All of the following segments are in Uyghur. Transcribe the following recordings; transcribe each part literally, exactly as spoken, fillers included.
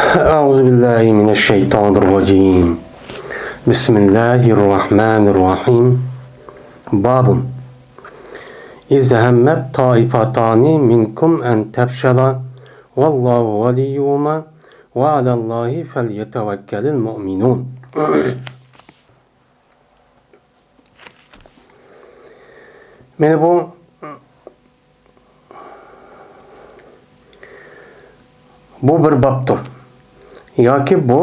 أعوذ بالله من الشيطان الرجيم. بسم الله الرحمن الرحيم. باب إذ همت طائفتان منكم أن تفشلا والله وليهما وعلى الله فليتوكل المؤمنون. مانا بۇ، بۇ بىر بابتۇر. ياكى بۇ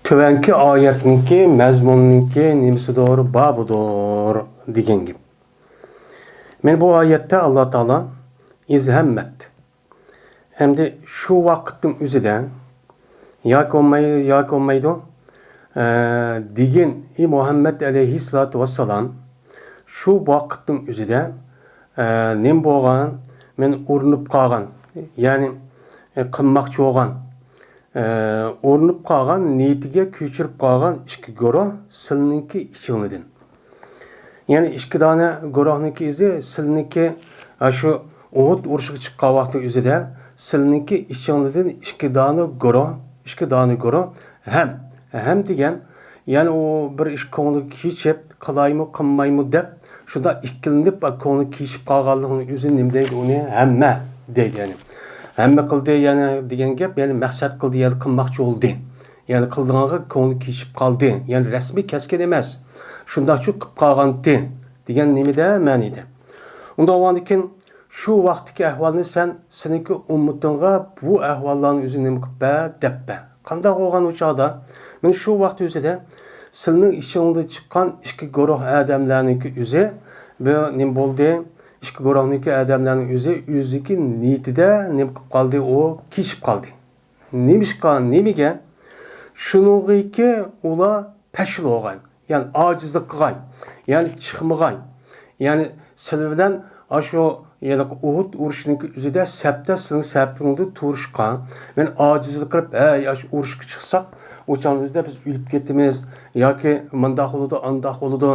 تۆۋەنكى ئايەتنىڭكى مەزمۇنىنىڭكى نېمىسىدۇر، بابىدۇر دېگەن گەپ. مانا بۇ ئايەتتە ئاللا تائالا ئىز ھەممەت، ئەمدى شۇ ۋاقىتنىڭ ئۆزىدە ياكى بولماي-، ياكى بولمايدۇ، ئە، دېگىن، ئى مۇھەممەد ئەلەيھىسسالاتۇ ۋەسسالام، شۇ ۋاقىتنىڭ ئۆزىدە، ئە، نېمە بولغان؟ مەن ئۇرۇنۇپ قالغان، يەنى، ئە، قىلماقچى بولغان، ئە، ئۇرۇنۇپ قالغان، نىيىتىگە كۆچۈرۈپ قالغان ئىككى گۇرۇھ سىلىنىڭكى ئىچىڭلىدىن. يەنى ئىككى دانە گۇرۇھنىڭكى ئىزى سىلىنىڭكى، ھە، شۇ ئۇھۇد ئۇرۇشىغا چىققان ۋاقتى ئۆزىدە سىلىنىڭكى ئىچىڭلىدىن ئىككى دانە گۇرۇھ، ئىككى دانە گۇرۇھ ھەم، ھەم دېگەن، يەنى ئۇ بىر ئىش كۆڭلىگە كېچىپ، قىلايمۇ، قىلمايمۇ دەپ، شۇنداق ئىككىلىنىپ، كۆڭلى كېچىپ قالغانلىقىنىڭ ئۆزىنى نېمە دەيدۇ؟ ئۇنى ھەممە دەيدۇ، يەنى. ھەممە قىلدى، يەنى دېگەن گەپ، يەنى مەقسەت قىلدى، يەنى قىلماقچى بولدى. يەنى قىلىدىغانغا كۆڭلى كېچىپ قالدى. يەنى رەسمىي كەسكەن ئەمەس. شۇنداقچۇ قىپ قالغانتى دېگەن نېمىدە مەنىدە. ئۇنداق بولغاندىكىن شۇ ۋاقىتتىكى ئەھۋالنى سەن سېنىڭكى ئۈممىتىڭغا بۇ ئەھۋاللارنى ئۆزى نېمە قىلىپ بەر، دەپ بەر. قانداق بولغان ئۇ چاغدا؟ مانا شۇ ۋاقىت ئۆزىدە سىلىنىڭ ئىچىڭدىن چىققان ئىككى گۇرۇھ ئادەملەرنىڭكى ئۆزى بۇ نېمە بولدى؟ ئىككى گۇرۇھنىڭكى ئادەملەرنىڭ ئۆزى ئۆزىنىڭكى نىيىتىدە نېمە قىلىپ قالدى؟ ئۇ كېچىپ قالدى. نېمىشقا، نېمىگە؟ شۇنىڭغىكى ئۇلار پەشل بولغان، يەنى ئاجىزلىق قىلغان، يەنى چىقمىغان، يەنى سىلەر بىلەن ئاشۇ ھېلىقى ئۇھۇد ئۇرۇشىنىڭكى ئۆزىدە سەپتە سىلىنىڭ سەپىڭىزدە تۇرۇشقا مەن ئاجىزلىق قىلىپ، ھەي، ئاشۇ ئۇرۇشقا چىقساق، ئۇ چاغنىڭ ئۆزىدە بىز ئۆلۈپ كېتىمىز ياكى مۇنداق بولىدۇ، ئانداق بولىدۇ.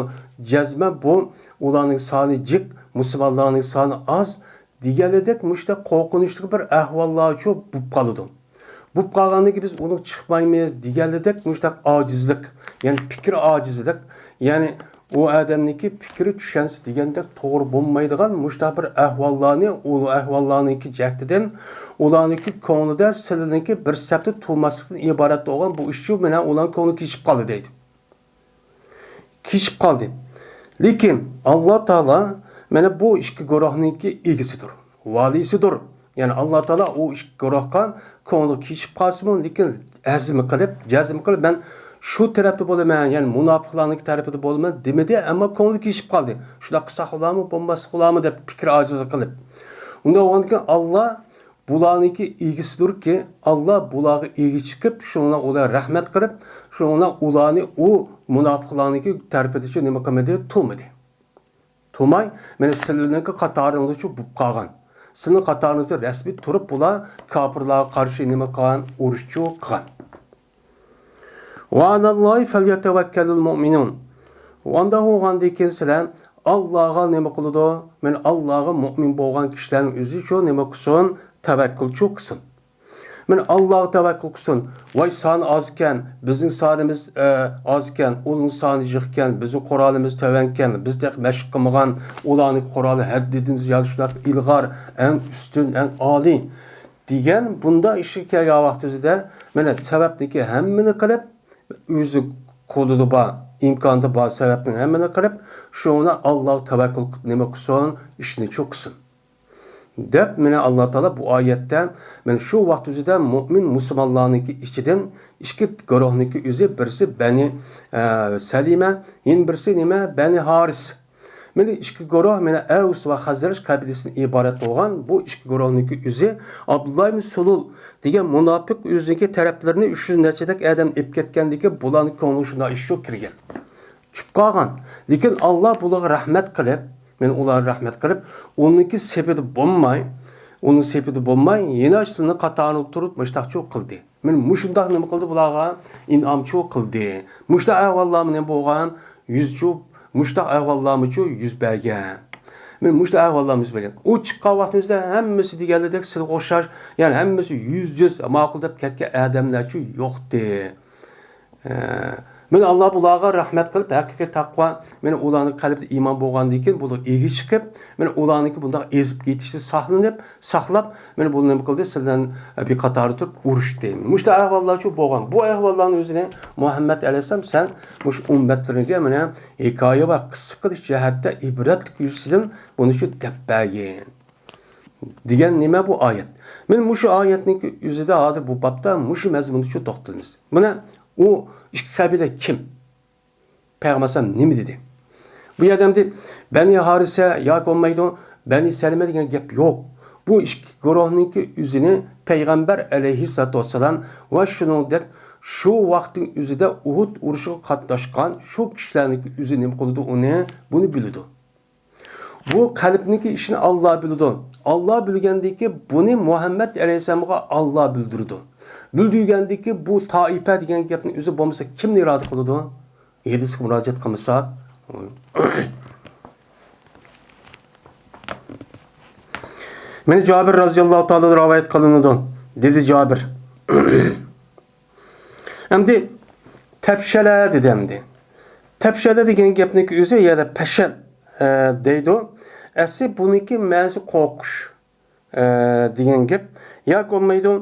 جەزمەن بۇ ئۇلارنىڭ سانى جىق، مۇسۇلمانلارنىڭ سانى ئاز، دېگەنلىدەك مۇشۇنداق قورقۇنچلۇق بىر ئەھۋاللارچۇ بولۇپ قالىدۇ. بولۇپ قالغاندىن كېيىن بىز ئۇنى چىقمايمىز دېگەنلىدەك مۇشۇنداق ئاجىزلىق، يەنى پىكىر ئاجىزلىق، يەنى ئۇ ئادەمنىڭكى پىكرى چۈشەنسە دېگەندەك توغرا بولمايدىغان مۇشۇنداق بىر ئەھۋاللارنى، ئۇ ئەھۋاللارنىڭكى جەھىتىدىن ئۇلارنىڭكى كۆڭلىدە سىلىنىڭكى بىر سەپتە تۇرماسلىقتىن ئىبارەت بولغان بۇ ئىشچۇ مانا ئۇلارنىڭ كۆڭلى كېچىپ قالدى دەيدۇ. كېچىپ قالدى. لېكىن ئاللا تائالا مانا بۇ ئىككى گۇرۇھنىڭكى ئىگىسىدۇر، ۋالىيسىدۇر. يەنى ئاللا تائالا ئۇ ئىككى گۇرۇھقا كۆڭلى كېچىپ قالسىمۇ، لېكىن ئەزم قىلىپ، جەزم قىلىپ، مەن شۇ تەرەپتە بولىمەن، يەنى مۇناپىقلارنىڭكى تەرىپىدە بولىمەن دېمىدى، ئەمما كۆڭلى كېچىپ قالدى. شۇنداق قىلساق بولارمۇ، بولماسلىق بولارمۇ دەپ پىكىر ئاجىزلىق قىلىپ. ئۇنداق بولغاندىكىن ئاللا بۇلارنىڭكى ئىگىسىدۇركى، ئاللا بۇلارغا ئىگە چىقىپ، شۇنىڭ بىلەن ئۇلارغا رەھمەت قىلىپ، شۇنىڭ بىلەن ئۇلارنى ئۇ مۇناپىقلارنىڭكى تەرىپىدىچۇ نېمە قىلمىدى؟ تۇرمىدى. تۇرماي، مانا سىلىنىڭكى قاتارىڭدىچۇ بولۇپ قالغان. سىلىنىڭ قاتارىڭىزدا رەسمىي تۇرۇپ، بۇلار كاپىرلارغا قارشى نېمە قىلغان؟ ئۇرۇشچۇ قىلغان. ۋە ئەلەللاھى فەليەتەۋەككەلىل مۇئمىنۇن. ئانداق بولغاندىن كېيىن سىلەر ئاللاغا نېمە قىلىدۇ؟ مەن ئاللاغا مۇئمىن بولغان كىشىلەرنىڭ ئۆزىچۇ نېمە قىلسۇن؟ تەۋەككۈلچۇ قىلسۇن. مەن ئاللاغا تەۋەككۈل قىلسۇن. ۋاي، سانى ئاز ئىكەن، بىزنىڭ سانىمىز، ئە، ئاز ئىكەن، ئۇنىڭ سانى جىق ئىكەن، بىزنىڭ قورالىمىز تۆۋەن ئىكەن، بىز تېخى مەشىق قىلمىغان، ئۇلارنىڭ قورالى ھەددىدىن زىيادە شۇنداق ئىلغار، ئەڭ ئۈستۈن، ئەڭ ئالىي. دېگەن بۇنداق ئىشقا كەلگەن ۋاقتىمىزدا، مانا، سەۋەبنىكى ھەممىنى قىلىپ، ئۆزى قولىدا بار، ئىمكانىدا بار سەۋەبنىڭ ھەممىنى قىلىپ، شۇڭا ئاللاغا تەۋەككۈل قىلىپ نېمە قىلسۇن؟ ئىشنى چۇ قىلسۇن. دەپ، مانا، ئاللا تائالا بۇ ئايەتتە، مانا، شۇ ۋاقىت ئۆزىدە مۇئمىن مۇسۇلمانلارنىڭكى ئىچىدىن ئىككى گۇرۇھنىڭكى ئۆزى، بىرسى بەنى، ئە، سەلىمە، يەنە بىرسى نېمە؟ بەنى ھارىس. مانا ئىككى گۇرۇھ، مانا ئەۋس ۋە خەزرەج قەبىلىسىدىن ئىبارەت بولغان بۇ ئىككى گۇرۇھنىڭكى ئۆزى ئابدۇللا ئىبن سۇلۇل دېگەن مۇناپىق ئۆزىنىڭكى تەرەپلىرىنى ئۈچ يۈز نەچچىدەك ئادەم ئېلىپ كەتكەندىكىن بۇلارنىڭ كۆڭلى شۇنداق ئىششۇ كىرگەن. چۈشۈپ قالغان. لېكىن ئاللا بۇلارغا رەھمەت قىلىپ، مانا ئۇلارغا رەھمەت قىلىپ، ئۇنىڭكى سېپىدە بولماي، ئۇنىڭ سېپىدە بولماي، يەنە شۇلارنىڭ قاتارىدا تۇرۇپ مۇشتاقچۇ قىلدى. مانا مۇشۇنداق نېمە قىلدى بۇلارغا؟ ئىنئامچۇ قىلدى. مۇشۇنداق ئەھۋاللارمۇ نېمە بولغان؟ يۈزچۇ، مۇشۇنداق ئەھۋاللارمۇچۇ يۈز بەرگەن. مانا مۇشۇ ئەھۋاللار يۈز بەرگەن. ئۇ چىققان ۋاقتىمىزدا ھەممىسى دېگەنلىدەك سىلىگە ئوخشاش، يەنى ھەممىسى يۈزدە يۈز ماقۇل دەپ كەتكەن ئادەملەرچۇ يوقتى. ئە، مانا ئاللا بۇلارغا رەھمەت قىلىپ، ھەقىقىي تەقۋا، مانا ئۇلارنىڭ قەلبىدە ئىمان بولغاندىن كېيىن، بۇلار ئېگىز چىقىپ، مانا ئۇلارنىڭكى بۇنداق ئېزىپ كېتىشتىن ساقلىنىپ، ساقلاپ، مانا بۇنى نېمە قىلدى؟ سىلەر بىلەن بىر قاتاردا تۇرۇپ ئۇرۇشتى. مۇشۇنداق ئەھۋاللارچۇ بولغان. بۇ ئەھۋاللارنىڭ ئۆزىنى مۇھەممەد ئەلەيھىسسالام، سەن مۇشۇ ئۈممەتلىرىگە مانا ھېكايە ۋە قىسسە قىلىش جەھەتتە ئىبرەتلىك يۈزىسىدىن بۇنى شۇ دەپ بەرگىن. دېگەن نېمە بۇ ئايەت؟ مانا مۇشۇ ئايەتنىڭكى ئۆزىدە ھازىر بۇ بابتا مۇشۇ مەزمۇندا شۇ توختىلىمىز. مانا ئۇ ئىككى قەبىلە كىم؟ پەيغەمبەر ئەلەيھىسسالام نېمە دېدى؟ بۇ يەردە ئەمدى بەنى ھارىسە ياكى بولمايدۇ، بەنى سەلىمە دېگەن گەپ يوق. بۇ ئىككى گۇرۇھنىڭكى ئۆزىنى پەيغەمبەر ئەلەيھىسسالاتۇ ۋەسسالام ۋە شۇنىڭدەك شۇ ۋاقىتنىڭ ئۆزىدە ئۇھۇد ئۇرۇشىغا قاتناشقان شۇ كىشىلەرنىڭكى ئۆزى نېمە قىلىدۇ، ئۇنى، بۇنى بىلىدۇ. بۇ قەلبنىڭكى ئىشىنى ئاللا بىلىدۇ. ئاللا بىلگەندىكى بۇنى مۇھەممەد ئەلەيھىسسالامغا ئاللا بىلدۈرىدۇ. بىلدۈرگەندىكى بۇ تائىپە دېگەن گەپنىڭ ئۆزى بولمىسا كىمنى ئىرادە قىلىدۇ؟ ھەدىسكە مۇراجىئەت قىلمىساق. مانا جابىر رازىياللاھۇ تائالا رىۋايەت قىلىنىدۇ. دېدى جابىر. ئەمدى تەپشەلە دېدى ئەمدى. تەپشەلە دېگەن گەپنىڭكى ئۆزى يەنە پەشەل، ئە، دەيدۇ. ئەسلى بۇنىڭكى مەنىسى قورقۇش، ئە، دېگەن گەپ. ياكى بولمايدۇ،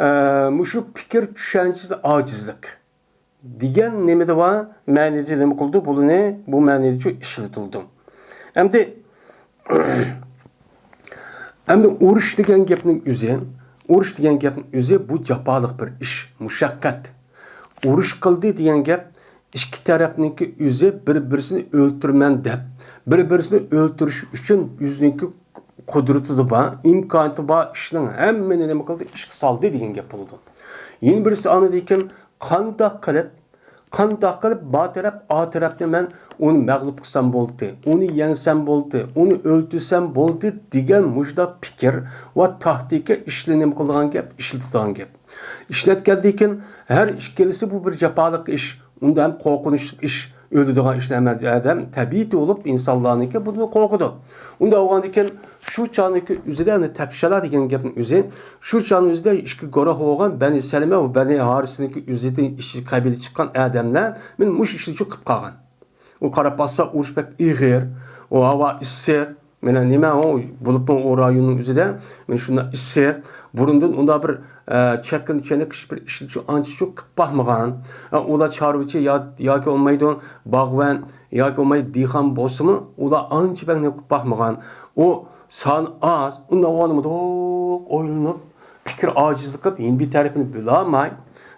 ئە، مۇشۇ پىكىر چۈشەنچىسىدە ئاجىزلىق دېگەن نېمىدە بار مەنىدە نېمە قىلىدۇ؟ بۇنى بۇ مەنىدىچۇ ئىشلىتىلىدۇ. ئەمدى ئەمدى ئۇرۇش دېگەن گەپنىڭ ئۆزى، ئۇرۇش دېگەن گەپنىڭ ئۆزى بۇ جاپالىق بىر ئىش، مۇشەققەت. ئۇرۇش قىلدى دېگەن گەپ ئىككى تەرەپنىڭكى ئۆزى بىر-بىرسىنى ئۆلتۈرىمەن دەپ، بىر-بىرسىنى ئۆلتۈرۈش ئۈچۈن ئۆزىنىڭكى قۇدرىتىدە بار، ئىمكانىيىتى بار ئىشنىڭ ھەممىنى نېمە قىلدى؟ ئىشقا سالدى دېگەن گەپ بولىدۇ. يەنە بىرسى ئاندىن كېيىن قانداق قىلىپ، قانداق قىلىپ بۇ تەرەپ، ئا تەرەپنى مەن ئۇنى مەغلۇپ قىلسام بولدى، ئۇنى يەڭسەم بولدى، ئۇنى ئۆلتۈرسەم بولدى دېگەن مۇشۇنداق پىكىر ۋە تاكتىكا ئىشلىرى نېمە قىلىدىغان گەپ، ئىشلىتىدىغان گەپ. ئىشلەتكەندىن كېيىن ھەر ئىككىلىسى بۇ بىر جاپالىق ئىش، ئۇندا ھەم قورقۇنچلۇق ئىش، ئۆلىدىغان ئىشلار ھەم ئادەم تەبىئىتى بولۇپ ئىنسانلارنىڭكى بۇندىن قورقىدۇ. ئۇنداق بولغاندىن كېيىن شۇ چاغنىڭكى ئۆزىدە، يەنى تەپشەلا دېگەن گەپنىڭ ئۆزى، شۇ چاغنىڭ ئۆزىدە ئىككى گۇرۇھ بولغان بەنى سەلىمە ۋە بەنى ھارىسىنىڭكى ئۆزىدىن ئىككى قەبىلە چىققان ئادەملەر مانا مۇشۇ ئىشنى شۇ قىلىپ قالغان. ئۇ قاراپ باقسا ئۇرۇش بەك ئېغىر، ئۇ ھاۋا ئىسسىق، مانا نېمە ئۇ بولۇپمۇ ئۇ رايوننىڭ ئۆزىدە مانا شۇنداق ئىسسىق، بۇرۇندىن ئۇنداق بىر، ئە، چېقىن چېنىقىش بىر ئىشنى شۇ ئانچە شۇ قىلىپ باقمىغان. ئە، ئۇلار چارۋىچى يا-، ياكى بولمايدۇ باغۋەن، ياكى بولماي دېھقان بولسىمۇ، ئۇلار ئانچە بەك نېمە قىلىپ باقمىغان. ئۇ سانى ئاز، ئۇنداق بولغاندا مۇنداق ئويلىنىپ، پىكىر ئاجىزلىق قىلىپ، يەنە بىر تەرىپىنى بىلالماي،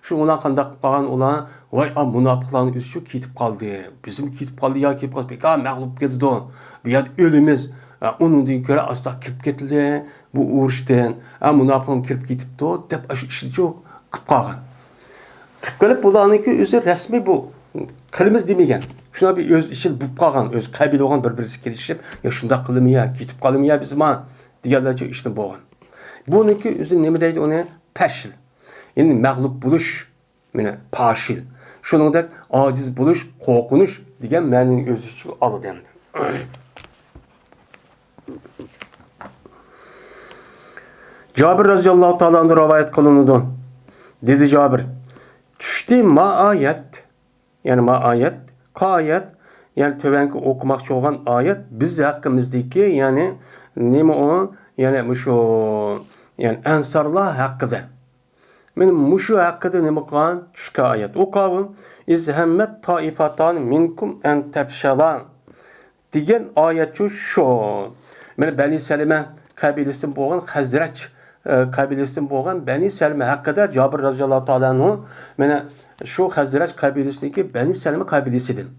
شۇ ئۇلار قانداق قىلىپ قالغان ئۇلار، ۋاي، ئا، مۇناپىقلارنىڭ ئۆزى شۇ كېتىپ قالدى، بىزمۇ كېتىپ قالدى يا كېتىپ قالسا بىكار مەغلۇپ كېتىدۇ، بۇ يەردە ئۆلىمىز، ئا، ئۇنىڭدىن كۆرە ئاستا كىرىپ كېتىلدى بۇ ئۇرۇشتىن، ئا، مۇناپىقلار كىرىپ كېتىپتۇ دەپ ئاشۇ ئىشنى شۇ قىلىپ قالغان. قىلىپ قېلىپ، بۇلارنىڭكى ئۆزى رەسمىي بۇ قىلىمىز دېمىگەن. شۇنداق بىر ئۆز ئىچىدە بولۇپ قالغان، ئۆز قەبىلە بولغان بىر-بىرسى كېلىشىپ، يا شۇنداق قىلىمىز يا، كېتىپ قالىمىز يا بىز ما دېگەنلەرچە ئىشنى بولغان. بۇنىڭكى ئۆزى نېمە دەيدۇ ئۇنى؟ پەشل. يەنى مەغلۇپ بولۇش، مانا پاشىل. شۇنىڭدەك ئاجىز بولۇش، قورقۇنۇش دېگەن مەنىنى ئۆز ئىچىگە ئالىدۇ ئەمدى. جابىر رازىياللاھۇ تائالا ئەنھۇ رىۋايەت قىلىنىدۇ. دېدى جابىر، چۈشتى ما ئايەت، يەنى ما ئايەت، قا ئايەت، يەنى تۆۋەنكى ئوقۇماقچى بولغان ئايەت بىز ھەققىمىزدىكى، يەنى نېمە ئۇ؟ يەنى مۇشۇ، يەنى ئەنسارلار ھەققىدە. مانا مۇشۇ ھەققىدە نېمە قىلغان؟ چۈشكەن ئايەت. ئۇ قاۋۇل، ئىز ھەممەت تائىفاتان مىنكۇم ئەن تەپشەلا دېگەن ئايەتچۇ شۇ. مانا بەنى سەلىمە قەبىلىسىدىن بولغان خەزرەج، ئە، قەبىلىسىدىن بولغان بەنى سەلىمە ھەققىدە جابىر رازىياللاھۇ تائالا ئەنھۇ، مانا شۇ خەزرەج قەبىلىسىدىكى بەنى سەلىمە قەبىلىسىدىن.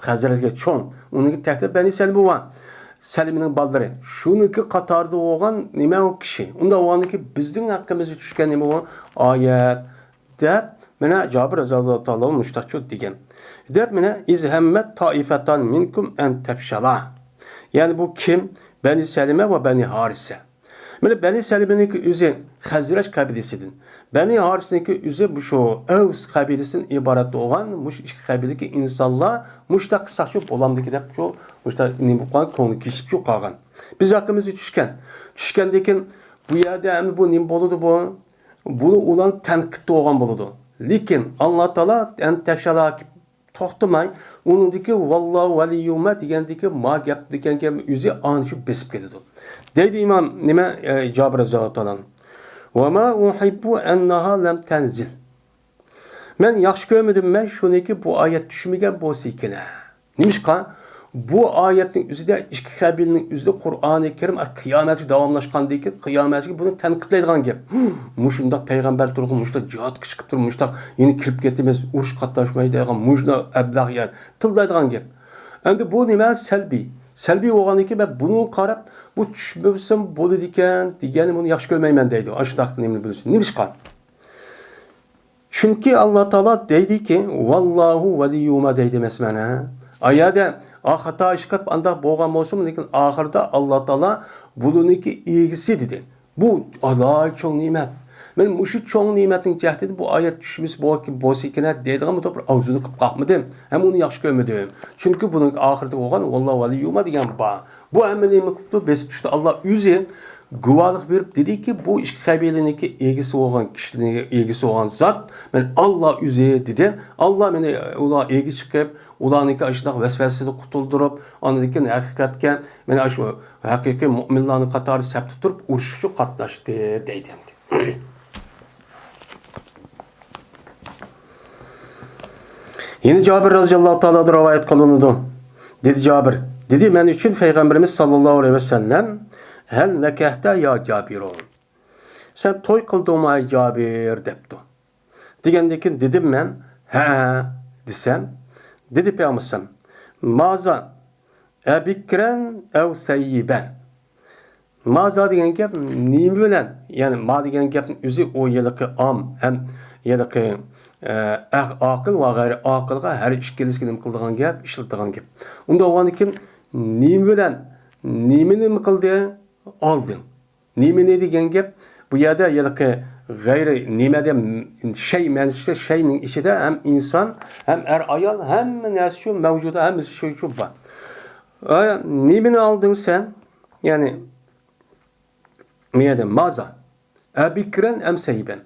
خەزرەجگە چوڭ، ئۇنىڭ تەكتى بەنى سەلىمە بولغان. سەلىمىنىڭ بالىلىرى. شۇنىڭكى قاتارىدا بولغان نېمە ئۇ كىشى؟ ئۇنداق بولغاندىكىن بىزنىڭ ھەققىمىزگە چۈشكەن نېمە ئۇ ئايەت؟ دەپ، مانا جابىر رازىياللاھۇ تائالا مۇشتاقچۇ دېگەن. دەپ، مانا، ئىز ھەممەت تائىفەتان مىنكۇم ئەن تەپشەلا. يەنى بۇ كىم؟ بەنى سەلىمە ۋە بەنى ھارىسە. مانا بەنى سەلىمىنىڭكى ئۆزى خەزرەج قەبىلىسىدىن. بەنى ھارىسىنىڭكى ئۆزى مۇشۇ ئەۋس قەبىلىسىدىن ئىبارەت بولغان مۇشۇ ئىككى قەبىلىدىكى ئىنسانلار مۇشتاق قىلساقچۇ بولامدىكى دەپ شۇ مۇشتاق نېمە بولۇپ قالغان، كۆڭلى كېچىپچۇ قالغان. بىز ھەققىمىزدە چۈشكەن. چۈشكەندىن كېيىن بۇ يەردە ئەمدى بۇ نېمە بولىدۇ بۇ؟ بۇنى ئۇلار تەنقىدتە بولغان بولىدۇ. لېكىن ئاللا تائالا ئەمدى تەكشەرگە توختىماي، ئۇنىڭدىكى ۋاللاھۇ ۋەلىييۇھۇما دېگەندىكى ما گەپ دېگەن گەپ ئۆزى ئانچە بېسىپ كېتىدۇ. دەيدۇ ئىمام نېمە، ئە، جابىر رەزىياللاھۇ تائالا. ۋەما ئۇھىببۇ ئەننەھا لەم تەنزىل. مەن ياخشى كۆرمىدىم، مەن شۇنىكى بۇ ئايەت چۈشمىگەن بولسا ئىكەن. نېمىشقا؟ بۇ ئايەتنىڭ ئۆزىدە ئىككى قەبىلىنىڭ ئۆزىدە قۇرئانى كەرىم قىيامەتكە داۋاملاشقاندىن كېيىن قىيامەتكە بۇنى تەنقىدلەيدىغان گەپ. مۇشۇنداق پەيغەمبەر تۇرغان، مۇشۇنداق جىھادقا چىقىپ تۇرۇپ، مۇشۇنداق يەنە كىرىپ كېتىمىز، ئۇرۇش قاتناشماي دەيدىغان مۇشۇنداق ئەبلەخ يەر تىللايدىغان گەپ. ئەمدى بۇ نېمە؟ سەلبىي. سەلبىي بولغاندىن كېيىن مەن بۇنىڭغا قاراپ، بۇ چۈشمىسەم بولىدىكەن دېگەننى بۇنى ياخشى كۆرمەيمەن دەيدۇ. ئاشۇنداق نېمىنى بىلسۇن. نېمىشقا؟ چۈنكى ئاللا تائالا دەيدىكى، ۋاللاھۇ ۋەلىييۇھۇما دەيدۇ ئەمەسمۇ ئەنە. ئايەردە خاتا ئىش قىلىپ ئانداق بولغان بولسىمۇ، لېكىن ئاخىرىدا ئاللا تائالا بۇلىنىڭكى ئىگىسى دېدى. بۇ ئالاھىدە چوڭ نېمەت. مەن مۇشۇ چوڭ نېمەتنىڭ جەھىتىدە بۇ ئايەت چۈشمىسە بولسا ئىكەن دەيدىغان بۇ بىر ئارزۇنى قىلىپ قاقمىدىم. ھەم ئۇنى ياخشى كۆرمىدىم. چۈنكى بۇنىڭ ئاخىرىدا بولغان ۋاللاھۇ ۋەلىييۇھۇما دېگەن بار. بۇ ھەممە نېمە قىپتۇ؟ بېسىپ چۈشتى. ئاللا ئۆزى گۇۋاھلىق بېرىپ دېدىكى، بۇ ئىككى قەبىلىنىڭكى ئىگىسى بولغان كىشىنىڭ ئىگىسى بولغان زات، مەن ئاللا ئۆزى دېدى. ئاللا مېنى ئۇلار ئىگە چىقىپ، ئۇلارنىڭكى ئاشۇنداق ۋەسۋەسىدىن قۇتۇلدۇرۇپ، ئاندىن كېيىن ھەقىقەتكە، مەن ئاشۇ ھەقىقىي مۇئمىنلارنىڭ قاتارىدا سەپتە تۇرۇپ، ئۇرۇشقا قاتناشتى، دەيدۇ ئەمدى. يەنە جابىر رەزىياللاھۇ تائالادىن رىۋايەت قىلىنىدۇ. دېدى جابىر، دېدى مەن ئۈچۈن پەيغەمبىرىمىز ساللاللاھۇ ئەلەيھى ۋەسەللەم، ھەل نەكەھتە يا جابىرۇ؟ سەن توي قىلدىڭمۇ ئەي جابىر؟ دەپتۇ. دېگەندىن كېيىن دېدىم مەن، ھە، دېسەم، دېدى پەيغەمبەر، مازا ئەبىكرەن ئەۋ سەييىبەن. مازا دېگەن گەپ نېمە بىلەن؟ يەنى ما دېگەن گەپنىڭ ئۆزى ئۇ ھېلىقى ئام ھەم ھېلىقى، ئە، ئەق-، ئاقىل ۋە غەيرىي ئاقىلغا ھەر ئىككىلىسىگە نېمە قىلىدىغان گەپ، ئىشلىتىدىغان گەپ. ئۇنداق بولغاندىن كېيىن نېمە بىلەن، نېمىنى نېمە قىلدى؟ ئالدى. نېمىنى دېگەن گەپ؟ بۇ يەردە ھېلىقى غەيرىي نېمە دە شەي مەنىسى، شەينىڭ ئىچىدە ھەم ئىنسان، ھەم ئەر-ئايال، ھەممە نەرسە شۇ مەۋجۇدات، ھەممىسى شۇ، شۇ بار. ئە، نېمىنى ئالدىڭ سەن؟ يەنى، مېيەدە مازا. ئەبىكرەن ئەم سەيبەن.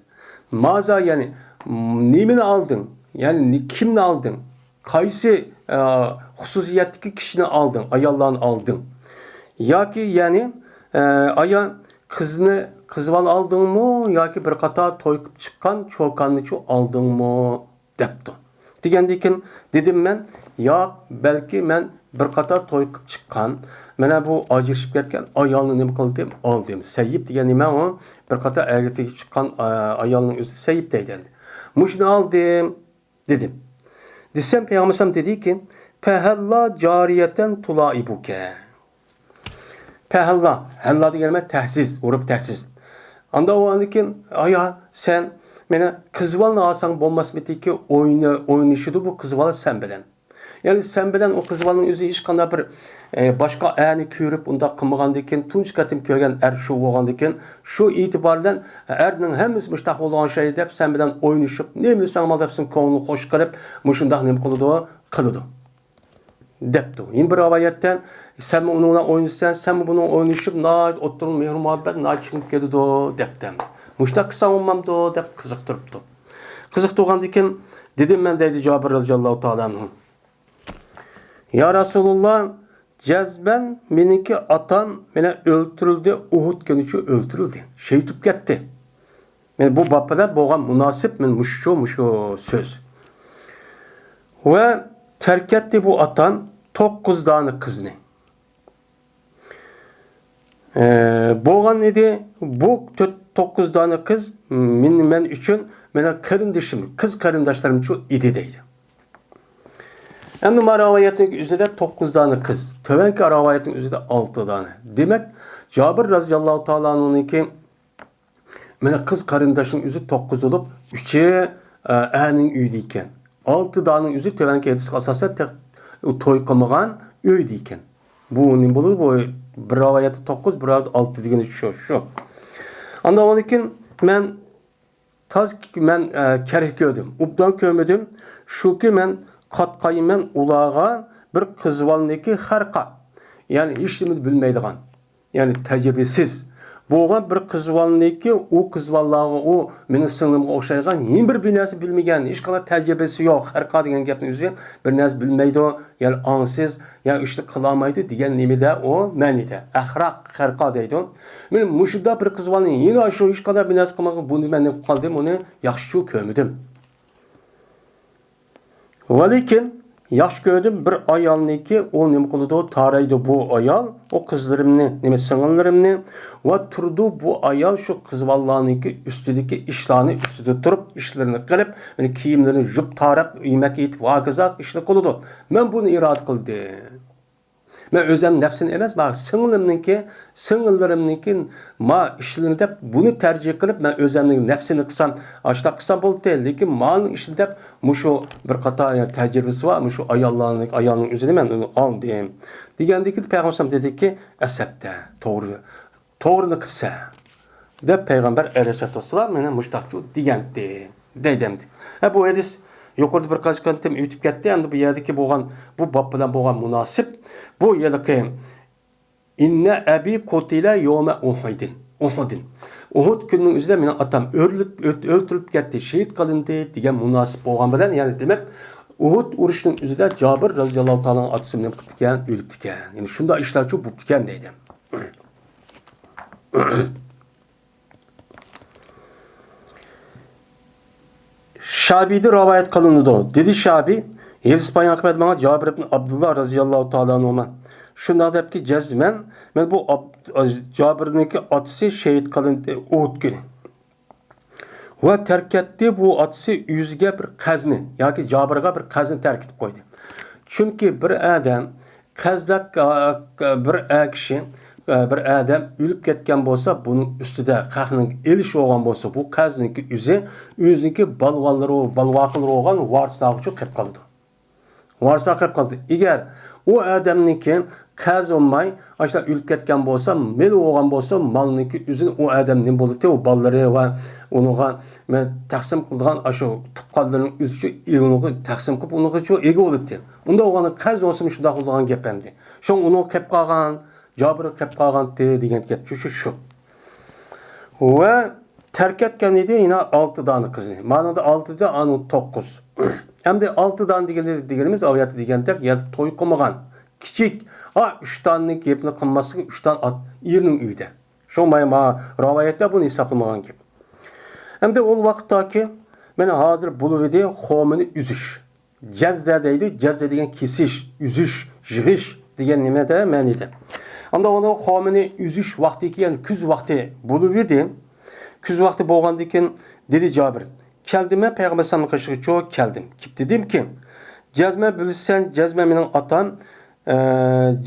مازا، يەنى، نېمىنى ئالدىڭ؟ يەنى، نې-، كىمنى ئالدىڭ؟ قايسى، ئە، خۇسۇسىيەتتىكى كىشىنى ئالدىڭ؟ ئاياللارنى ئالدىڭ. ياكى، يەنى، ئە، ئايا قىزنى، قىز بالا ئالدىڭمۇ؟ ياكى بىر قاتار توي قىلىپ چىققان چوكاننىچۇ ئالدىڭمۇ؟ دەپتۇ. دېگەندىن كېيىن دېدىم مەن، ياق، بەلكى مەن بىر قاتار توي قىلىپ چىققان، مانا بۇ ئاجرىشىپ كەتكەن ئايالنى نېمە قىلدىم؟ ئالدىم. سەييىپ دېگەن نېمە ئۇ؟ بىر قاتار ئەرگە تېگىپ چىققان، ئا، ئايالنىڭ ئۆزى سەييىپ دەيدۇ ئەمدى. مۇشۇنى ئالدىم، دېدىم. دېسەم، پەيغەمبەر دېدىكى، پەھەللا جارىيەتەن تۇلائىبۇكە. پەھەللا، ھەللا دېگەن نېمە؟ تەھسىس، ئۇرۇپ تەھسىس. ئاندا ئۇ ئاندىن كېيىن، ئايا، سەن مانا قىز بالىنى ئالساڭ بولماسمىدىكى؟ ئوينا-، ئوينىشىدۇ بۇ قىز بالا سەن بىلەن. يەنى سەن بىلەن ئۇ قىز بالىنىڭ ئۆزى ھېچقانداق بىر، ئە، باشقا ئەرنى كۆرۈپ ئۇنداق قىلمىغاندىن كېيىن، تۇنجى قېتىم كۆرگەن ئەر شۇ بولغاندىن كېيىن، شۇ ئېتىبار بىلەن ئەرنىڭ ھەممىسى مۇشۇنداق بولىدىغان ئوخشايدۇ دەپ، سەن بىلەن ئوينىشىپ، نېمە دېسەڭ مال دەپ سېنىڭ كۆڭلۈڭنى خوش قىلىپ، مۇشۇنداق نېمە قىلىدۇ؟ قىلىدۇ. دەپتۇ. يەنە بىر رىۋايەتتە، سەنمۇ ئۇنىڭ بىلەن ئوينىسەن، سەنمۇ بۇنىڭ ئوينىشىپ، ناھايىتى ئوتتۇرىڭدا مېھىر-مۇھەببەت ناھايىتى چىڭىپ كېتىدۇ، دەپتۇ. مۇشۇنداق قىلساڭ بولمامدۇ؟ دەپ قىزىقتۇرۇپتۇ. قىزىقتۇرغاندىن كېيىن دېدىم مەن، دەيدۇ جابىر رەزىياللاھۇ تائالا ئەنھۇ. يا رەسۇلۇللا، جەزمەن مېنىڭكى ئاتام مانا ئۆلتۈرۈلدى، ئۇھۇد كۈنىچۇ ئۆلتۈرۈلدى، شېھىت بولۇپ كەتتى. مانا بۇ باب بىلەن بولغان مۇناسىپ، مانا مۇشۇ، مۇشۇ سۆز. ۋە تەرك ئەتتى بۇ ئاتام توققۇز دانە قىزنى. ئە، بولغان ئىدى، بۇ تۆت، توققۇز دانە قىز مېن-، مەن ئۈچۈن مېنىڭ قېرىندىشىم، قىز قېرىنداشلىرىمچۇ ئىدى دەيدۇ. ئەمدى ما رىۋايەتنىڭ ئۆزىدە توققۇز دانە قىز، تۆۋەنكى رىۋايەتنىڭ ئۆزىدە ئالتە دانە. دېمەك، جابىر رەزىياللاھۇ تائالا ئەنھۇنىڭكى مانا قىز قېرىنداشنىڭ ئۆزى توققۇز بولۇپ، ئۈچى، ئە، ئەرنىڭ ئۆيىدە ئىكەن. ئالتە دانىنىڭ ئۆزى تۆۋەنكى ھەدىسكە ئاساسەن تېخى توي قىلمىغان ئۆيدە ئىكەن. بۇ نېمە بولىدۇ؟ بۇ بىر رىۋايەتتە توققۇز، بىر رىۋايەتتە ئالتە دېگىنى شۇ، شۇ. ئاندىن كېيىن مەن تاز، مەن، ئە، كەرك كۆردۈم. ئوبدان كۆرمىدىم. شۇكى مەن قاتقايمەن ئۇلارغا بىر قىز بالىنىڭكى خەرقا. يەنى ھېچنېمىنى بىلمەيدىغان. يەنى تەجرىبىسىز بولغان بىر قىز بالىنىڭكى، ئۇ قىز بالىلارغا، ئۇ مېنىڭ سىڭلىمغا ئوخشايدىغان، ھېچ بىر، بىر نەرسە بىلمىگەن، ھېچقانداق تەجرىبىسى يوق، خەرقا دېگەن گەپنىڭ ئۆزى بىر نەرسە بىلمەيدۇ، يەنى ئاڭسىز، يەنى ئىشنى قىلالمايدۇ دېگەن نېمىدە ئۇ مەنىدە. ئەخراق، خەرقا دەيدۇ. مېنىڭ مۇشۇنداق بىر قىز بالىنى يەنە شۇ ھېچقانداق بىر نەرسە قىلمىغان، بۇنى مەن نېمە قىلدىم، ئۇنى ياخشىچۇ كۆرمىدىم. ۋەلىكىن ياخشى كۆردۈم بىر ئايالنىكى، ئۇ نېمە قىلىدۇ، تارايدۇ بۇ ئايال، ئۇ قىزلىرىمنى، نېمە، سىڭىللىرىمنى، ۋە تۇرىدۇ بۇ ئايال شۇ قىز بالىلارنىڭكى ئۈستىدىكى ئىشلارنى ئۈستىدە تۇرۇپ، ئىشلىرىنى قىلىپ، مېنى كىيىملىرىنى يۇيۇپ تاراپ، يېمەك ئېتىپ، ھاكازا ئىشنى قىلىدۇ. مەن بۇنى ئىرادە قىلدىم. مەن ئۆزۈم نەپسىنى ئەمەس، ما سىڭلىمنىڭكى، سىڭىللىرىمنىڭكى ما ئىشلىرىنى دەپ، بۇنى تەرجىھ قىلىپ، مەن ئۆزۈمنىڭ نەپسىنى قىلسام، ئاشۇنداق قىلسام بولدى. لېكىن مالنىڭ ئىشىنى دەپ، مۇشۇ بىر قاتار، يەنى، تەجرىبىسى بار، مۇشۇ ئاياللارنىڭ، ئايالنىڭ ئۆزىنى مەن ئۇنى ئالدىم. دېگەندىكىن پەيغەمبەر ئەلەيھىسسالام دېدىكى، ئەسەپتە، توغرا، توغرىنى قىپسەن، دەپ پەيغەمبەر ئەلەيھىسسالاتۇ ۋەسسالام مېنى مۇشتاقچۇ دېگەنتى، دەيدۇ ئەمدى. ھە، بۇ ھەدىس يۇقىرىدا بىر قانچە قېتىم ئۆتۈپ كەتتى. ئەمدى بۇ يەردىكى بولغان، بۇ باب بىلەن بولغان مۇناسىپ، بۇ ھېلىقى، «ئىننە ئەبى قۇتىلە يومە ئۇھۇدىن، ئۇھۇدىن.» ئۇھۇد كۈنىنىڭ ئۆزىدە مېنىڭ ئاتام ئۆلۈپ، ئۆت-، ئۆلتۈرۈلۈپ كەتتى، شېھىت قىلىندى دېگەن مۇناسىپ بولغان بىلەن، يەنى دېمەك، ئۇھۇد ئۇرۇشىنىڭ ئۆزىدە جابىر رازىياللاھۇ تائالا ئاتىسى نېمە قىپتىكەن، ئۆلۈپتىكەن. يەنى شۇنداق ئىشلارچۇ بوپتىكەن دەيدۇ. شابىدىن رىۋايەت قىلىنىدۇ. دېدى شابى، ھېدىس بايان قىلىپ ماڭا جابىر ئىبن ئابدۇللا رازىياللاھۇ تائالا ئەنھۇما شۇنداق دەپكى، جەزمەن، مەن بۇ ئاب-، جابىرنىڭكى ئاتىسى شېھىت قىلىندى ئۇھۇد كۈنى. ۋە تەرك ئەتتى، بۇ ئاتىسى ئۆزىگە بىر قەزنى ياكى جابىرغا بىر قەزنى تەرك ئېتىپ قويدى. چۈنكى بىر ئادەم قەزدەك، ئا، بىر ئەر كىشى، ئا، بىر ئادەم ئۆلۈپ كەتكەن بولسا، بۇنىڭ ئۈستىدە خەقنىڭ ئېلىشى بولغان بولسا، بۇ قەزنىڭكى ئۆزى ئۆزىنىڭكى بالىۋانلىرى، بالىۋاقىلىرى بولغان ۋارىسلارغىچۇ قېلىپ قالىدۇ. ۋارىسلار قېلىپ قالىدۇ. ئەگەر ئۇ ئادەمنىڭكى قەز بولماي، ئاشۇنداق ئۆلۈپ كەتكەن بولسا، مېلى بولغان بولسا، مالنىڭكى ئۆزىنى ئۇ ئادەم نېمە بولىدۇ، ئۇ بالىلىرى ۋە ئۇنىڭغا مە-، تەقسىم قىلىدىغان ئاشۇ تۇغقانلىرىنىڭ ئۆزىچۇ ئۇنىڭغا تەقسىم قىلىپ، ئۇنىڭغىچۇ ئىگە بولىدۇ. ئۇنداق بولغاندا قەز بولسىمۇ شۇنداق بولىدىغان گەپ ئەمدى. شۇڭا ئۇنىڭغا قېلىپ قالغان، جابىرغا قېلىپ قالغانتى دېگەن گەپ شۇ، شۇ، شۇ. ۋە تەرك ئەتكەن ئىدى يەنە ئالتە دانە قىزنى. مانىدا ئالتە دېدى، ئاندىن توققۇز. ئەمدى ئالتە دانە دېگىنى، دېگىنىمىز، ئاۋۇ يەردە دېگەندەك، يەردە توي قىلمىغان، كىچىك، ئا، ئۈچ دانىنىڭ گېپىنى قىلماسلىقى، ئۈچ دانە ئات، ئېرىنىڭ ئۆيىدە. شۇڭا ما-، ما-، رىۋايەتتە بۇنى ھېسابلىمىغان گەپ. ئەمدى ئۇ ۋاقىتتاكى، مانا ھازىر بولۇۋىدى، خورمىنى ئۈزۈش. جەززە دەيدۇ، جەززە دېگەن كېسىش، ئۈزۈش، يىغىش دېگەن نېمىدە مەنىدە. ئاندىن ئۇنىڭ خورمىنى ئۈزۈش ۋاقتى كېلىپ، يەنى كۈز ۋاقتى بولۇۋىدى. كۈز ۋاقتى بولغاندىن كېيىن دېدى جابىر، كەلدىممەن پەيغەمبەر ئەلەيھىسسالامنىڭ قېشىغىچۇ كەلدىم. كېلىپ دېدىمكى، جەزمە بىلىسەن، جەزمە مېنىڭ ئاتام، ئە،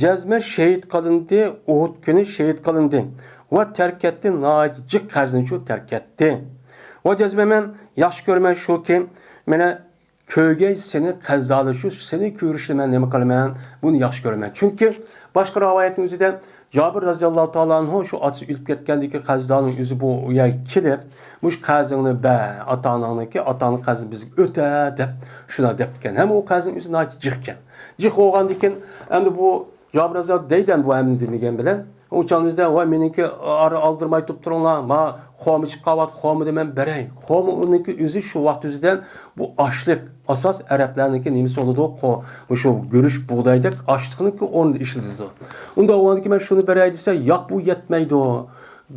جەزمە شېھىت قىلىندى، ئۇھۇد كۈنى شېھىت قىلىندى. ۋە تەرك ئەتتى، ناھايىتى جىق قەزنىچۇ تەرك ئەتتى. ۋە جەزمە مەن ياخشى كۆرىمەن شۇكى، مانا كۆرگەي سېنى قەززالىشىش، سېنى كۆرۈشنى مەن نېمە قىلىمەن؟ بۇنى ياخشى كۆرىمەن. چۈنكى باشقا رىۋايەتنىڭ ئۆزىدە جابىر رەزىياللاھۇ تائالا ئەنھۇ شۇ ئاتىسى ئۆلۈپ كەتكەندىكى قەززانىڭ ئۆزى بۇ يەرگە كېلىپ، مۇشۇ قەزىڭنى بەر، ئاتا-ئاناڭنىڭكى، ئاتا-ئاناڭ قەزىنى بىزگە ئۆتە دەپ شۇنداق دەپتىكەن. ھەم ئۇ قەزىنىڭ ئۆزى ناھايىتى جىقكەن. جىق بولغاندىكىن ئەمدى بۇ جابىر رەزىياللاھۇ دەيدۇ بۇ ئەمدى دېمىگەن بىلەن. ئۇ چاغنىڭىزدا، ۋاي، مېنىڭكى ئارا ئالدىرماي تۇرۇپ تۇرۇڭلار، ما خورما چىقىپ قالىۋاتىدۇ، خورمىنى مەن بېرەي. خورما ئۇنىڭكى ئۆزى شۇ ۋاقىت ئۆزىدە بۇ ئاشلىق، ئاساس ئەرەبلەرنىڭكى نېمىسى بولىدۇ، خو-، مۇشۇ گۈرۈچ، بۇغدايدەك ئاشلىقنىڭكى ئورنىدا ئىشلىتىدۇ. ئۇنداق بولغاندىكىن مەن شۇنى بېرەي دېسە، ياق، بۇ يەتمەيدۇ،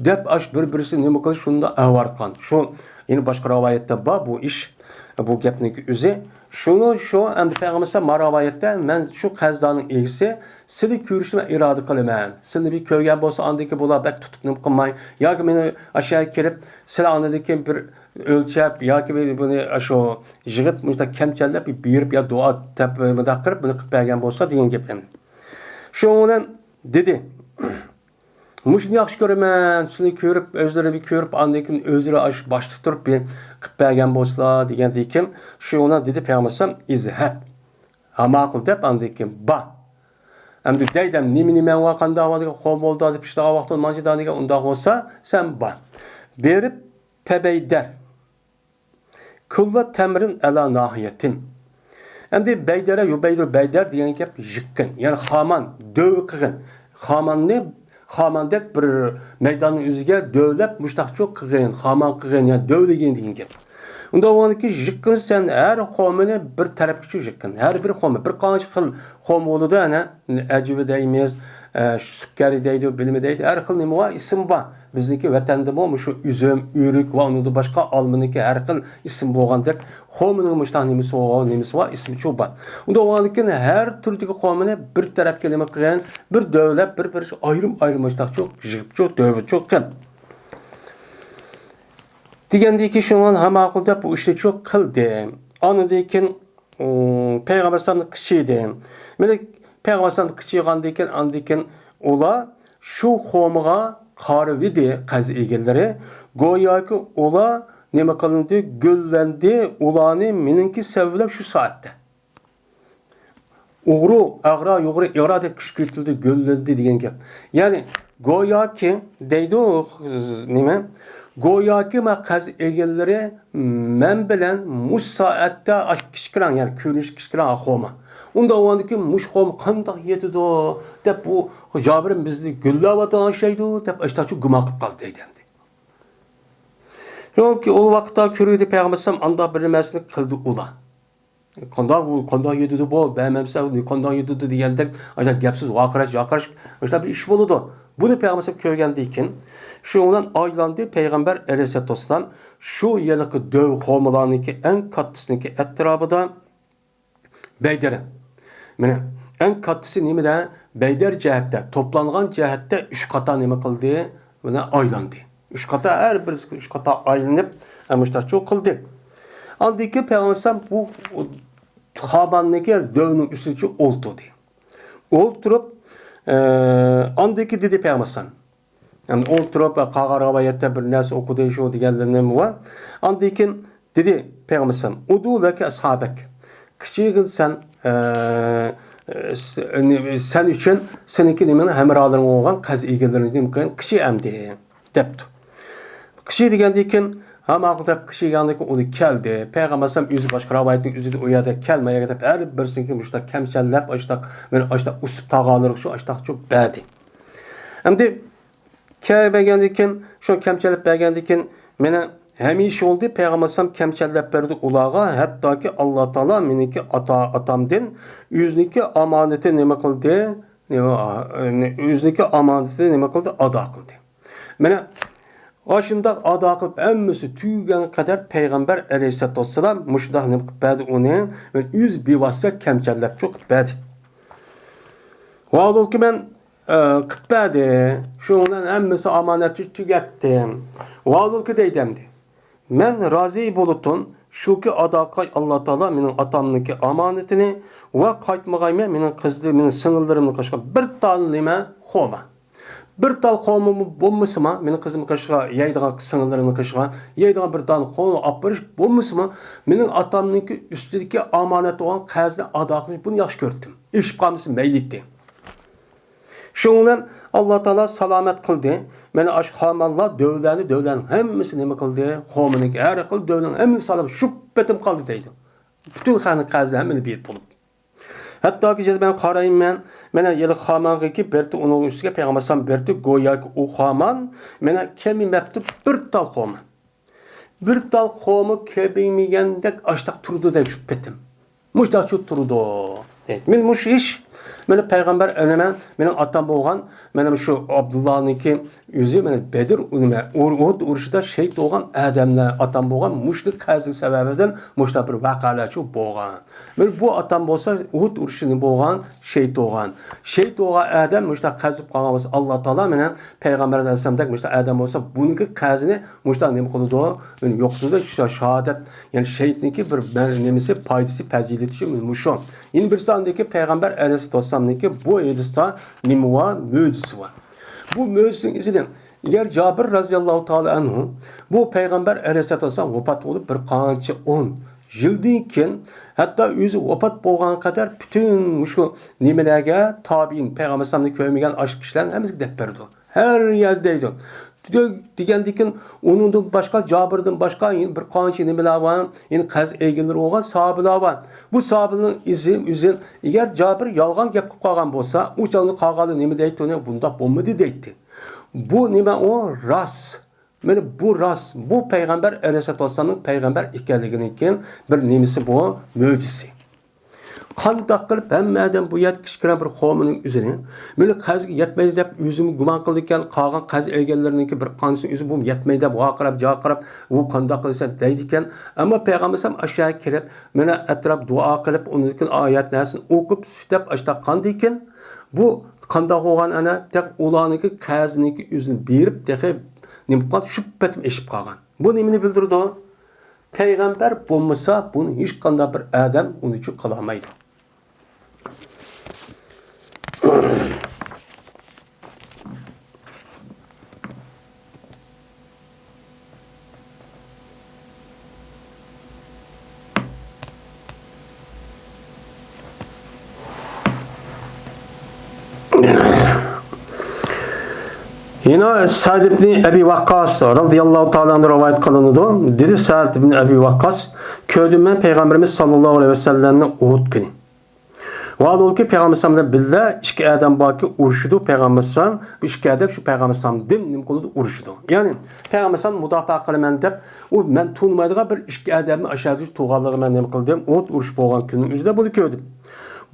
دەپ ئاش بىر-بىرسى نېمە قىلىش شۇنداق ئەۋارقان. شۇ، يەنە باشقا رىۋايەتتە بار بۇ ئىش، بۇ گەپنىڭكى ئۆزى. شۇنى شۇ ئەمدى پەيغەمبەر ما رىۋايەتتە، مەن شۇ قەززانىڭ ئىگىسى، سىلى كۆرۈشنى مەن ئىرادە قىلىمەن. سىلىنى بىر كۆرگەن بولسا، ئاندىن كېيىن بۇلار بەك تۇتۇپ نېمە قىلماي. ياكى مېنى ئاشۇ يەرگە كىرىپ، سىلى ئاندىن كېيىن بىر ئۆلچەپ، ياكى بىر بۇنى ئاشۇ يىغىپ، مۇشۇنداق كەمچەللەپ، بىر بېرىپ يا دۇئا دەپ، مۇنداق قىلىپ، بۇنى قىلىپ بەرگەن بولسا دېگەن گەپ ئەمدى. شۇنىڭ بىلەن دېدى. مۇشۇنى ياخشى كۆرىمەن، سىلىنى كۆرۈپ، ئۆزلىرى بىر كۆرۈپ، ئاندىن كېيىن ئۆزلىرى ئاشۇ باشتا تۇرۇپ بىر قىلىپ بەرگەن بولسىلا دېگەندىن كېيىن، شۇنىڭ بىلەن دېدى پەيغەمبەر ئەلەيھىسسالام، ئىزھەب. ھە، ماقۇل دەپ، ئاندىن كېيىن بار. ئەمدى دەيدۇ، نېمە، نېمە ۋە قانداق ۋە دېگەن، خورما بولدى، ھازىر پىشىدىغان ۋاقىت بولدى، مانچە دەپ دېگەن، ئۇنداق بولسا، سەن بار. بېرىپ، پەبەيدەر. كۇللا تەمرىن ئەلا ناھىيەتىن. ئەمدى بەيدەرە، يۇبەيدۇر بەيدەر دېگەن گەپ يىغقىن، يەنى خامان، دۆۋە قىلغىن. خاماننى، خاماندەك بىر مەيداننىڭ ئۆزىگە دۆۋىلەپ مۇشتاقچۇ قىلغىن، خامان قىلغىن، يەنى دۆۋىلىگىن دېگەن گەپ. ئۇنداق بولغاندىكىن يىغقىنسەن ھەر خورمىنى بىر تەرەپكىچۇ يىغقىن. ھەر بىر خورما، بىر قانچە خىل خورما بولىدۇ، ئەنە، ئەجۋە دەيمىز، ئە، سۈككەرى دەيدۇ، بىلمە دەيدۇ. ھەر خىل نېمە بار، ئىسمى بار. بىزنىڭكى ۋەتەندىمۇ مۇشۇ ئۈزۈم، ئۆرۈك ۋە ئۇنىڭدىن باشقا ئالمىنىڭكى ھەر خىل ئىسمى بولغاندەك، خورمىنىڭ مۇشۇنداق نېمىسى بار، نېمىسى بار، ئىسمىچۇ بار. ئۇنداق بولغاندىكىن ھەر تۈردىكى خورمىنى بىر تەرەپكە نېمە قىلغىن، بىر دۆۋىلەپ، بىر، بىر ئايرىم، ئايرىم مۇشۇنداقچۇ يىغىپچۇ، دۆۋىچۇ قىل. دېگەندىن كېيىن شۇڭا ھە ماقۇل دەپ بۇ ئىشنىچۇ قىلدى. ئاندىن كېيىن، ئىم، پەيغەمبەر ئەلەيھىسسالامنى قىچىيدى. مانا پەيغەمبەر ئەلەيھىسسالامنى قىچىيغاندىن كېيىن، ئاندىن كېيىن ئۇلار شۇ خورمىغا قارىۋىدى قەز ئىگىلىرى. گوياكى ئۇلار نېمە قىلىندى؟ گۈللەندى. ئۇلارنى مېنىڭكى سەۋەبلەپ شۇ سائەتتە. ئۇغرۇ، ئەغرا، يۇغرى، ئىغرا دەپ كۈچ كۆتۈردى، گۈللەندى دېگەن گەپ. يەنى، گوياكى دەيدۇ، نېمە؟ گوياكى ما قەز ئىگىلىرى مەن بىلەن مۇشۇ سائەتتە ئاش كىچىكراڭ، يەنى كۆرۈنۈش كىچىكراڭ خورما. ئۇنداق بولغاندىكىن مۇشۇ خورما قانداق يېتىدۇ دەپ بۇ جابىر بىزنى گۈللەۋاتىدىغان ئوخشايدۇ دەپ ئاشتاقچۇ گۇمان قىلىپ قالدى دەيدۇ ئەمدى. چۈنكى ئۇ ۋاقىتتا كۆرۈۋىدى پەيغەمبەر ئەلەيھىسسالام ئانداق بىر نەرسىنى قىلدى ئۇلار. قانداق، قانداق يېتىدۇ بۇ، بەرمەمسە قانداق يېتىدۇ دېگەندەك، ئاشۇنداق گەپسىز ۋارقىراش، يارقىراش، مۇشۇنداق بىر ئىش بولىدۇ. بۇنى پەيغەمبەر كۆرگەندىن كېيىن، شۇنىڭ بىلەن ئايلاندى پەيغەمبەر ئەلەيھىسسالاتۇ ۋەسسالام شۇ ھېلىقى دۆۋە خورمىلارنىڭكى ئەڭ كاتتىسىنىڭكى ئەتراپىدا بەيدەر. مانا، ئەڭ كاتتىسى نېمىدە؟ بەيدەر جەھەتتە، توپلانغان جەھەتتە ئۈچ قاتا نېمە قىلدى؟ مانا، ئايلاندى. ئۈچ قاتا، ھەر بىرسى ئۈچ قاتا ئايلىنىپ، ئە، مۇشۇنداقچۇ قىلدى. ئاندىن كېيىن پەيغەمبەر ئەلەيھىسسالام بۇ خاماننىڭكى دۆۋىنىڭ ئۈستىدىچۇ ئولتۇردى. ئولتۇرۇپ، ئە، ئاندىن كېيىن دېدى پەيغەمبەر ئەلەيھىسسالام. يەنى ئولتۇرۇپ، قالغان رىۋايەتتە بىر نەرسە ئوقۇدى، شۇ دېگەنلىرىمۇ بار. ئاندىن كېيىن دېدى پەيغەمبەر ئەلەيھىسسالام، «ئۇدۇ لەكە ئەسھابەك.» كىچىكىن سەن، ئە، ئە، س-، نېمە، سەن ئۈچۈن سېنىڭكى نېمىنى ھەمراھلىرىڭ بولغان قەز ئىگىلىرىنى نېمە قىلغىن، قىچى ئەمدى، دەپتۇ. قىچى دېگەندىن كېيىن، ھە، ماقۇل دەپ قىچىگەندىن كېيىن ئۇ كەلدى. پەيغەمبەر ئەلەيھىسسالام ئۆزى باشقا رىۋايەتنىڭ ئۆزىدە ئۇ يەردە كەلمەيگە دەپ ھەر بىرسىنىڭكى مۇشۇنداق كەمچەللەپ، ئاشتاق، مانا ئاشتاق ئۇسۇپ تاغالىرى شۇ ئاشتاقچۇ بەردى. ئەمدى كەلمىگەندىن كېيىن، شۇ كەمچەللەپ بەرگەندىن كېيىن، مانا ھەمىشە بولدى، پەيغەمبەر ئەلەيھىسسالام كەمچەللەپ بەردى ئۇلارغا، ھەتتاكى ئاللا تائالا مېنىڭكى ئاتا، ئاتامدىن ئۆزىنىڭكى ئامانىتى نېمە قىلدى؟ نېمە، ئۆزىنىڭكى ئامانىتىنى نېمە قىلدى؟ ئادا قىلدى. مانا ئاشۇنداق ئادا قىلىپ، ھەممىسى تۈگىگەن قەدەر پەيغەمبەر ئەلەيھىسسالاتۇ ۋەسسالام مۇشۇنداق نېمە قىلىپ بەردى ئۇنى؟ مانا ئۆزى بىۋاسىتە كەمچەللەپ چوقۇپ بەردى. ۋاھالەنكى مەن ئە، قىلىپ بەردى. شۇنىڭ بىلەن ھەممىسى ئامانەتنى تۈگەتتىم. ۋالۇلكا دەيدۇ ئەمدى. مەن رازى بولۇتۇن، شۇكى ئادا قىلاي ئاللا تائالا مېنىڭ ئاتامنىڭكى ئامانىتىنى ۋە قايتمىغايمەن مېنىڭ قىزلىرىم، مېنىڭ سىڭىللىرىمنى قىلىشقا بىر تال نېمە خورما. بىر تال خورمىمۇ بولمىسىما، مېنىڭ قىزىمنى قىلىشقا، يەيدىغان سىڭىللىرىمنى قىلىشقا، يەيدىغان بىر دانە خورما ئاپىرىش بولمىسىما، مېنىڭ ئاتامنىڭكى ئۈستىدىكى ئامانەت بولغان قەرزنى ئادا قىلىش، بۇنى ياخشى كۆرۈپتىم. ئېشىپ قالمىسا مەيلى ئىدى. شۇنىڭ بىلەن ئاللا تائالا سالامەت قىلدى. مانا ئاشۇ خامانلار دۆۋىلەرنى، دۆۋىلەرنىڭ ھەممىسى نېمە قىلدى؟ خورمىنىڭكى ھەر خىل دۆۋىلەرنىڭ ھەممىسى سالام شۇ پېتىم قالدى دەيدۇ. پۈتۈن خەقنىڭ قەرزى ھەممىنى بېرىپ بولۇپ. ھەتتاكى جەزمەن قارايمەن، مانا ھېلىقى خامانغىكى بېرىپتۇ، ئۇنىڭ ئۈستىگە پەيغەمبەر ئەلەيھىسسالام بېرىپتۇ، گوياكى ئۇ خامان، مانا كەممەپتۇ بىر تال خورما. بىر تال خورما كۆبەيمىگەندەك ئاشتاق تۇرىدۇ دەيدۇ شۇ پېتىم. مۇشتاقچۇ تۇرىدۇ دەيدۇ. مانا مۇشۇ ئىش، مانا پەيغەمبەر ئەنە مەن، مېنىڭ ئاتام بولغان، مانا شۇ ئابدۇللانىڭكى ئۆزى، مانا بەدر، نېمە، ئۇر-، ئۇھۇد ئۇرۇشىدا شېھىت بولغان ئادەملەر، ئاتام بولغان مۇشۇ قەرزى سەۋەبىدىن مۇشۇنداق بىر ۋەقەلەرچۇ بولغان. مانا بۇ ئاتام بولسا ئۇھۇد ئۇرۇشىدا بولغان، شېھىت بولغان. شېھىت بولغان ئادەم مۇشۇنداق قەرز بولۇپ قالغان بولسا، ئاللا تائالا مانا پەيغەمبەر ئەلەيھىسسالامدەك مۇشۇنداق ئادەم بولسا، بۇنىڭكى قەرزىنى مۇشۇنداق نېمە قىلىدۇ؟ يوقىتىدۇ. شۇ شاھادەت، يەنى شېھىتنىڭكى بىر مە-، نېمىسى، پايدىسى، پەزىلىتى شۇ، مۇشۇ. يەنە بىرسى ئاندىكى پەيغەمبەر ئەلەيھىسسالاتۇ ۋەسسالامنىڭكى بۇ ھېدىستا نېمە بار؟ مۆجىزىسى بار. بۇ مۆجىزىنىڭ ئىزىدىن، ئەگەر جابىر رازىياللاھۇ تائالا ئەنھۇ بۇ پەيغەمبەر ئەلەيھىسسالاتۇ ۋەسسالام ۋاپات بولۇپ بىر قانچە ئون يىلدىن كېيىن، ھەتتا ئۆزى ۋاپات بولغان قەدەر پۈتۈن مۇشۇ نېمىلەرگە تابىئىن، پەيغەمبەر ئەلەيھىسسالامنى كۆرمىگەن ئاشۇ كىشىلەرنىڭ ھەممىسىگە دەپ بەردى. ھەر يەردە دەيدۇ. دۆگ دېگەندىكىن، ئۇنىڭدىن باشقا، جابىردىن باشقا يەنە بىر قانچە نېمىلەر بار، يەنە قەرز ئىگىلىرى بولغان ساھابىلار بار. بۇ ساھابىلەرنىڭ ئىزى، ئۆزى، ئەگەر جابىر يالغان گەپ قىلىپ قالغان بولسا، ئۇ چاغدا قالغانلار نېمە دەيتتى ئۇنى؟ بۇنداق بولمىدى دەيتتى. بۇ نېمە ئۇ؟ راست. مانا بۇ راست. بۇ پەيغەمبەر ئەلەيھىسسالاتۇ ۋەسسالامنىڭ پەيغەمبەر ئىكەنلىكىنىڭكى بىر نېمىسى بۇ، مۆجىزىسى. قانداق قىلىپ ھەممە ئادەم بۇ يەردە كىچىككىنە بىر قومىنىڭ ئۆزىنى، مانا قەرزگە يەتمەيدۇ دەپ ئۆزىمۇ گۇمان قىلىدىكەن، قالغان قەرز ئىگىلىرىنىڭكى بىر قانچىسىنىڭ ئۆزى بۇ يەتمەيدۇ دەپ ۋارقىراپ، جارقىراپ، ئۇ قانداق قىلىسەن دەيدىكەن. ئەمما پەيغەمبەر ئەلەيھىسسالام ئاشۇ يەرگە كېلىپ، مانا ئەتراپ دۇئا قىلىپ، ئۇنىڭدىن كېيىن ئايەت نەرسىنى ئوقۇپ، سۈت دەپ ئاشتاق قاندىكىن، بۇ قانداق بولغان ئەنە، تېخى ئۇلارنىڭكى قەرزىنىڭكى ئۆزىنى بېرىپ، تېخى نېمە قىلغان، شۇ پېتىم ئېشىپ قالغان. بۇ نېمىنى بىلدۈرىدۇ؟ پەيغەمبەر بولمىسا، بۇنى ھېچقانداق بىر ئادەم ئۇنى ئۈچۈن قىلالمايدۇ. يەنە سەئد ئىبنى ئەبى ۋەققاس رەزىياللاھۇ تائالا ئەنھۇ رىۋايەت قىلىنىدۇ. دېدى سەئد ئىبنى ئەبى ۋەققاس، كۆردۈم مەن پەيغەمبىرىمىز ساللاللاھۇ ئەلەيھى ۋەسەللەمنى ئۇھۇد كۈنى. ۋە ھالبۇكى، پەيغەمبەر ئەلەيھىسسالام بىلەن بىللە ئىككى ئادەم باركى، ئۇرۇشىدۇ پەيغەمبەر ئەلەيھىسسالام. بۇ ئىككى ئادەم شۇ پەيغەمبەر ئەلەيھىسسالامدىن نېمە قىلىدۇ؟ ئۇرۇشىدۇ. يەنى پەيغەمبەر ئەلەيھىسسالام مۇداپىئە قىلىمەن دەپ، ئۇ مەن تونۇمايدىغان بىر ئىككى ئادەمنى ئاشۇ يەردە تۇرغانلىقىنى مەن نېمە قىلدىم؟ ئۇھۇد ئۇرۇشى بولغان كۈننىڭ ئۆزىدە بۇنى كۆردۈم.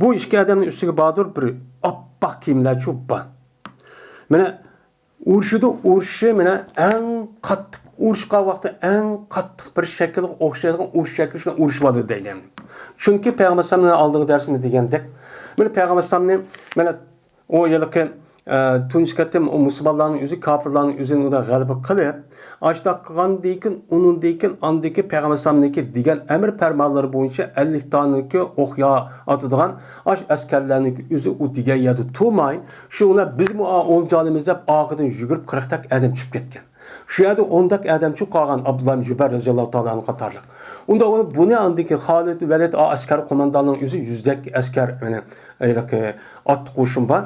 بۇ ئىككى ئادەمنىڭ ئۈستىگە باردۇر بىر ئاپئاق كىيىملەرچۇ بار. مانا ئۇرۇشىدۇ، ئۇرۇشى مانا ئەڭ قاتتىق، ئۇرۇشقان ۋاقتى ئەڭ قاتتىق بىر شەكىلگە ئوخشايدىغان ئۇرۇش شەكلى شۇنداق ئۇرۇشۇۋاتىدۇ دەيدۇ. چۈنكى پەيغەمبەر ئەلەيھىسسالام مانا ئالدىنقى دەرسىمدە دېگەندەك، مانا پەيغەمبەر ئەلەيھىسسالامنى مانا ئۇ ھېلىقى، ئە، تۇنجى قېتىم ئۇ مۇسۇلمانلارنىڭ ئۆزى، كاپىرلارنىڭ ئۆزىنى ئۇندا غەلىبە قىلىپ، ئاشۇنداق قىلغاندىن كېيىن، ئۇنىڭدىن كېيىن ئاندىكى پەيغەمبەر ئەلەيھىسسالامنىڭكى دېگەن ئەمر پەرمانلىرى بويىچە ئەللىك دانىكى ئوق يا ئاتىدىغان ئاش ئەسكەرلەرنىڭكى ئۆزى ئۇ دېگەن يەردە تۇرماي، شۇ بىلەن بىزمۇ ئا-، ئولجا ئالىمىز دەپ ئارقىدىن يۈگۈرۈپ قىرىق تەك ئادەم چۈشۈپ كەتكەن. شۇ يەردە ئون تەك ئادەم چۈشۈپ قالغان، ئابدۇللا ئىبن جۇبەير رەزىياللاھۇ تائالا ئەنھۇ قاتارلىق. ئۇندا ئۇ بۇنى ئاندىن كېيىن خالىد ۋەلىد ئا-، ئەسكەر قومانداننىڭ ئۆزى يۈز تەك ئەسكەر، يەنى ھېلىقى ئات قوشۇن بار.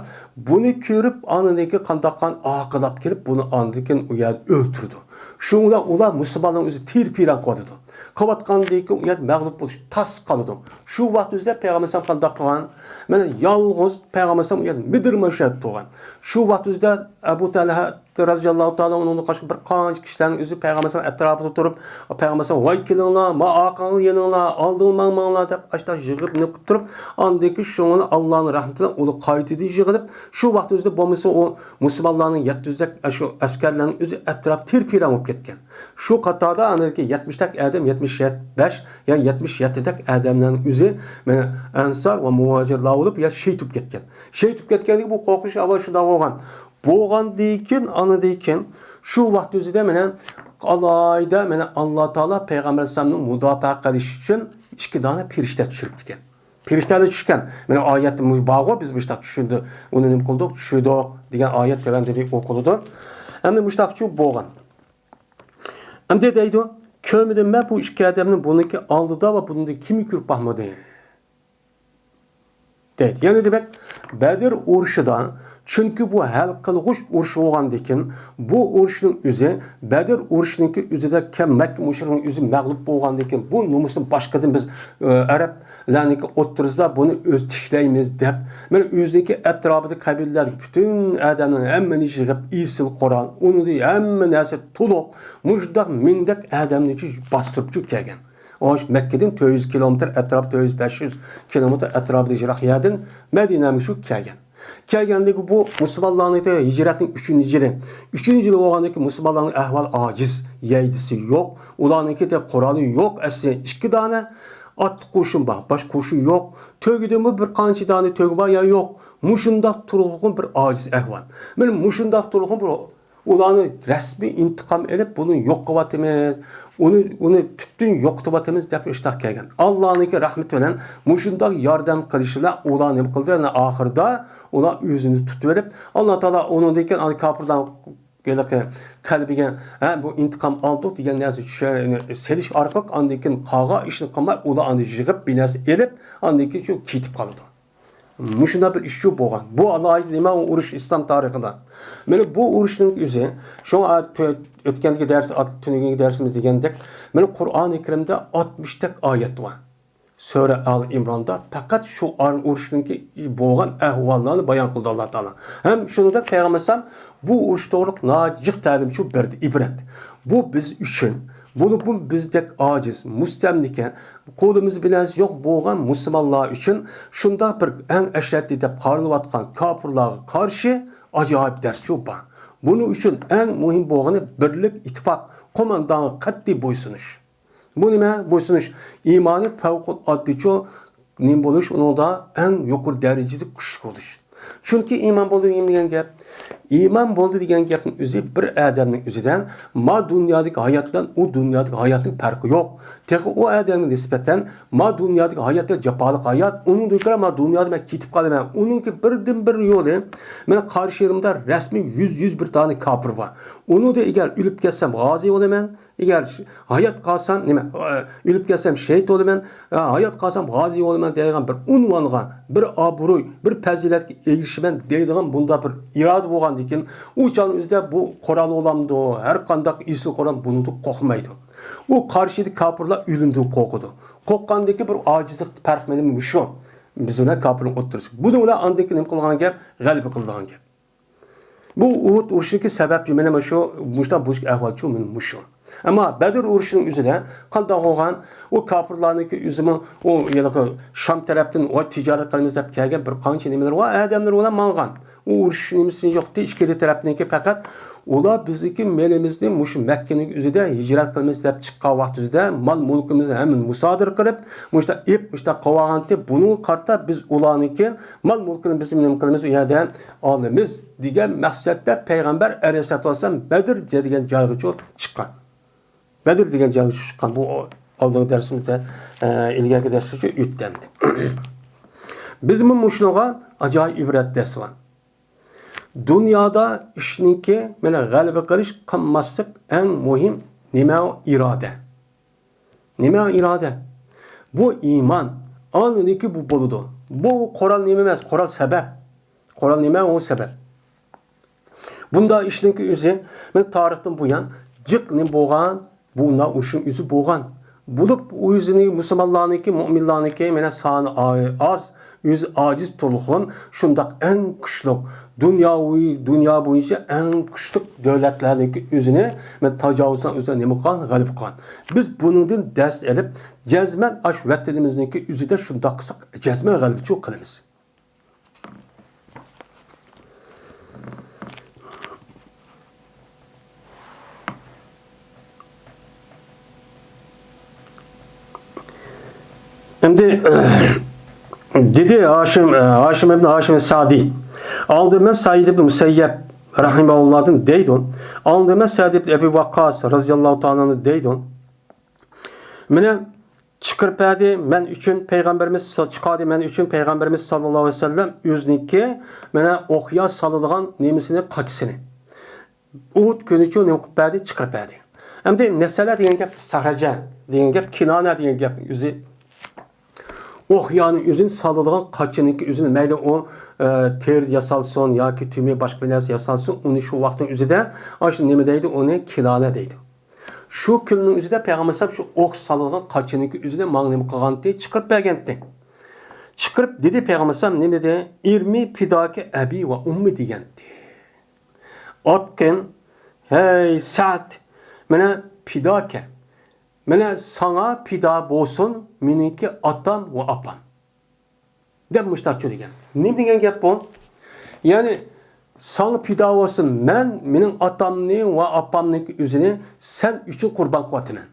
بۇنى كۆرۈپ، ئاندىن كېيىن قانداق قىلغان ئارقىلاپ كېلىپ، بۇنى ئاندىن كېيىن ئۇ يەردە ئۆلتۈرىدۇ. شۇنىڭ بىلەن ئۇلار مۇسۇلمانلارنىڭ ئۆزى تىر-پىرەن قىلىۋاتىدۇ. قىلىۋاتقاندىن كېيىن ئۇ يەردە مەغلۇپ بولۇش تاس قالىدۇ. شۇ ۋاقىت ئۆزىدە پەيغەمبەر ئەلەيھىسسالام قانداق قىلغان؟ مانا يالغۇز پەيغەمبەر ئەلەيھىسسالام ئۇ يەردە مىدىرماي شۇ يەردە تۇرغان. شۇ ۋاقىت ئۆزىدە ئەبۇ تەلھە رەزىياللاھۇ تائالا ئۇنىڭدىن قاشقا بىر قانچە كىشىلەرنىڭ ئۆزى پەيغەمبەر ئەلەيھىسسالام ئەتراپىدا تۇرۇپ، پەيغەمبەر ئەلەيھىسسالام، ۋاي كېلىڭلار، ما ئارقاڭغا يېنىڭلار، ئالدىڭغا ماڭماڭلار دەپ ئاشۇنداق يىغىپ نېمە قىلىپ تۇرۇپ، ئاندىن كېيىن شۇڭا ئاللانىڭ رەھمىتى بىلەن ئۇلار قايتىدىن يىغىلىپ، شۇ ۋاقىت ئۆزىدە بولمىسا ئۇ مۇسۇلمانلارنىڭ يەتتە يۈز تەك ئاشۇ ئەسكەرلەرنىڭ ئۆزى ئەتراپ تىر-پىرەن بولۇپ كەتكەن. شۇ قاتاردا ئاندىن كېيىن يەتمىش تەك ئادەم، يەتمىش بەش يا يەتمىش يەتتە تەك ئادەملەرنىڭ ئۆزى مانا ئەنسار ۋە مۇھاجىرلار بولۇپ يا شېھىت بولۇپ كەتكەن. شېھىت بولۇپ كەتكەندىكىن بۇ قورقۇنچ ئەھۋال شۇنداق بولغان. بولغاندىن كېيىن، ئاندىن كېيىن شۇ ۋاقىت ئۆزىدە مانا ئالاھىدە مانا ئاللا تائالا پەيغەمبەر ئەلەيھىسسالامنى مۇداپىئە قىلىش ئۈچۈن ئىككى دانە پەرىشتە چۈشۈرۈپتىكەن. پەرىشتەلەر چۈشكەن. مانا ئايەتتە بار، بىز مۇشۇنداق چۈشۈندۇق، ئۇنى نېمە قىلدۇق، چۈشۈردۇق دېگەن ئايەت تۆۋەندە ئوقۇلىدۇ. ئەمدى مۇشۇنداقچۇ بولغان. ئەمدى دەيدۇ، كۆرمىدىم مەن بۇ ئىككى ئادەمنى بۇنىڭكى ئالدىدا ۋە بۇنىڭدىن كېيىن كۆرۈپ باقمىدىم. دەيدۇ. يەنە دېمەك، بەدر ئۇرۇشىدا، چۈنكى بۇ ھەل قىلغۇچ ئۇرۇش بولغاندىكىن، بۇ ئۇرۇشنىڭ ئۆزى، بەدر ئۇرۇشىنىڭكى ئۆزىدە كەم مەككە مۇشرىكنىڭ ئۆزى مەغلۇپ بولغاندىكىن، بۇ نومۇسنى باشقىدىن بىز، ئە، ئەرەبلەرنىڭكى ئوتتۇرىسىدا بۇنى ئۆز تىكلەيمىز دەپ، مانا ئۆزىنىڭكى ئەتراپىدىكى قەبىلىلەر پۈتۈن ئادەمنى ھەممىنى يىغىپ، ئېسىل قورال، ئۇنى ھەممە نەرسە تولۇق، مۇشۇنداق مىڭدەك ئادەمنى باستۇرۇپ كەلگەن. ئۇ مەككىدىن تۆت يۈز كىلومېتىر ئەتراپ، تۆت يۈز، بەش يۈز كىلومېتىر ئەتراپىدا يىراق يەردىن مەدىنەمىزگە شۇ كەلگەن. كەلگەندىكى بۇ مۇسۇلمانلارنىڭكى ھىجرەتنىڭ ئۈچىنچى يىلى. ئۈچىنچى يىلى بولغاندىكى مۇسۇلمانلارنىڭ ئەھۋالى ئاجىز، يەيدىسى يوق، ئۇلارنىڭكى قورالى يوق، ئەسلى ئىككى دانە ئات قوشۇن بار، باش قوشۇن يوق. تۆگىدىمۇ بىر قانچە دانە تۆگە بار يا يوق. مۇشۇنداق تۇرغۇن بىر ئاجىز ئەھۋال. مانا مۇشۇنداق تۇرغۇن بىر ئۇلارنى رەسمىي ئىنتىقام ئېلىپ، بۇنى يوق قىلىۋاتىمىز، ئۇنى، ئۇنى پۈتۈن يوقىتىۋاتىمىز دەپ ئىشتاق كەلگەن. ئاللانىڭكى رەھمىتى بىلەن مۇشۇنداق ياردەم قىلىشى بىلەن ئۇلار نېمە قىلدى؟ يەنە ئاخىرىدا ئۇلار ئۆزىنى تۇتۇۋېلىپ، ئاللا تائالا ئۇنىڭدىن كېيىن ئانا كاپىرلارنىڭ ھېلىقى قەلبىگە، ھە، بۇ ئىنتىقام ئالدۇق دېگەن نەرسە چۈشە-، سېلىش ئارقىلىق ئاندىن كېيىن قالغان ئىشنى قىلماي، ئۇلار ئاندىن يىغىپ بىر نەرسە ئېلىپ، ئاندىن كېيىن شۇ كېتىپ قالىدۇ. مۇشۇنداق بىر ئىشچۇ بولغان. بۇ ئالاھىدە نېمە ئۇ ئۇرۇش ئىسلام تارىخىدا؟ مانا بۇ ئۇرۇشنىڭ ئۆزى، شۇڭا تۆ-، ئۆتكەندىكى دەرس، تۈنۈگۈنكى دەرسىمىز دېگەندەك، مانا قۇرئانى كەرىمدە ئاتمىشتەك ئايەت بار. سۈرە ئال ئىمراندا پەقەت شۇ ئار-، ئۇرۇشنىڭكى بولغان ئەھۋاللارنى بايان قىلدى ئاللا تائالا. ھەم شۇنىڭدەك پەيغەمبەر ئەلەيھىسسالام بۇ ئۇرۇش توغرىلىق ناھايىتى جىق تەلىمچۇ بەردى، ئىبرەت. بۇ بىز ئۈچۈن، بۇنى بۇ بىزدەك ئاجىز، مۇستەملىكە، قولىمىز بىلەن يوق بولغان مۇسۇلمانلار ئۈچۈن شۇنداق بىر ئەڭ ئەشەددىي دەپ قارىلىۋاتقان كاپىرلارغا قارشى ئاجايىپ دەرسچۇ بار. بۇنىڭ ئۈچۈن ئەڭ مۇھىم بولغىنى بىرلىك، ئىتتىپاق، قوماندانغا قەتئىي بويسۇنۇش. بۇ نېمە؟ بويسۇنۇش. ئىمانى پەۋقۇلئاددىچۇ نېمە بولۇش؟ ئۇنىڭدا ئەڭ يۇقىرى دەرىجىدە كۈچلۈك بولۇش. چۈنكى ئىمان بولدى دېگەن، دېگەن گەپ، ئىمان بولدى دېگەن گەپنىڭ ئۆزى بىر ئادەمنىڭ ئۆزىدە ما دۇنيادىكى ھايات بىلەن ئۇ دۇنيادىكى ھاياتنىڭ پەرقى يوق. تېخى ئۇ ئادەمگە نىسبەتەن ما دۇنيادىكى ھايات جاپالىق ھايات، ئۇنىڭدىن كۆرە ما دۇنيادا مەن كېتىپ قالىمەن. ئۇنىڭكى بىردىن بىر يولى، مېنىڭ قارشى يېنىمدا رەسمىي يۈز، يۈز بىر دانە كاپىر بار. ئۇنىڭدا ئەگەر ئۆلۈپ كەتسەم غازى بولىمەن، ئەگەر ھايات قالسام، نېمە، ئۆلۈپ كەتسەم شېھىت بولىمەن، ھايات قالسام غازى بولىمەن دەيدىغان بىر ئۇنۋانغا، بىر ئابرۇي، بىر پەزىلەتكە ئېرىشىمەن دەيدىغان بۇنداق بىر ئىرادە بولغاندىكىن، ئۇ چاغنىڭ ئۆزىدە بۇ قورال بولامدۇ، ھەر قانداق ئېسىل قورال بۇنىڭدىن قورقمايدۇ. ئۇ قارشىدىكى كاپىرلار ئۆلۈمدىن قورقىدۇ. قورققاندىكى بىر ئاجىزلىق پەرق مېنىڭ مۇشۇ. بىز بىلەن كاپىرنىڭ ئوتتۇرىسى. بۇنىڭ بىلەن ئاندىن كېيىن نېمە قىلىدىغان گەپ؟ غەلىبە قىلىدىغان گەپ. بۇ ئۇھۇد ئۇرۇشىدىكى سەۋەب مانا شۇ، مۇشۇنداق بولۇشتىكى ئەھۋالچۇ مانا مۇشۇ. ئەمما بەدر ئۇرۇشىنىڭ ئۆزىدە قانداق بولغان؟ ئۇ كاپىرلارنىڭكى ئۆزىمۇ ئۇ ھېلىقى شام تەرەپتىن ۋاي تىجارەت قىلىمىز دەپ كەلگەن بىر قانچە نېمىلىرى بار، ئادەملىرى بىلەن ماڭغان. ئۇ ئۇرۇش نېمىسى يوق ئىدى، ئىككىلا تەرەپنىڭكى پەقەت ئۇلار بىزنىڭكى مېلىمىزنى مۇشۇ مەككىنىڭ ئۆزىدە ھىجرەت قىلىمىز دەپ چىققان ۋاقتىمىزدا مال مۇلكىمىزنى ھەممىنى مۇسادىرە قىلىپ، مۇشۇنداق ئېلىپ، مۇشۇنداق قىلىۋالغانتى، بۇنىڭغا قارىتا بىز ئۇلارنىڭكى مال مۇلكىنى بىز نېمە قىلىمىز، ئۇ يەردە ئالىمىز دېگەن مەقسەتتە پەيغەمبەر ئەلەيھىسسالاتۇ ۋەسسالام بەدر دېگەن جايغىچۇ چىققان. بەدر دېگەن جايغىچۇ چىققان. بۇ ئالدىنقى دەرسىمىزدە، ئە، ئىلگەركى دەرسلەرچە ئۆتتى ئەمدى. بىزمۇ مۇشۇنىڭغا ئاجايىپ ئىبرەت دەرسى بار. دۇنيادا ئىشنىڭكى مانا غەلىبە قىلىش، قىلماسلىق ئەڭ مۇھىم نېمە؟ ئۇ ئىرادە. نېمە ئىرادە؟ بۇ ئىمان. ئاندىن كېيىن بۇ بولىدۇ. بۇ قورال نېمە ئەمەس، قورال سەۋەب. قورال نېمە؟ ئۇ سەۋەب. بۇنداق ئىشنىڭكى ئۆزى، مانا تارىختىن بۇيان جىق نېمە بولغان؟ بۇنداق ئۇرۇشنىڭ ئۆزى بولغان. بولۇپ، ئۆزىنى مۇسۇلمانلارنىڭكى، مۇئمىنلارنىڭكى مانا سانى ئا-، ئاز، ئۆزى ئاجىز تۇرغان، شۇنداق ئەڭ كۈچلۈك، دۇنياۋى، دۇنيا بويىچە ئەڭ كۈچلۈك دۆلەتلەرنىڭكى ئۆزىنى مانا تاجاۋۇزنىڭ ئۆزىنى نېمە قىلغان؟ غەلىبە قىلغان. بىز بۇنىڭدىن دەرس ئېلىپ، جەزمەن ئاشۇ ۋەتىنىمىزنىڭكى ئۆزىدە شۇنداق قىلساق، جەزمەن غەلىبىچۇ قىلىمىز. ئەمدى دېدى ھاشىم، ھاشىم ئىبن ھاشىم سادى، ئالدى مەن سەئىد ئىبن مۇسەييەب رەھىمەھۇللاھتىن دەيدۇ، ئالدى مەن سەئد ئىبن ئەبى ۋەققاس رەزىيەللاھۇ تائالا ئەنھۇ دەيدۇ، مېنى چىقىرىپ بەردى مەن ئۈچۈن پەيغەمبىرىمىز، چىقاردى مەن ئۈچۈن پەيغەمبىرىمىز ساللاللاھۇ ئەلەيھى ۋەسەللەم ئۆزىنىڭكى مانا ئوقيا سالىدىغان نېمىسىنى، قاچىسىنى. ئۇھۇد كۈنىچۇ نېمە قىلىپ بەردى؟ چىقىرىپ بەردى. ئەمدى نەسەلە دېگەن گەپ، سەھرەجە دېگەن گەپ، كىنانە دېگەن گەپنىڭ ئۆزى. ئوقيانىڭ ئۆزىنى سالىدىغان قاچىنىڭكى ئۆزىنى، مەيلى ئۇ، ئە، تېرىدىن ياسالسۇن ياكى تۈمە باشقا بىر نەرسە ياسالسۇن، ئۇنى شۇ ۋاقىتنىڭ ئۆزىدە ئاشۇ نېمە دەيدۇ، ئۇنى كىنانە دەيدۇ. شۇ كۈننىڭ ئۆزىدە پەيغەمبەر ئەلەيھىسسالام شۇ ئوق سالىدىغان قاچىنىڭكى ئۆزىنى ماڭا نېمە قىلغانتى؟ چىقىرىپ بەرگەنتى. چىقىرىپ دېدى پەيغەمبەر ئەلەيھىسسالام نېمە دېدى؟ «ئىرمى پىداكە ئەبى ۋە ئۇممى» دېگەنتى. ئاتقىن، ھەي سەئد، مانا پىداكە، مانا ساڭا پىدا بولسۇن مېنىڭكى ئاتام ۋە ئاپام. دەپ مۇشتاقچۇ دېگەن. نېمە دېگەن گەپ بۇ؟ يەنى، ساڭا پىدا بولسۇن مەن، مېنىڭ ئاتامنى ۋە ئاپامنىڭكى ئۆزىنى سەن ئۈچۈن قۇربان قىلىۋاتىمەن.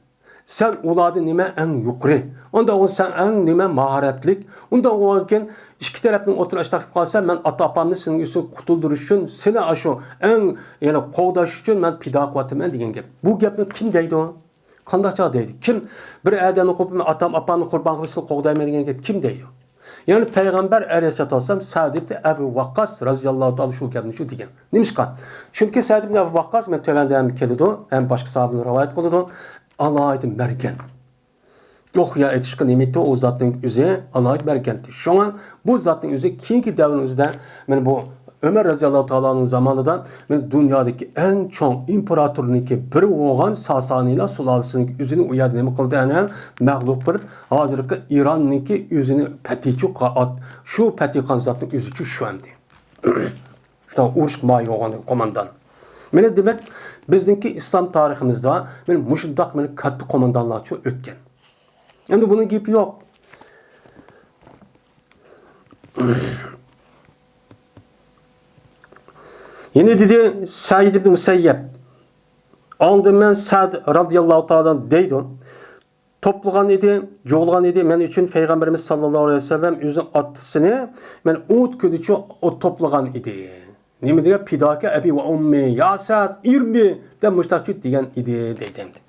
سەن ئۇلاردىن نېمە ئەڭ يۇقىرى. ئۇنداق بولسا سەن ئەڭ نېمە ماھارەتلىك. ئۇنداق بولغانكىن ئىككى تەرەپنىڭ ئوتتۇرا ئىشتاق قىلىپ قالسا، مەن ئاتا-ئاپامنى سېنىڭ ئۈچۈن قۇتۇلدۇرۇش ئۈچۈن، سېنى ئاشۇ ئەڭ، يەنى قوغداش ئۈچۈن مەن پىدا قىلىۋاتىمەن دېگەن گەپ. بۇ گەپنى كىم دەيدۇ؟ قانداق چاغ دەيدۇ؟ كىم بىر ئادەمنى قوپۇپ، مەن ئاتام، ئاپامنى قۇربان قىلىپ سېنى قوغدايمەن دېگەن گەپ كىم دەيدۇ؟ يەنى پەيغەمبەر ئەلەيھىسسالاتۇ ۋەسسالام سەئد ئىبن ئەبۇ ۋەققاس رەزىياللاھۇ تائالا شۇ گەپنى شۇ دېگەن. نېمىشقا؟ چۈنكى سەئد ئىبن ئەبۇ ۋەققاس، مەن تۆۋەندە ھەم كېلىدۇ، ھەم باشقا ساھابىلەر رىۋايەت قىلىدۇ. ئالاھىدە مەرگەن. ئوقيا ئېتىشقا نېمىتى ئۇ زاتنىڭ ئۆزى ئالاھىدە بەرگەنتى. شۇڭا بۇ زاتنىڭ ئۆزى كېيىنكى دەۋرنىڭ ئۆزىدە، مانا بۇ ئۆمەر رەزىياللاھۇ تائالا ئانھۇ زامانىدا، مانا دۇنيادىكى ئەڭ چوڭ ئىمپېراتورنىڭكى بىرى بولغان ساسانىيلار سۇلالىسىنىڭكى ئۆزىنى ئۇ يەردە نېمە قىلدى؟ ئەنە مەغلۇپ قىلىپ، ھازىرقى ئىراننىڭكى ئۆزىنى پەتىچۇ قا-، ئات-، شۇ پەتىخان زاتنىڭ ئۆزىچۇ شۇ ئەمدى. شۇنداق ئۇرۇشقا ماھىر بولغان قوماندان. مانا دېمەك، بىزنىڭكى ئىسلام تارىخىمىزدا مانا مۇشۇنداق مانا كاتتا قوماندانلارچۇ ئۆتكەن. ئەمدى بۇنىڭ گېپى يوق. يەنە دېدى سەئىد ئىبن مۇسەييەب. ئاندىن مەن سەئد رازىياللاھۇ تائالا دەيدۇ. توپلىغان ئىدى، جۇغلىغان ئىدى مەن ئۈچۈن پەيغەمبىرىمىز ساللاللاھۇ ئەلەيھى ۋەسەللەم ئۆزىنىڭ ئاتىسىنى، مەن ئۇھۇد كۈنىچۇ ئوت توپلىغان ئىدى. نېمە دېگەن؟ پىداكە ئەبى ۋە ئۇممى، يا سەئد، ئىرمى، دەپ مۇشتاقچۇ دېگەن ئىدى، دەيدۇ ئەمدى.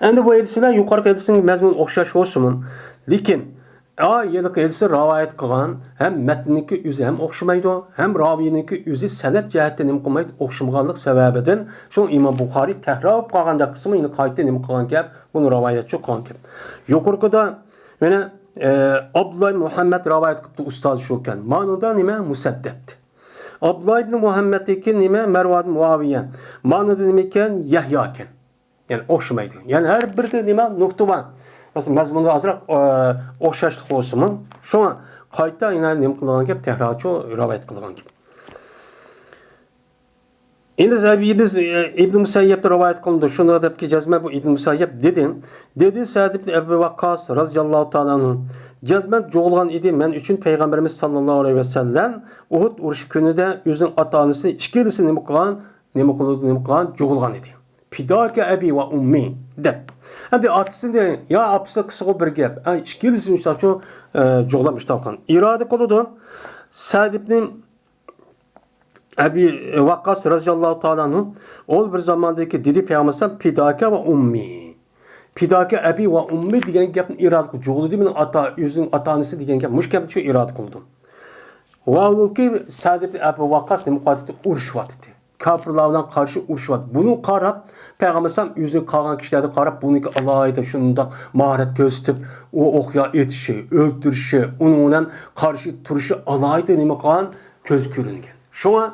ئەمدى بۇ ھەدىسلەر يۇقىرىقى ھەدىسنىڭ مەزمۇنى ئوخشاش بولسىمۇ، لېكىن، ئا، ھېلىقى ھەدىسنى رىۋايەت قىلغان ھەم مەتننىڭكى ئۆزى ھەم ئوخشىمايدۇ، ھەم راۋىينىڭكى ئۆزى سەنەد جەھەتتىن نېمە قىلمايدۇ، ئوخشىمىغانلىق سەۋەبىدىن، شۇڭا ئىمام بۇخارىي تەكرار بولۇپ قالغاندەك قىلسىمۇ، يەنە قايتا نېمە قىلغان گەپ، بۇنى رىۋايەتچى قىلغان گەپ. يۇقىرىقىدا يەنە، ئە، ئابدۇللا مۇھەممەد رىۋايەت قىپتۇ، ئۇستازى شۇكەن. مانىدا نېمە؟ مۇسەددەد. ئابدۇللا ئىبنى مۇھەممەدتىكى نېمە؟ مەرۋان مۇئاۋىيە. مانىدا نېمە ئىكەن؟ يەھيا ئىكەن. يەنى ئوخشىمايدۇ. يەنى ھەر بىرىدە نېمە؟ نۇقتا بار. مەسىلەن، مەزمۇندا ئازراق، ئە، ئوخشاشلىق بولسىمۇ، شۇڭا قايتا يەنە نېمە قىلىدىغان گەپ؟ تەكرارچۇ رىۋايەت قىلىدىغان گەپ. ئەنە سەئىد ئىبن مۇسەييەبتىن رىۋايەت قىلىنىدۇ. شۇنداق دەپكى جەزمەن بۇ ئىبن مۇسەييەب دېدى. دېدى سەئد ئىبن ئەبى ۋەققاس رازىياللاھۇ تائالا ئەنھۇ. جەزمەن جۇغلىغان ئىدى مەن ئۈچۈن پەيغەمبىرىمىز ساللاللاھۇ ئەلەيھى ۋەسەللەم ئۇھۇد ئۇرۇشى كۈنىدە ئۆزىنىڭ ئاتا-ئانىسىنى ئىككىلىسى نېمە قىلغان، نېمە قىلىدۇ، نېمە قىلغان، جۇغلىغان ئىدى. پىداكە ئەبى ۋە ئۇممى دەپ. ئەمدى ئاتىسىنى يا ئاپىسىنى قىلسىغۇ بىر گەپ. ئە، ئىككىلىسى مىسال ئۈچۈن، ئە، جۇغلاپ ئىشتاققان. ئىرادە قىلىدۇ. سەئد ئىبن ئەبى ۋەققاس رازىياللاھۇ تائالا ئەنھۇ، ئۇ بىر زاماندىكى دېدى پەيغەمبەر ئەلەيھىسسالام، پىداكە ۋە ئۇممى. پىداكە ئەبى ۋە ئۇممى دېگەن گەپنى ئىرادە قىلدى. جۇغلىدى مېنىڭ ئاتا، ئۆزىنىڭ ئاتا-ئانىسى دېگەن گەپ، مۇشۇ گەپنى شۇ ئىرادە قىلدى. ۋاھالبۇكى، سەئد ئىبن ئەبى ۋەققاس نېمە قىلىۋاتىدۇ؟ ئۇرۇشۇۋاتىدۇ. كاپىرلار بىلەن قارشى ئۇرۇشۇۋاتىدۇ. بۇنىڭغا قاراپ، پەيغەمبەر ئەلەيھىسسالام ئۆزىگە قالغان كىشىلەرگە قاراپ، بۇنىڭكى ئالاھىدە شۇنداق ماھارەت كۆرسىتىپ، ئۇ ئوقيا ئېتىشى، ئۆلتۈرۈشى، ئۇنىڭ بىلەن قارشى تۇرۇشى ئالاھىدە نېمە قىلغان؟ كۆز كۆرۈنگەن. شۇڭا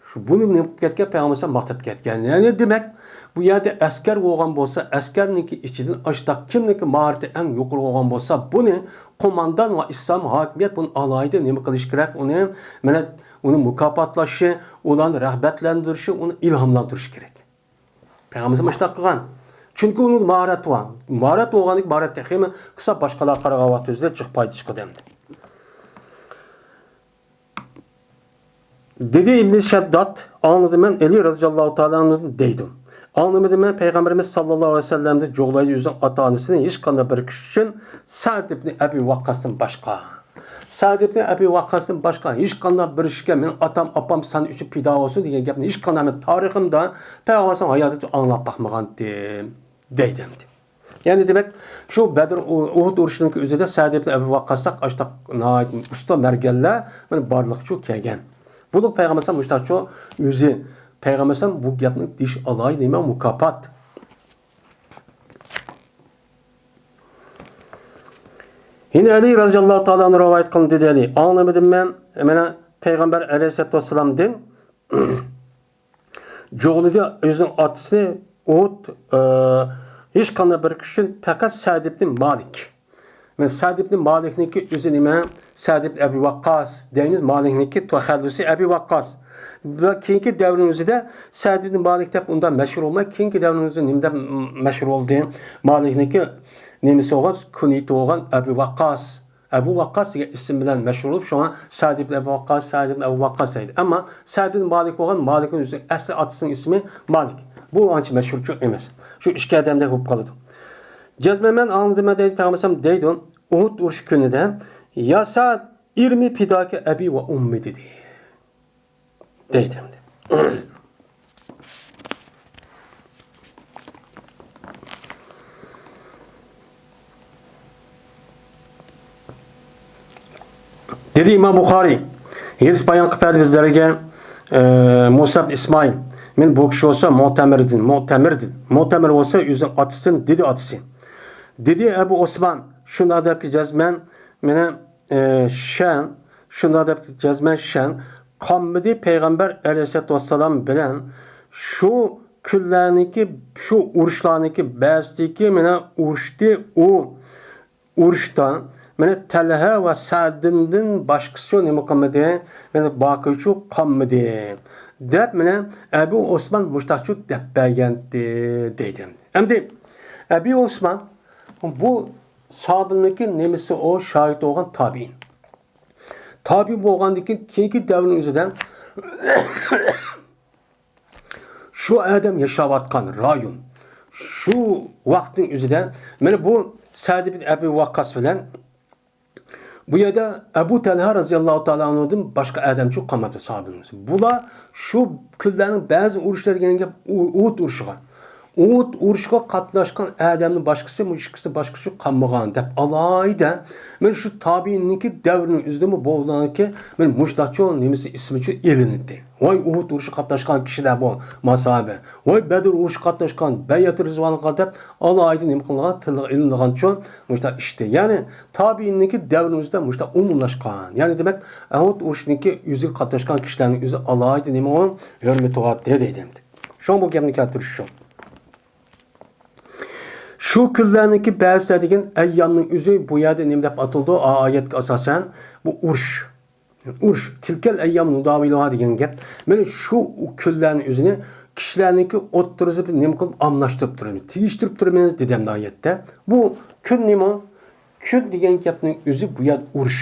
شۇ بۇنى نېمە قىلىپ كەتكەن؟ پەيغەمبەر ئەلەيھىسسالام ماختاپ كەتكەن. يەنى دېمەك، بۇ يەردە ئەسكەر بولغان بولسا، ئەسكەرنىڭكى ئىچىدىن ئاشتاق كىمنىڭكى ماھارىتى ئەڭ يۇقىرى بولغان بولسا، بۇنى قوماندان ۋە ئىسلام ھاكىمىيەت بۇنى ئالاھىدە نېمە قىلىشى كېرەك؟ ئۇنى، مانا، ئۇنى مۇكاپاتلاشى، ئۇلارنى رىغبەتلەندۈرۈشى، ئۇنى ئىلھاملاندۇرۇشى كېرەك. پەيغەمبەرمۇ شۇنداق قىلغان. چۈنكى ئۇنىڭ ماھارىتى بار. ماھارەت بولغاندىكىن ماھارەت تېخىمۇ قىلسا، باشقىلار قارىغان ۋاقتى ئۆزىدە جىق پايدا چىقىدۇ ئەمدى. دېدى ئىبن شەدداد، ئاڭلىدىم مەن ئەلى رازىياللاھۇ تائالا ئەنھۇدىن دەيدۇ. ئاڭلىمىدىم مەن پەيغەمبىرىمىز ساللاللاھۇ ئەلەيھى ۋەسەللەمدىن جۇغلايدۇ ئۆزىنىڭ ئاتا-ئانىسىنى ھېچقانداق بىر كىشى ئۈچۈن سەئد ئىبن ئەبى ۋەققاستىن باشقا. سەئد ئىبن ئەبى ۋەققاستىن باشقا ھېچقانداق بىر كىشىگە مېنىڭ ئاتام، ئاپام سەن ئۈچۈن پىدا بولسۇن دېگەن گەپنى ھېچقانداق مەن تارىخىمدا پەيغەمبەرنىڭ ھاياتىدا ئاڭلاپ باقمىغانتىم دەيدۇ ئەمدى. يەنى دېمەك، شۇ بەدر ئۇ-، ئۇھۇد ئۇرۇشىنىڭكى ئۆزىدە سەئد ئىبن ئەبى ۋەققاسلىق ئاشتاق ناھايىتى ئۇستا مەرگەنلەر مانا بارلىقچۇ كەلگەن. بۇلۇق پەيغەمبەر مۇشتاقچۇ ئۆزى، پەيغەمبەر بۇ گەپنى دېيىش ئالاھىدە نېمە مۇكاپات. يەنە ئەلى رازىياللاھۇ تائالا ئەنھۇ رىۋايەت قىلىندى، دېدى ئەلى. ئاڭلىمىدىم مەن، مانا پەيغەمبەر ئەلەيھىسسالاتۇ ۋەسسالامدىن جۇغلىدى ئۆزىنىڭ ئاتىسى ئۇھۇد، ئە، ھېچقانداق بىر كىشى ئۈچۈن پەقەت سەئد ئىبن مالىك. مانا سەئد ئىبن مالىكنىڭكى ئۆزى نېمە؟ سەئد ئىبن ئەبى ۋەققاس دەيمىز، مالىكنىڭكى تەخەللۇسى ئەبى ۋەققاس. ۋە كېيىنكى دەۋرنىڭ ئۆزىدە سەئد ئىبن مالىك دەپ ئۇنداق مەشھۇر بولماي، كېيىنكى دەۋرنىڭ ئۆزىدە نېمە دەپ مەشھۇر بولدى؟ مالىكنىڭكى نېمىسى بولغان، كۇنيىتى بولغان ئەبى ۋەققاس. ئەبۇ ۋەققاس دېگەن ئىسىم بىلەن مەشھۇر بولۇپ، شۇڭا سەئد ئىبن ئەبۇ ۋەققاس، سەئد ئىبن ئەبۇ ۋەققاس دەيدۇ. ئەمما سەئد ئىبن مالىك بولغان، مالىكنىڭ ئۆزى ئەسلى ئاتىسىنىڭ ئىسمى مالىك. بۇ ئانچە مەشھۇرچۇ ئەمەس. شۇ ئىككى ئادەمدەك بولۇپ قالىدۇ. جەزمەن مەن ئاڭلىدىم دەيدۇ، پەيغەمبەر دەيدۇ، ئۇھۇد ئۇرۇشى كۈنىدە، يا سەئد، ئىرمى پىداكە ئەبى ۋە ئۇممى دېدى. دەيدۇ ئەمدى. دېدى ئىمام بۇخارىي، ھەدىس بايان قىلىپ بەردى بىزلەرگە، ئە، مۇسا ئىبن ئىسمائىل. مەن بۇ كىشى بولسا مۇئتەمىردىن، مۇئتەمىردىن. مۇئتەمىر بولسا ئۆزىنىڭ ئاتىسىدىن، دېدى ئاتىسى. دېدى ئەبۇ ئوسمان، شۇنداق دەپتۇ جەزمەن، مېنى، ئى، شەن، شۇنداق دەپتۇ جەزمەن شەن، قانمىدى پەيغەمبەر ئەلەيھىسسالاتۇ ۋەسسالام بىلەن شۇ كۈنلەرنىڭكى، شۇ ئۇرۇشلارنىڭكى بەزىدىكى مېنى ئۇرۇشتى ئۇ. ئۇرۇشتا مېنى تەلھە ۋە سەدىندىن باشقىسى نېمە قىلمىدى، مېنى باققۇچى قالمىدى، دەپ مېنى ئەبۇ ئوسمان مۇشتاقچۇ دەپ بەرگەنتى، دەيدۇ. ئەمدى ئەبۇ ئوسمان بۇ ساھابىنىڭكى نېمىسى ئۇ، شاھىت بولغان تابىئىن. تابىئىن بولغاندىن كېيىن، كېيىنكى دەۋرنىڭ ئۆزىدە شۇ ئادەم ياشاۋاتقان رايون، شۇ ۋاقىتنىڭ ئۆزىدە مانا بۇ سەد ئىبن ئەبى ۋەققاس بىلەن بۇ يەردە ئەبۇ تەلھە رەزىياللاھۇ تائالا ئەنھۇدىن باشقا ئادەمچۇ قالماپتۇ ساھابىلىرىمىز. بۇلار شۇ كۈنلەرنىڭ بەزى ئۇرۇشلىرى دېگەن گەپ ئۇ-، ئۇھۇد ئۇرۇشىغا، ئۇھۇد ئۇرۇشىغا قاتناشقان ئادەمنىڭ باشقىسى، مۇشۇ ئىككىسى باشقىچە قالمىغان دەپ ئالاھىدە، مانا شۇ تابىئىننىڭكى دەۋرىنىڭ ئۆزىدىمۇ بولغانكى، مانا مۇشتاچۇ نېمىسى ئىسمىچۇ ئېلىنىدۇ. ۋاي، ئۇھۇد ئۇرۇشىغا قاتناشقان كىشىلەر بۇ، ما ساھابە. ۋاي، بەدر ئۇرۇشىغا قاتناشقان، بەيئەتى رىزۋانغا دەپ ئالاھىدە نېمە قىلىنغان، تىلغا ئېلىنىدىغانچۇ مۇشۇنداق ئىشتى. يەنى تابىئىننىڭكى دەۋرىنىڭ ئۆزىدە مۇشۇنداق ئومۇملاشقان. يەنى دېمەك، ئۇھۇد ئۇرۇشىنىڭكى ئۆزىگە قاتناشقان كىشىلەرنىڭ ئۆزى ئالاھىدە نېمە ئۇ؟ ھۆرمىتى بارتى دەيدۇ. شۇڭا بۇ گەپنى كەلتۈرۈش شۇ. شۇ كۈنلەرنىڭكى بەزىدە دېگەن ئەييامنىڭ ئۆزى بۇ يەردە نېمە دەپ ئاتىلىدۇ؟ ئا-، ئايەتكە ئاساسەن بۇ ئۇرۇش. ئۇرۇش. تىلكەل ئەييام نۇداۋىلۇھا دېگەن گەپ. مانا شۇ كۈنلەرنىڭ ئۆزىنى كىشىلەرنىڭكى ئوتتۇرىسىدا بىر نېمە قىلىپ ئاملاشتۇرۇپ تۇرىمىز، تېگىشتۈرۈپ تۇرىمىز دېدى ئەمدى ئايەتتە. بۇ كۈن نېمە؟ كۈن دېگەن گەپنىڭ ئۆزى بۇ يەردە ئۇرۇش.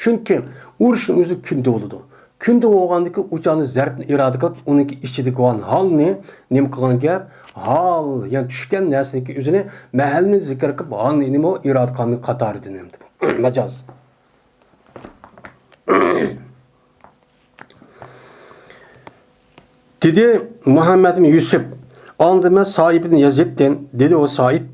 چۈنكى ئۇرۇشنىڭ ئۆزى كۈندە بولىدۇ. كۈندە بولغاندىكى ئۇ چاغنى زەربنى ئىرادە قىلىپ، ئۇنىڭكى ئىچىدىكى بولغان ھالنى نېمە قىلغان گەپ؟ ھال، يەنى چۈشكەن نەرسىنىڭكى ئۆزىنى مەھەلنى زىكىر قىلىپ، ھالنى نېمە ئىرادە قىلغان قاتارىدىن ئەمدى بۇ. ماجاز. دېدى مۇھەممەد ئىبن يۈسۈپ، ئاڭلىدىم مەن سائىب ئىبن يەزىدتىن، دېدى ئۇ سائىب،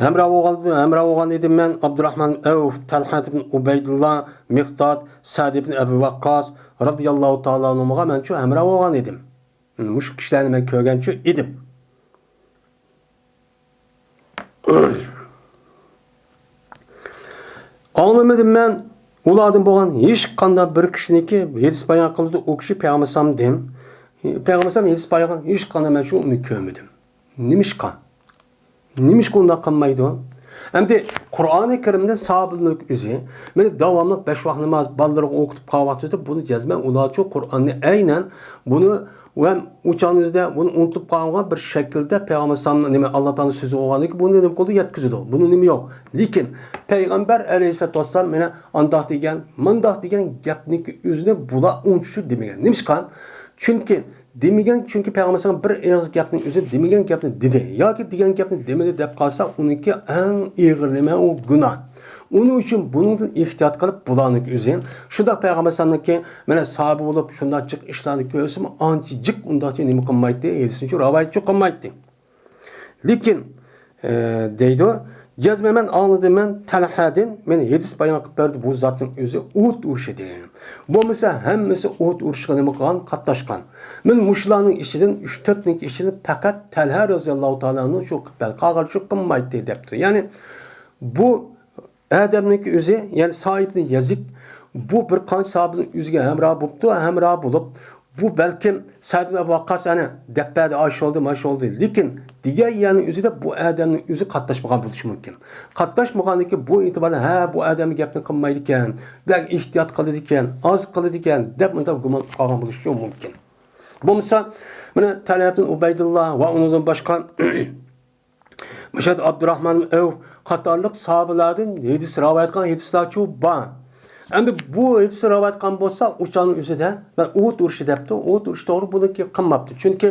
ھەمراھ بولغان، ھەمراھ بولغان ئىدىم مەن ئابدۇراخمان ئەۋف، تەلھە ئىبن ئۇبەيدۇللا، مىقداد، سەد ئىبن ئەبى ۋەققاس رازىياللاھۇ تائالا ئەنھۇمغا مەنچۇ ھەمراھ بولغان ئىدىم. مۇشۇ كىشىلەرنى مەن كۆرگەنچۇ ئىدىم. ئاڭلىمىدىم مەن ئۇلاردىن بولغان ھېچقانداق بىر كىشىنىڭكى ھەدىس بايان قىلىدۇ، ئۇ كىشى پەيغەمبەر ئەلەيھىسسالامدىن، پەيغەمبەر ئەلەيھىسسالام ھەدىس بايان قىلغان ھېچقانداق مەن شۇ ئۇنى كۆرمىدىم. نېمىشقا؟ نېمىشقا ئۇنداق قىلمايدۇ؟ ئەمدى قۇرئانى كەرىمدە ساھابىلەرنىڭ ئۆزى، مانا داۋاملىق بەش ۋاق ناماز بالىلىرىغا ئوقۇتۇپ قالغان ۋاقتىدا بۇنى جەزمەن ئۇلارچۇ قۇرئاننى ئەينەن بۇنى ۋە ئۇ چاغنىڭ ئۆزىدە بۇنى ئۇنتۇپ قالغان بىر شەكىلدە پەيغەمبەر ئەلەيھىسسالام نېمە، ئاللا تائالا سۆزى بولغاندىن كېيىن بۇنى نېمە قىلىدۇ، يەتكۈزىدۇ. بۇنى نېمە يوق. لېكىن پەيغەمبەر ئەلەيھىسسالاتۇ ۋەسسالام مانا ئانداق دېگەن، مانداق دېگەن گەپنىڭكى ئۆزىنى بۇلار ئۇنچە دېمىگەن. نېمىشقا؟ چۈنكى دېمىگەن، چۈنكى پەيغەمبەر ئەلەيھىسسالام بىر ئېغىز گەپنىڭ ئۆزى دېمىگەن گەپنى دېدى ياكى دېگەن گەپنى دېمىدى دەپ قالسا، ئۇنىڭكى ئەڭ ئېغىر نېمە؟ ئۇ گۇناھ. ئۇنىڭ ئۈچۈن بۇنىڭدىن ئېھتىيات قىلىپ، بۇلارنىڭكى ئۆزى شۇنداق پەيغەمبەر ئەلەيھىسسالامنىڭكى مانا ساھابە بولۇپ شۇنداق جىق ئىشلارنى كۆرسىمۇ، ئانچە جىق ئۇنداقچە نېمە قىلمايتتى، ھېدىسىنچۇ راۋايەتچۇ قىلمايتتى. لېكىن، ئە، دەيدۇ، جەزمەن مەن ئاڭلىدىم مەن تەلھەدىن، مېنى ھەدىس بايان قىلىپ بەردى، بۇ زاتنىڭ ئۆزى ئۇھۇد ئۇرۇشىدىن. بولمىسا ھەممىسى ئۇھۇد ئۇرۇشىغا نېمە قىلغان؟ قاتناشقان. مەن مۇشۇلارنىڭ ئىچىدىن، ئۈچ تۆتنىڭكى ئىچىدىن پەقەت تەلھە رازىياللاھۇ تائالا ئەنھۇ شۇ قىلىپ بەردى، قالغانلار شۇ قىلمايتتى دەپتۇ. يەنى بۇ ئادەمنىڭكى ئۆزى، يەنى سائىب ئىبن يەزىد، بۇ بىر قانچە ساھابىنىڭ ئۆزىگە ھەمراھ بوپتۇ، ھەمراھ بولۇپ، بۇ بەلكىم سەد ئىبن ئەبى ۋەققاس ئەنە دەپ بەردى، ئاشۇ بولدى، ماشۇ بولدى. لېكىن دېگەن يەرنىڭ ئۆزىدە بۇ ئادەمنىڭ ئۆزى قاتناشمىغان بولۇشى مۇمكىن. قاتناشمىغاندىكىن بۇ ئېتىبارەن، ھە، بۇ ئادەم گەپنى قىلمايدىكەن، بەك ئېھتىيات قىلىدىكەن، ئاز قىلىدىكەن، دەپ مۇنداق گۇمان قىلىپ قالغان بولۇشى مۇمكىن. بولمىسا، مانا تەلھە ئىبن ئۇبەيدۇللا ۋە ئۇنىڭدىن باشقا مۇشۇ ئابدۇراخمان ئەۋف قاتارلىق ساھابىلاردىن ھەدىس راۋايەت قىلغان ھەدىسلەرچۇ بار. ئەمدى بۇ ھەدىسنى راۋايەت قىلغان بولسا، ئۇ چاغنىڭ ئۆزىدە مەن ئۇھۇد ئۇرۇشى دەپتۇ، ئۇھۇد ئۇرۇشى توغرا بۇنىڭكى قىلماپتۇ. چۈنكى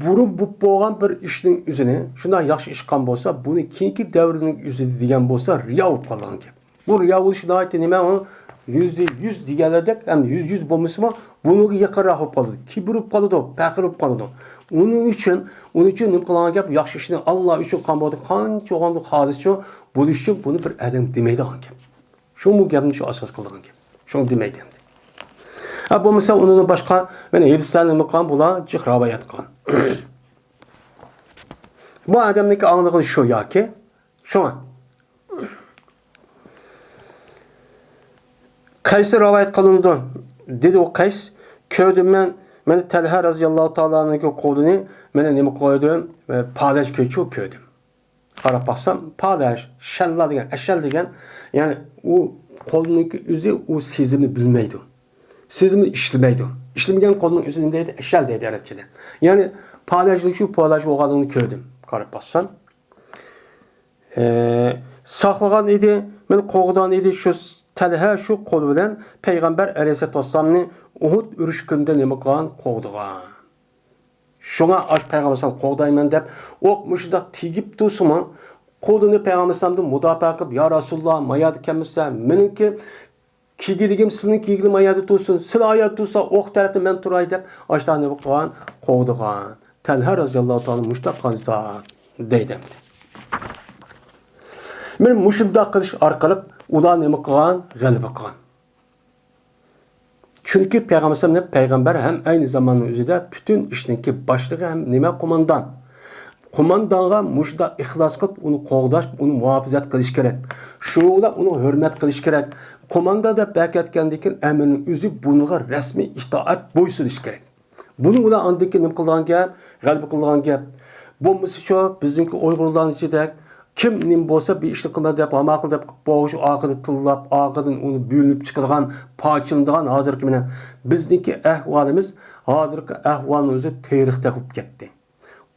بۇرۇن بولۇپ بولغان بىر ئىشنىڭ ئۆزىنى شۇنداق ياخشى ئىش قىلغان بولسا، بۇنى كېيىنكى دەۋرنىڭ ئۆزىدە دېگەن بولسا، رىيا بولۇپ قالىدىغان گەپ. بۇ رىيا بولۇش ناھايىتى نېمە، ئۇ يۈزدە يۈز دېگەنلەردەك، ئەمدى يۈز يۈز بولمىسىمۇ، بۇنىڭغا يېقىنراق بولۇپ قالىدۇ. كىبىر بولۇپ قالىدۇ، پەخىر بولۇپ قالىدۇ. ئۇنىڭ ئۈچۈن، ئۇنىڭ ئۈچۈن نېمە قىلغان گەپ؟ ياخشى ئىشنى ئاللا ئۈچۈن قىلغان بولدى، قانچە بولغان خالىسچۇ بولۇش ئۈچۈن بۇنى بىر ئادەم دېمەيدىغان گەپ. شۇ بۇ گەپنى شۇ ئاساس قىلىدىغان گەپ. شۇنى دېمەيدۇ ئەمدى. ھە، بولمىسا ئۇنىڭدىن باشقا مەن ھەدىسلەرنى نېمە قىلغان، بۇلار جىق راۋايەت قىلغان. بۇ ئادەمنىڭكى ئاڭلىغىنى شۇ ياكى؟ شۇڭا. قەيسى رىۋايەت قىلىنىدۇ. دېدى ئۇ قەيس، كۆردۈم مەن، مەن تەلھە رەزىياللاھۇ تائالا ئەنھۇ قولىنى، مەن نېمە قويدۇم؟ پالەچ كۆچۈ كۆردۈم. قاراپ باقسام، پالەچ، شەللا دېگەن، ئەشەل دېگەن، يەنى ئۇ قولنىڭكى ئۆزى ئۇ سېزىمنى بىلمەيدۇ. سېزىمنى ئىشلىمەيدۇ. ئىشلىمىگەن قولنىڭ ئۆزىنى دەيدۇ، ئەشەل دەيدۇ ئەرەبچىدە. يەنى پالەچنىڭ شۇ پالەچ بولغانلىقىنى كۆردۈم. قاراپ باقسام. ئى، ساقلىغان ئىدى، مېنى قوغدىغان ئىدى. شۇ تەلھە شۇ قول بىلەن پەيغەمبەر ئەلەيھىسسالاتۇ ۋەسسالامنى ئۇھۇد ئۇرۇش كۈنىدە نېمە قىلغان؟ قوغدىغان. شۇڭا ئاش پەيغەمبەر ئەلەيھىسسالام قوغدايمەن دەپ، ئوق مۇشۇنداق تېگىپ تۇرسىمۇ، قولىنى پەيغەمبەر ئەلەيھىسسالامدىن مۇداپىئە قىلىپ، يا رەسۇلاللا، ما يەردە ئىكەنمىسەن، مېنىڭكى كىگىدىگىم سىلىنىڭ كىگىدى ما يەردە تۇرسۇن، سىلى ئاياغدا تۇرسا ئوق تەرەپتە مەن تۇراي دەپ، ئاشۇنداق نېمە قىلغان؟ قوغدىغان. تەلھە رەزىياللاھۇ تائالا مۇشۇنداق قىلغان زات دەيدۇ. مانا مۇشۇنداق قىلىش ئارقىلىق ئۇلار نېمە قىلغان؟ غەلىبە قىلغان. چۈنكى پەيغەمبەر ئەلەيھىسسالام پەيغەمبەر ھەم ئەينى زاماننىڭ ئۆزىدە پۈتۈن ئىشنىڭكى باشلىقى ھەم نېمە؟ قوماندان. قوماندانغا مۇشۇنداق ئىخلاس قىلىپ، ئۇنى قوغداش، ئۇنى مۇھاپىزەت قىلىش كېرەك. شۇنىڭ بىلەن ئۇنى ھۆرمەت قىلىش كېرەك. قوماندان دەپ بەكەتكەندىن كېيىن ئەمىرنىڭ ئۆزى بۇنىڭغا رەسمىي ئىتائەت، بويسۇنۇش كېرەك. بۇنىڭ بىلەن ئاندىن كېيىن نېمە قىلىدىغان گەپ؟ غەلىبە قىلىدىغان گەپ. بولمىسا شۇ بىزنىڭكى ئۇيغۇرلارنىڭ ئىچىدە كىم نېمە بولسا بىر ئىشنى قىلماي دەپ ھاماقىل دەپ بولغۇچە ئارقىدىن تىللاپ، ئارقىدىن ئۇنى بۆلۈنۈپ چىقىدىغان، پارچىلىنىدىغان ھازىرقى مانا بىزنىڭكى ئەھۋالىمىز، ھازىرقى ئەھۋالنىڭ ئۆزى تېرىقتەك بولۇپ كەتتى.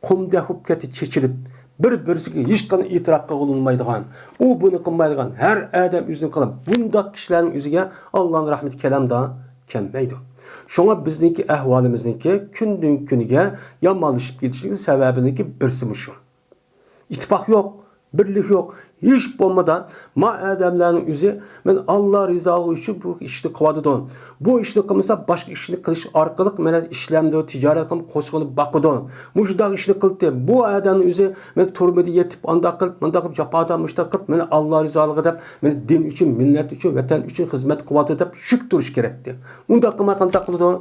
قۇمدەك بولۇپ كەتتى، چېچىلىپ، بىر-بىرسىگە ھېچقانداق ئېتىراپ قىلغىلى بولمايدىغان، ئۇ بۇنى قىلمايدىغان، ھەر ئادەم ئۆزىنى قىلىپ، بۇنداق كىشىلەرنىڭ ئۆزىگە ئاللانىڭ رەھمىتى كېلەمدا؟ كەلمەيدۇ. شۇڭا بىزنىڭكى ئەھۋالىمىزنىڭكى كۈندىن-كۈنگە يامانلىشىپ كېتىشىنىڭ سەۋەبىنىڭكى بىرسى مۇشۇ. ئىتتىپاق يوق، بىرلىك يوق. ھېچ بولمىدا ما ئادەملەرنىڭ ئۆزى مەن ئاللا رىزالىقى ئۈچۈن بۇ ئىشنى قىلىۋاتىدۇ. بۇ ئىشنى قىلمىسا باشقا ئىشنى قىلىش ئارقىلىق مەن ئىشلەمدۇ، تىجارەت قىلىپ قوشقىنى باقىدۇ. مۇشۇنداق ئىشنى قىلدى. بۇ ئادەمنىڭ ئۆزى مەن تۈرمىدە يېتىپ ئانداق قىلىپ، مۇنداق قىلىپ، جاپادا مۇشۇنداق قىلىپ، مېنى ئاللا رىزالىقى دەپ، مېنى دىن ئۈچۈن، مىللەت ئۈچۈن، ۋەتەن ئۈچۈن خىزمەت قىلىۋاتىدۇ دەپ شۈكتۈرۈش كېرەكتى. ئۇنداق قىلماي قانداق قىلىدۇ؟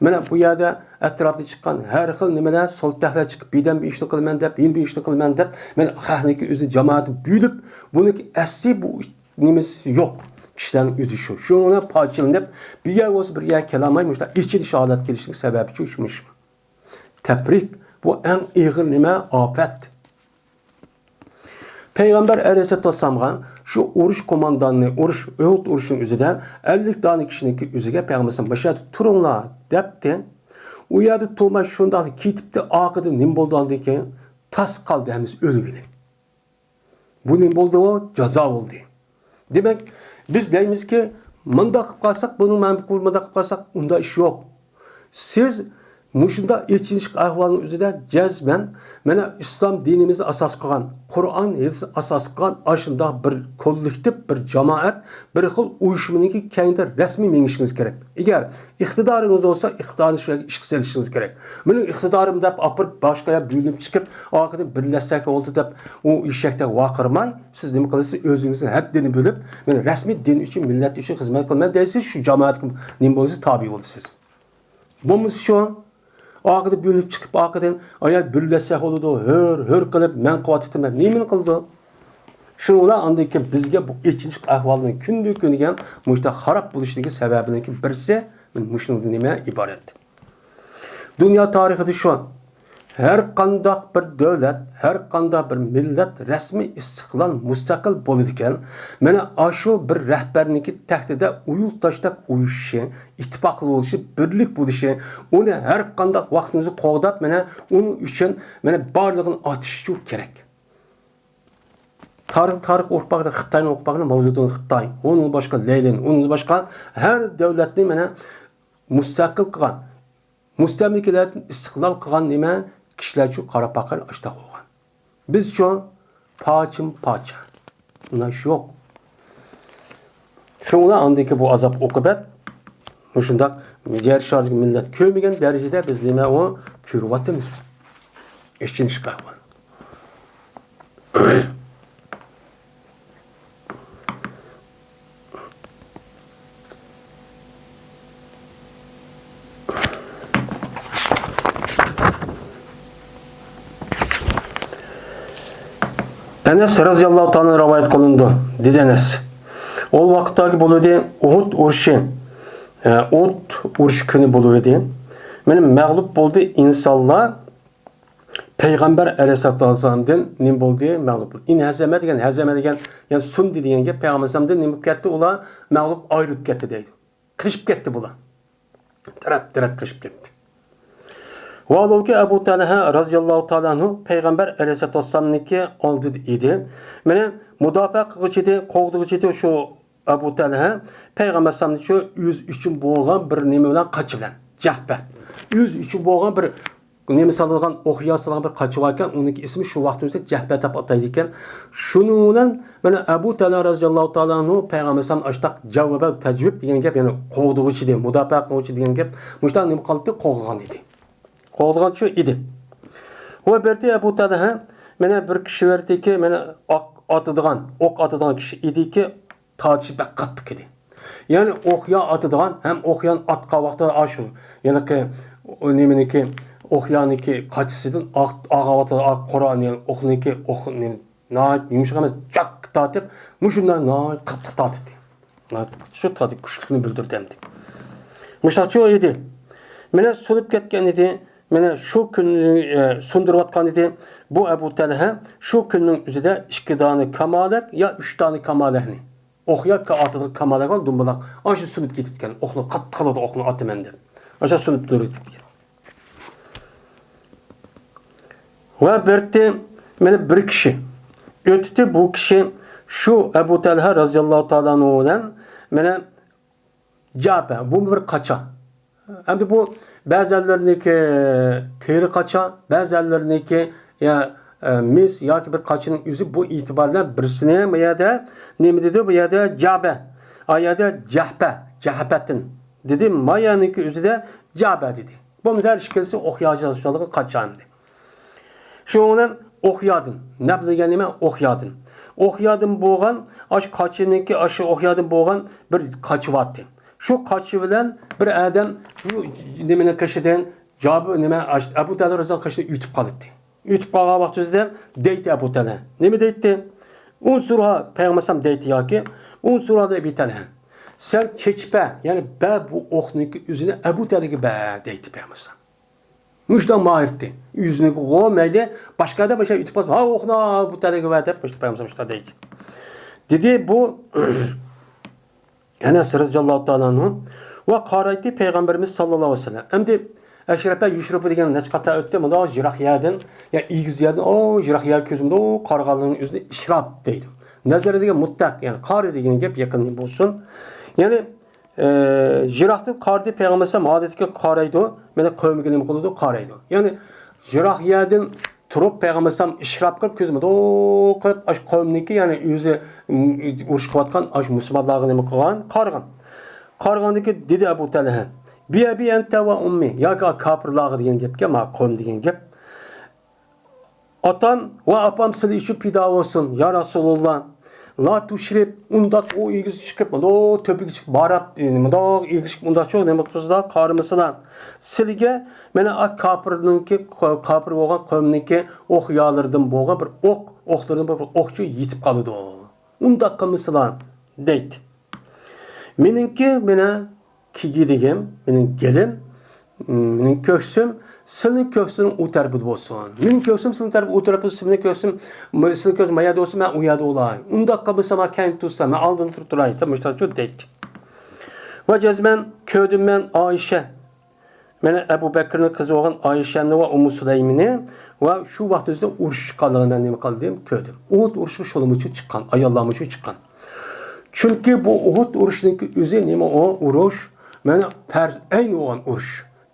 مانا بۇ يەردە ئەتراپتا چىققان ھەر خىل نېمىلەر، سولتەكلەر چىقىپ، بىردەم بىر ئىشنى قىلىمەن دەپ، يەنە بىر ئىشنى قىلىمەن دەپ، مانا خەقنىڭكى ئۆزى جامائەتنى بۆلۈپ، بۇنىڭكى ئەسلى بۇ نېمىسى يوق. كىشىلەرنىڭ ئۆزى شۇ. شۇنىڭ بىلەن پارچىلىنىپ، بىر يەر بولسا بىر يەرگە كېلەلمەي، مۇشۇنداق ئېچىنىش ھالەتكە كېلىشنىڭ سەۋەبى شۇ، شۇ، شۇ. تەپرىق، بۇ ئەڭ ئېغىر نېمە؟ ئاپەت. پەيغەمبەر ئەلەيھىسسالاتۇ ۋەسسالامغا شۇ ئۇرۇش قومانداننى، ئۇرۇش، ئۇھۇد ئۇرۇشىنىڭ ئۆزىدە ئەللىك دانە كىشىنىڭكى ئۆزىگە پەيغەمبەر ئەلەيھىسسالام مۇشۇ يەردە تۇرۇڭلار دەپتۇ. ئۇ يەردە تۇرماي شۇنداق كېتىپتۇ. ئارقىدىن نېمە بولىدىغاندىن كېيىن تاس قالدى ھەممىسى ئۆلگىلى. بۇ نېمە بولدى؟ ئۇ جازا بولدى. دېمەك، بىز دەيمىزكى، مۇنداق قىلىپ قالساق، بۇنىڭ مەن مۇنداق قىلىپ قالساق، ئۇنداق ئىش يوق. سىز مۇشۇنداق ئېچىنىشلىق ئەھۋالنىڭ ئۆزىدە جەزمەن، مانا، ئىسلام دىنىمىزنى ئاساس قىلغان، قۇرئان، ھەدىسنى ئاساس قىلغان ئاشۇنداق بىر كوللېكتىپ، بىر جامائەت، بىر خىل ئۇيۇشمىنىڭكى كەينىدە رەسمىي مېڭىشىڭىز كېرەك. ئىگەر ئىقتىدارىڭىز بولسا، ئىقتىدارنى شۇ يەرگە ئىشقا سېلىشىڭىز كېرەك. مېنىڭ ئىقتىدارىم دەپ ئاپىرىپ، باشقا يەرگە بۆلۈنۈپ چىقىپ، ئارقىدىن بىرلەشسەك بولدى دەپ، ئۇ ئېشەكتەك ۋارقىرىماي، سىز نېمە قىلىسىز؟ ئۆزىڭىزنىڭ ھەددىنى بىلىپ، مەن رەسمىي دىن ئۈچۈن، مىللەت ئۈچۈن خىزمەت قىلىمەن دەيسىز، شۇ جامائەتكە نېمە بولىسىز؟ تابىئ بولىسىز. بولمىسا شۇ، ئارقىدا بۆلۈنۈپ چىقىپ، ئارقىدىن ئايال بىرلەشسەك بولىدۇ، ھۆر، ھۆر قىلىپ، مەن قىلىۋاتىتىمەن. نېمىنى قىلىدۇ؟ شۇنىڭ بىلەن ئاندىن كېيىن بىزگە بۇ ئېچىنىشلىق ئەھۋالنىڭ كۈندىن كۈنگە مۇشۇنداق خاراب بولۇشىدىكى سەۋەبىنىڭكى بىرسى مۇشۇنىڭدىن نېمە ئىبارەت؟ دۇنيا تارىخىدا شۇ. ھەر قانداق بىر دۆلەت، ھەر قانداق بىر مىللەت رەسمىي ئىستىقلال، مۇستەقىل بولىدىكەن، مانا ئاشۇ بىر رەھبەرنىڭكى تەختىدە ئۇيۇل تاشتەك ئۇيۇشۇشى، ئىتتىپاقلىق بولۇشى، بىرلىك بولۇشى، ئۇنى ھەر قانداق ۋاقتىمىزدا قوغداپ، مانا ئۇنىڭ ئۈچۈن مانا بارلىقىنى ئاتىشى كېرەك. تارىخ، تارىخ ئوقۇپ باققىنى، خىتاينى ئوقۇپ باققىنى، ماۋزېدۇڭ خىتاي، ئۇنىڭ باشقا لېنىن، ئۇنىڭ باشقا ھەر دۆلەتنى مانا مۇستەقىل قىلغان، مۇستەملىكىلەردىن ئىستىقلال قىلغان نېمە كىشىلەر شۇ قاراپ باققىنى ئاشتاق بولغان. بىزچۇ؟ پارچىمۇ پارچە. ئۇنداق ئىش يوق. شۇڭا ئاندىكى بۇ ئازاب ئوقۇبەت مۇشۇنداق يەر شارىدىكى مىللەت كۆرمىگەن دەرىجىدە بىز نېمە ئۇ كۆرۈۋاتىمىز. ئېچىنىشلىق ئەھۋال. ئەنەس رەزىياللاھۇ تائالا رىۋايەت قىلىنىدۇ، دېدى ئەنەس. ئۇ ۋاقىتتاكى بولىدى، ئۇھۇد ئۇرۇشى، ئە، ئۇھۇد ئۇرۇشى كۈنى بولىدى. مانا مەغلۇپ بولدى ئىنسانلار پەيغەمبەر ئەلەيھىسسالاتۇ ۋەسسالامدىن نېمە بولدى؟ مەغلۇپ بولدى. ئىنھەزەمە دېگەن، ھەزەمە دېگەن، يەنى سۇندى دېگەن گەپ، پەيغەمبەر ئەلەيھىسسالامدىن نېمە بولۇپ كەتتى؟ ئۇلار مەغلۇپ ئايرىلىپ كەتتى دەيدۇ. قېچىپ كەتتى بۇلار. تەرەپ-تەرەپ قېچىپ كەتتى. ۋاھالبۇكى، ئەبۇ تەلھە رەزىياللاھۇ تائالا ئەنھۇ پەيغەمبەر ئەلەيھىسسالاتۇ ۋەسسالامنىڭكى ئالدىدا ئىدى. مانا مۇداپىئە قىلغۇچى ئىدى، قوغدىغۇچى ئىدى شۇ ئەبۇ تەلھە. پەيغەمبەر ئەلەيھىسسالامنى شۇ ئۆزى ئۈچۈن بولغان بىر نېمە بىلەن قاچا بىلەن، جەھبە. ئۆزى ئۈچۈن بولغان بىر نېمە سالىدىغان، ئوق يا سالغان بىر قاچا باركەن، ئۇنىڭكى ئىسمى شۇ ۋاقىت ئۆزىدە جەھبە دەپ ئاتايدىكەن. شۇنىڭ بىلەن مانا ئەبۇ تەلھە رەزىياللاھۇ تائالا ئەنھۇ پەيغەمبەر ئەلەيھىسسالام ئاشتاق جەۋۋەبە تەجۋىب دېگەن گەپ، يەنى قوغدىغۇچى ئىدى، مۇداپىئە قىلغۇچى دېگەن گەپ. مۇشۇنداق نېمە قىلدى؟ قوغدىغان ئىدى. قوغدىغان شۇ ئىدى. ۋە بەردى ئەبۇ تەلھە، مانا بىر كىشى بەردىكى، مانا ئاق ئاتىدىغان، ئوق ئاتىدىغان كىشى ئىدىكى، تارتىشى بەك قاتتىق ئىدى. يەنى ئوق يا ئاتىدىغان ھەم ئوق يانى ئاتقان ۋاقتىدا ئاشۇ، ھېلىقى، ئۇ نېمىنىكى، ئوق يانىكى قاچىسىدىن ئاق-، ئاغا ۋاقتىدا ئاق قورا، يەنى ئوقنىكى، ئوق نېمە، ناھايىتى يۇمشاق ئەمەس، جاك تارتىپ، مۇشۇنداق ناھايىتى قاتتىق تارتتى. ناھايىتى قاتتىق، شۇ قاتتىق كۈچلۈكنى بىلدۈردى ئەمدى. مۇشۇنداق ئىدى. مانا سۇنۇپ كەتكەن ئىدى. مانا شۇ كۈننى، ئە، سۇندۇرۇۋاتقان ئىدى. بۇ ئەبۇ تەلھە شۇ كۈننىڭ ئۆزىدە ئىككى دانە كامالەك يا ئۈچ دانە كامالەكنى، ئوق يا كا-، ئاتىدىغان كامالەك بار، دۇمبىلاق. ئاشۇ سۇنۇپ كېتىپكەن. ئوقنى قاتتىق قىلىدۇ، ئوقنى ئاتىمەن دەپ. ئاشۇ سۇنۇپ تۇرۇۋېتىپكەن. ۋە بەردى، مانا بىر كىشى ئۆتتى، بۇ كىشى شۇ ئەبۇ تەلھە رەزىياللاھۇ تائالا ئەنھۇ بىلەن مانا جەھبە، بۇمۇ بىر قاچا. ئەمدى بۇ بەزەنلىرىنىڭكى تېرە قاچا، بەزەنلىرىنىڭكى يا، ئە، مىس ياكى بىر قاچىنىڭ ئۆزى، بۇ ئېتىبار بىلەن بىرسىنى ما يەردە نېمە دېدى؟ بۇ يەردە جەبە، ئا يەردە جەھبە، جەھبەتىن دېدى. ما يەرنىڭكى ئۆزىدە جەبە دېدى. بولمىسا ھەر ئىككىلىسى ئوق ياجاشلىقى قاچا ئەمدى. شۇنىڭ بىلەن ئوق يادىن. نەبل دېگەن نېمە؟ ئوق يادىن. ئوق يادىن بولغان، ئاشۇ قاچىنىڭكى، ئاشۇ ئوق يادىن بولغان بىر قاچا بارتى. شۇ قاچا بىلەن بىر ئادەم بۇ نېمىنىڭ قېشىدىن، جابى نېمە، ئەبۇ تەلھە رەزىياللاھۇ قېشىدىن ئۆتۈپ قالدى. ئۆتۈپ قالغان ۋاقتىدا دەيتتى ئەبۇ تەلھە. نېمە دەيتتى؟ ئۇنسۇرھا، پەيغەمبەر ئەلەيھىسسالام دەيتتى ياكى، ئۇنسۇرھا لە ئەبى تەلھە. سەن چېچىپ بەر، يەنى بەر بۇ ئوقنىڭكى ئۆزىنى ئەبۇ تەلھەگە بەر دەيتتى پەيغەمبەر ئەلەيھىسسالام. مۇشۇنداق ماھىرتى. ئۆزىنىڭكىغۇ مەيلى، باشقا ئادەم مۇشۇ ئۆتۈپ قالسا، ھا، ئوقنى بۇ تەلھەگە بەر دەپ مۇشۇ پەيغەمبەر مۇشۇنداق دەيدۇ. دېدى بۇ ئەنەس رەزىياللاھۇ تائالا ئەنھۇ. ۋە قارايتتى پەيغەمبىرىمىز ساللاللاھۇ ئەلەيھى ۋەسەللەم. ئەمدى ئەشرەپە يۇشرۇپۇ دېگەن نەچچە قېتىم ئۆتتى. مۇنداق يىراق يەردىن، يا ئېگىز يەردىن، ئو، يىراق يەر كۆزۈمدە، ئو، قارىغانلىقنىڭ ئۆزىنى ئىشراپ دەيدۇ. نەزەر دېگەن مۇتلەق، يەنى قارى دېگەن گەپ يېقىن بولسۇن. يەنى ئە، يىراقتىن قارىدى، پەيغەمبەر ئەلەيھىسسالام ئادەتتىكى قارايدۇ، مانا قەۋمىگە نېمە قىلىدۇ؟ قارايدۇ. يەنى يىراق يەردىن تۇرۇپ پەيغەمبەر ئەلەيھىسسالام ئىشراپ قىلىپ، كۆزىنى مۇنداق قىلىپ، ئاشۇ قەۋمنىڭكى، يەنى ئۆزى، م، ئۇرۇش قىلىۋاتقان ئاشۇ مۇسۇلمانلارغا نېمە قىلغان؟ قارىغان. قارىغاندىن كېيىن دېدى ئەبۇ تەلھە، بىئەبى ئەنتە ۋە ئۇممى، ياكى كاپىرلارغا دېگەن گەپكەن، ما قەۋم دېگەن گەپ. ئاتام ۋە ئاپام سىلى ئۈچۈن پىدا بولسۇن، يا رەسۇلاللا. لا تۇشرىب، ئۇنداق ئۇ ئېگىز چىقىپ، مۇنداق تۆپىگە چىقىپ باراپ، مۇنداق ئېگىز چىقىپ، مۇنداقچۇ نېمە قىلسىلا قارىمىسىلا. سىلىگە مانا ئا كاپىرنىڭكى، كاپىر بولغان قەۋمنىڭكى ئوق يالىرىدىن بولغان بىر ئوق، ئوقلىرىدىن بىر ئوقچۇ يېتىپ قالىدۇ. ئۇنداق قىلمىسىلا، دەيتتى. مېنىڭكى مانا كىگىدىگىم، مېنىڭ گېلىم، مېنىڭ كۆكسۈم سىلىنىڭ كۆكسىنىڭ ئۇ تەرىپىدە بولسۇن. مېنىڭ كۆكسۈم سىلىنىڭ تەرىپى ئۇ تەرىپىدە، سىلىنىڭ كۆكسۈم، سىلىنىڭ كۆكسۈم ما يەردە بولسا، مەن ئۇ يەردە بولاي. ئۇنداق قىلمىسا، مەن كەينىدە تۇرسام، مەن ئالدىدا تۇرۇپ تۇراي، دەپ مۇشۇنداق دەيتتى. ۋە جەزمەن كۆردۈم مەن ئائىشە. مانا ئەبۇ بەكرىنىڭ قىزى بولغان ئائىشەنى ۋە ئۇممۇ سۇلەيمنى ۋە شۇ ۋاقىتنىڭ ئۆزىدە ئۇرۇش چىققانلىقىنى نېمە قىلدىم؟ كۆردۈم. ئۇھۇد ئۇرۇشىغا شۇلارمۇ ئۈچۈن چىققان، ئاياللارمۇ ئۈچۈن چىققان. چۈنكى بۇ ئۇھۇد ئۇرۇشىنىڭكى ئۆزى نېمە ئۇ ئۇرۇش؟ مانا پەرز ئەين بولغان ئۇرۇش.